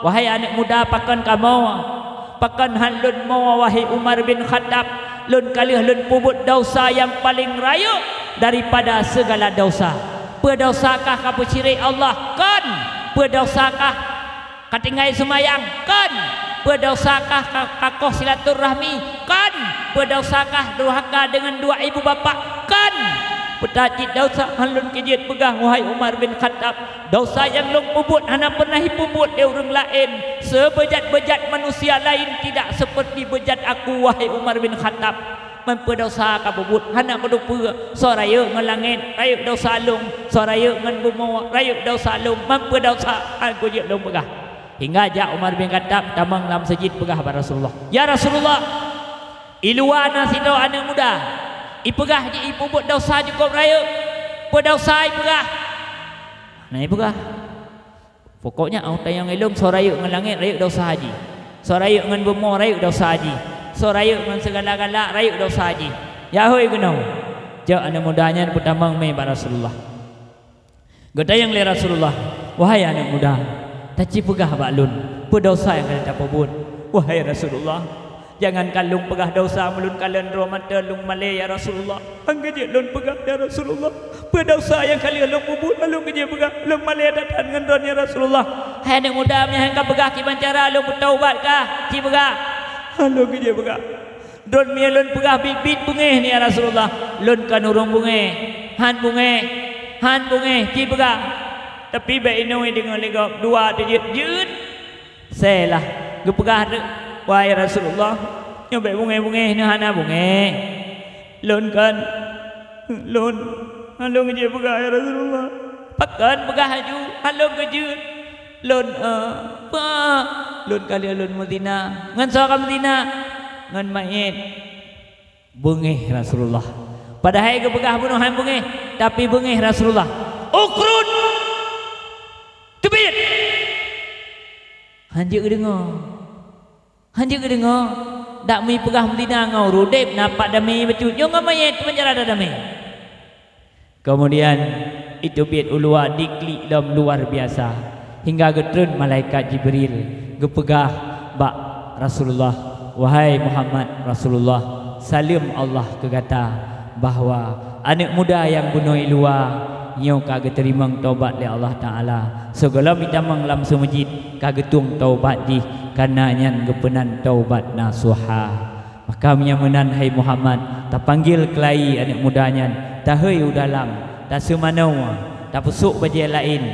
Wahai aneuëk muda, pakon kamoe? Pakon han lôn moe, wahai Umar bin Khattab? Lôn ka lheueh lôn peubuet desya nyang paleng rayeuk daripada sigala desya. Peue desya kah kapeucirek Allah? Kon! Peue desya kah katinggai seumayang? Kon! Peue desya kah ka-, kakoh silaturahmi? Kon! Peue desya kah durhaka deungon dua ibu bapak? Kon! Peue that cit desya han lôn keujeuet peugah, wahai Umar bin Khattab. Desya nyang lôn peubuet hana peureunah jipeubuet lé ureuëng laén. Sibeujat-beujat manusia laén tidak seperti beujat aku, wahai Umar bin Khattab. Man peue desya kapeubuet hana keuteupeue, soe rayeuk ngon langét, rayeuk desya lôn, soe rayeuk ngon bumoe, rayeuk desya lôn, man peue desya han keujeuet lôn peugah." Hingga jak Umar bin Khattab tamong lam seujid peugah bak Rasulullah, "Ya Rasulullah, i luwa na sidroe aneuëk muda, ipeugah jih ipeubuet desya cukôp rayeuk. Peue desya ipeugah?" "Hana ipeugah. Pokoknya, 'oh tanyong ilông, soe rayeuk ngon langét, rayeuk desya jih. Soe rayeuk ngon bumoe, rayeuk desya jih. Soe rayeuk ngon sigala galak, rayeuk desya jih.'" "Ya hôi keunoe." Jak aneuëk muda nyan peutamong mé bak Rasulullah. Geutanyong lé Rasulullah, "Wahai aneuëk muda, taci peugah bak lôn, peue desya nyang ka lôn tapeubuet?" "Wahai Rasulullah, jangankan lôn peugah desya, meulôn kalon droe mata lôn malée, ya Rasulullah. Han keujeuet lôn peugah, ya Rasulullah. Peue desya nyang ka lheueh lôn peubuet, han lôn keujeuet peugah, lôn malée that-that ngon droeneuh, ya Rasulullah." "Hai aneuëk muda, meunyo han kapeugah, kiban cara lôn peutaubat kah? Ci peugah." "Han lôn keujeuet peugah. Droeneuh lôn peugah biet-biet beungéh nyoe, ya Rasulullah. Lôn kon ureuëng beungéh. Han beungéh, han beungéh, ci peugah." Tapi bék inong deungoe lé gob, dua teujeuet-jeuet. Seulah geupeugah teuk, "Wahai Rasulullah, nyoe bék beungéh-beungéh, nyoe hana beungéh. Lôn kon, lôn, han lôn keujeuet peugah, ya Rasulullah." "Pakon peugah laju, han lôn keujeuet?" "Lôn, eh, peue? Lôn ka lheueh lôn meuzina." "Ngon soe kameuzina?" "Ngon manyét." Beungéh Rasulullah. Padahai geupeugah bunoe han beungéh, tapi beungéh Rasulullah. "Ukhruj! Teubiet!" Han jeuet geudeungoe. Han jeuet geudeungoe. Dak meupeugah meudina ngon ureuëng udeb, na pat damé bacut. Nyoe ngon manyét, kiban cara dak damé. Keumudian, iteubiet u luwa diklik lom luar biasa, hingga geutreun malaikat Jibril geupeugah bak Rasulullah, "Wahai Muhammad Rasulullah, saleuem Allah keu gata, bahwa aneuëk muda nyang bunoe i luwa nyoe ka geuteurimong taubat lé Allah Taala. Sigohlom itamong lam seumeujid ka geutueng taubat jih, kareuna nyan geupeunan taubat nasuha." Maka meunyoe meunan, hai Muhammad, tapanggil keulayi aneuëk muda nyan, tahôi u dalam, taseumanoe, tapeusok bajée laén,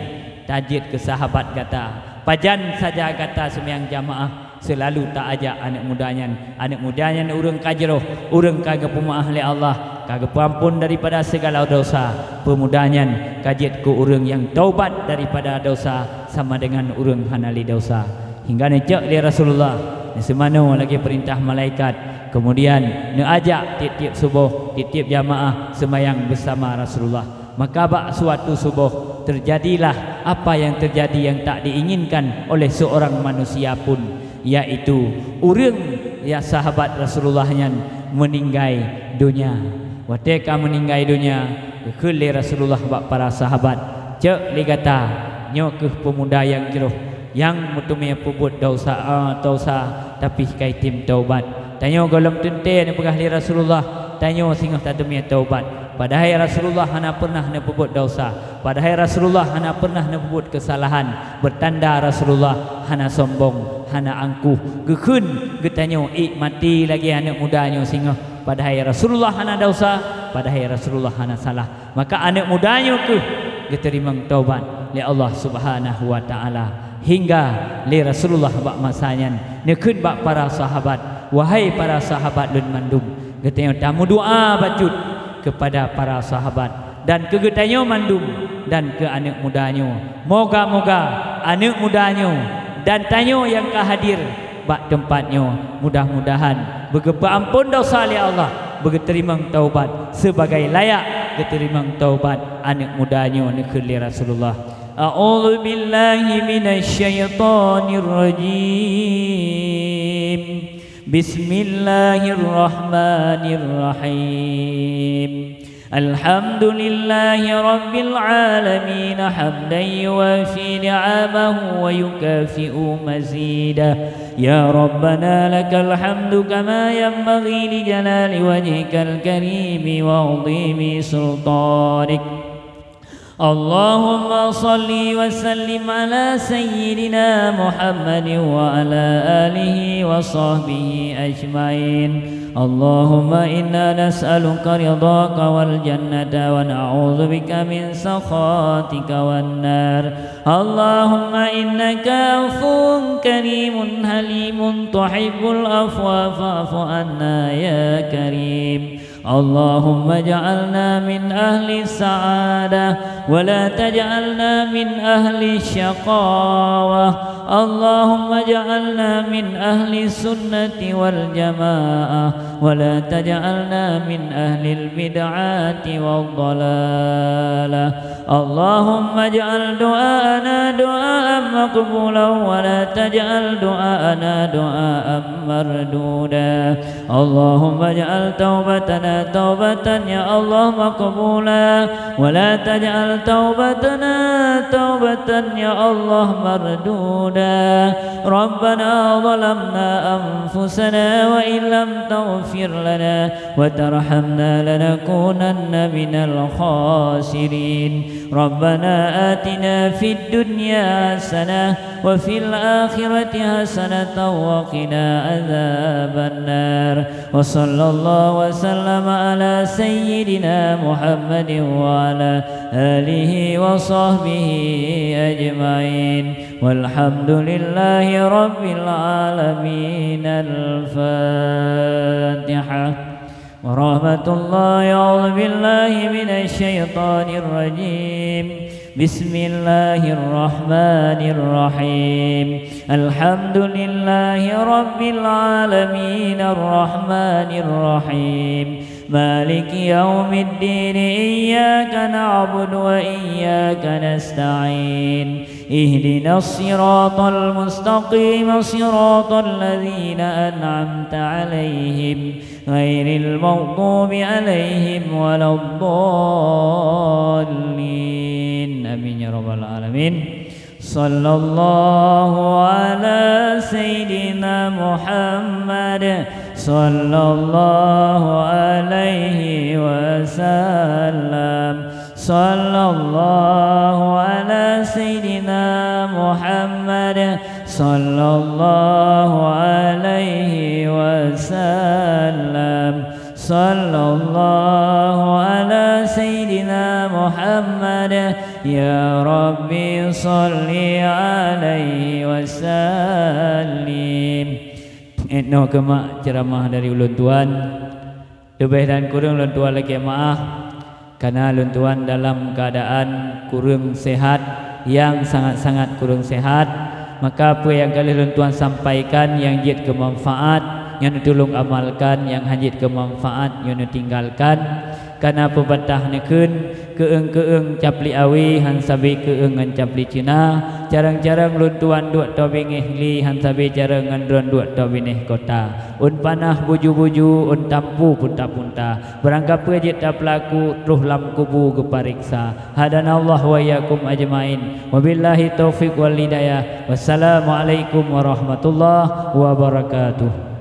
tajeuet keu sahabat gata. Pajan saja gata seumayang jamaah, seulalu ta-ajak aneuëk muda nyan. Aneuëk muda nyan ureuëng ka jroh, ureuëng ka geupeumeuáh lé Allah, ka geupeuamphon daripada sigala desya. Peumuda nyan ka jeuet keu ureuëng nyang taubat daripada desya sama deungon ureuëng hana lé desya. Hingga neucok lé Rasulullah, neuseumanoe lagée peurintah malaikat, keumudian neuajak tieb-tieb suboh, tieb-tieb jamaah seumayang beusama Rasulullah. Maka bak suatu suboh, teujadilah apa nyang teujadi nyang tak diinginkan oleh seurang manusia pun, yaitu ureuëng nyang sahabat Rasulullah nyan meuninggai donya. Watée ka meuninggai donya, geukheun lé Rasulullah bak para sahabat, "Cok lé gata, nyoe kheueh peumuda nyang jroh, nyang meuteumé peubuet desya, eh, desya, tapi ka item taubat. Tanyoe gohlom teuntée neupeugah lé Rasulullah, tanyoe singoh tateumé taubat." Padahai Rasulullah hana peureunah neupeubuet desya, padahai Rasulullah hana peureunah neupeubuet keusalahan, beutanda Rasulullah hana sombong, hana angkuh, geukheun geutanyoe ék maté lagée aneuëk muda nyoe singoh, padahai Rasulullah hana desya, padahai Rasulullah hana salah. Maka aneuëk muda nyoe kheueh geuteurimong taubat lé Allah Subhanahu wa Ta'ala, hingga lé Rasulullah bak masa nyan neukheun bak para sahabat, "Wahai para sahabat lôn mandum, geutanyoe tameudoá bacut keupada para sahabat dan keu geutanyoe mandum dan keu aneuëk muda nyoe. Moga-moga aneuëk muda nyoe dan tanyoe nyang ka hadir bak teumpat nyoe, mudah-mudahan beugeupeuamphon desya lé Allah, beugeuteurimong taubat sibagai layak geuteurimong taubat aneuëk muda nyoe," neukheun lé Rasulullah. A'udzubillahi minasyaitonirrajim. Bismillahirrahmanirrahim. الحمد لله رب العالمين، حمدا يوافي نعمه ويكافئ مزيده. يا ربنا لك الحمد كما ينبغي لجلال وجهك الكريم وعظيم سلطانك. اللهم صل وسلم على سيدنا محمد وعلى آله وصحبه أجمعين. اللهم إنا نسألك رضاك والجنة ونعوذ بك من سخطك والنار. اللهم إنك عفو كريم حليم تحب العفو فاعف عنا يا كريم. اللهم اجعلنا من أهل السعادة ولا تجعلنا من أهل الشقاوة. اللهم اجعلنا من أهل السنة والجماعة ولا تجعلنا من أهل البدعة والضلالة. اللهم اجعل دعاءنا دعاء مقبولا ولا تجعل دعاءنا دعاء مردودا. اللهم اجعل توبتنا توبة يا الله مقبولة، ولا تجعل توبتنا توبة يا الله مردودا. ربنا ظلمنا أنفسنا وإن لم تغفر لنا وترحمنا لنكونن من الخاسرين. ربنا آتنا في الدنيا حسنة وفي الآخرة حسنة وقنا عذاب النار. وصلى الله وسلم على سيدنا محمد وعلى آله وصحبه أجمعين. والحمد لله رب العالمين. الفاتحة. ورحمة الله. أعوذ بالله من الشيطان الرجيم. بسم الله الرحمن الرحيم. الحمد لله رب العالمين. الرحمن الرحيم. مالك يوم الدين. إياك نعبد وإياك نستعين. اهدنا الصراط المستقيم. صراط الذين أنعمت عليهم غير المغضوب عليهم ولا الضالين. آمين يا رب العالمين. صلى الله على سيدنا محمد. صلى الله عليه وسلم. صلى الله على سيدنا محمد. صلى الله عليه وسلم. صلى الله على سيدنا محمد. يا ربي صل عليه وسلم. Inoe keumak ceramah dari ulôn tuan. Leubeh dan kureueng lôn tuan lakée meuáh, kana lôn tuan dalam keuadaan kureueng seuhat, nyang sangat-sangat kureueng seuhat. Maka peue nyang ka lheueh lôn tuan sampaikan nyang jeuet keu manfaat, nyan neutulông amalkan, nyang hana jeuet keu manfaat, nyoe neutinggalkan. Kana peubatah neukheun, keueung-keueung cap li awe han sabe keueung ngon cap li ceuna, carông-carông lôn tuan duek toe binéh li han sabe carông ngon droen duek toe binéh kota. Ôn panah buju-buju, ôn tampu punta-punta. Barangkapeue jeuet tapeulaku, troh lam kubu geupareksa. Hadanallahu wa iyyakum ajmain. Wabillahi taufiq wal hidayah. Wassalamualaikum warahmatullahi wabarakatuh.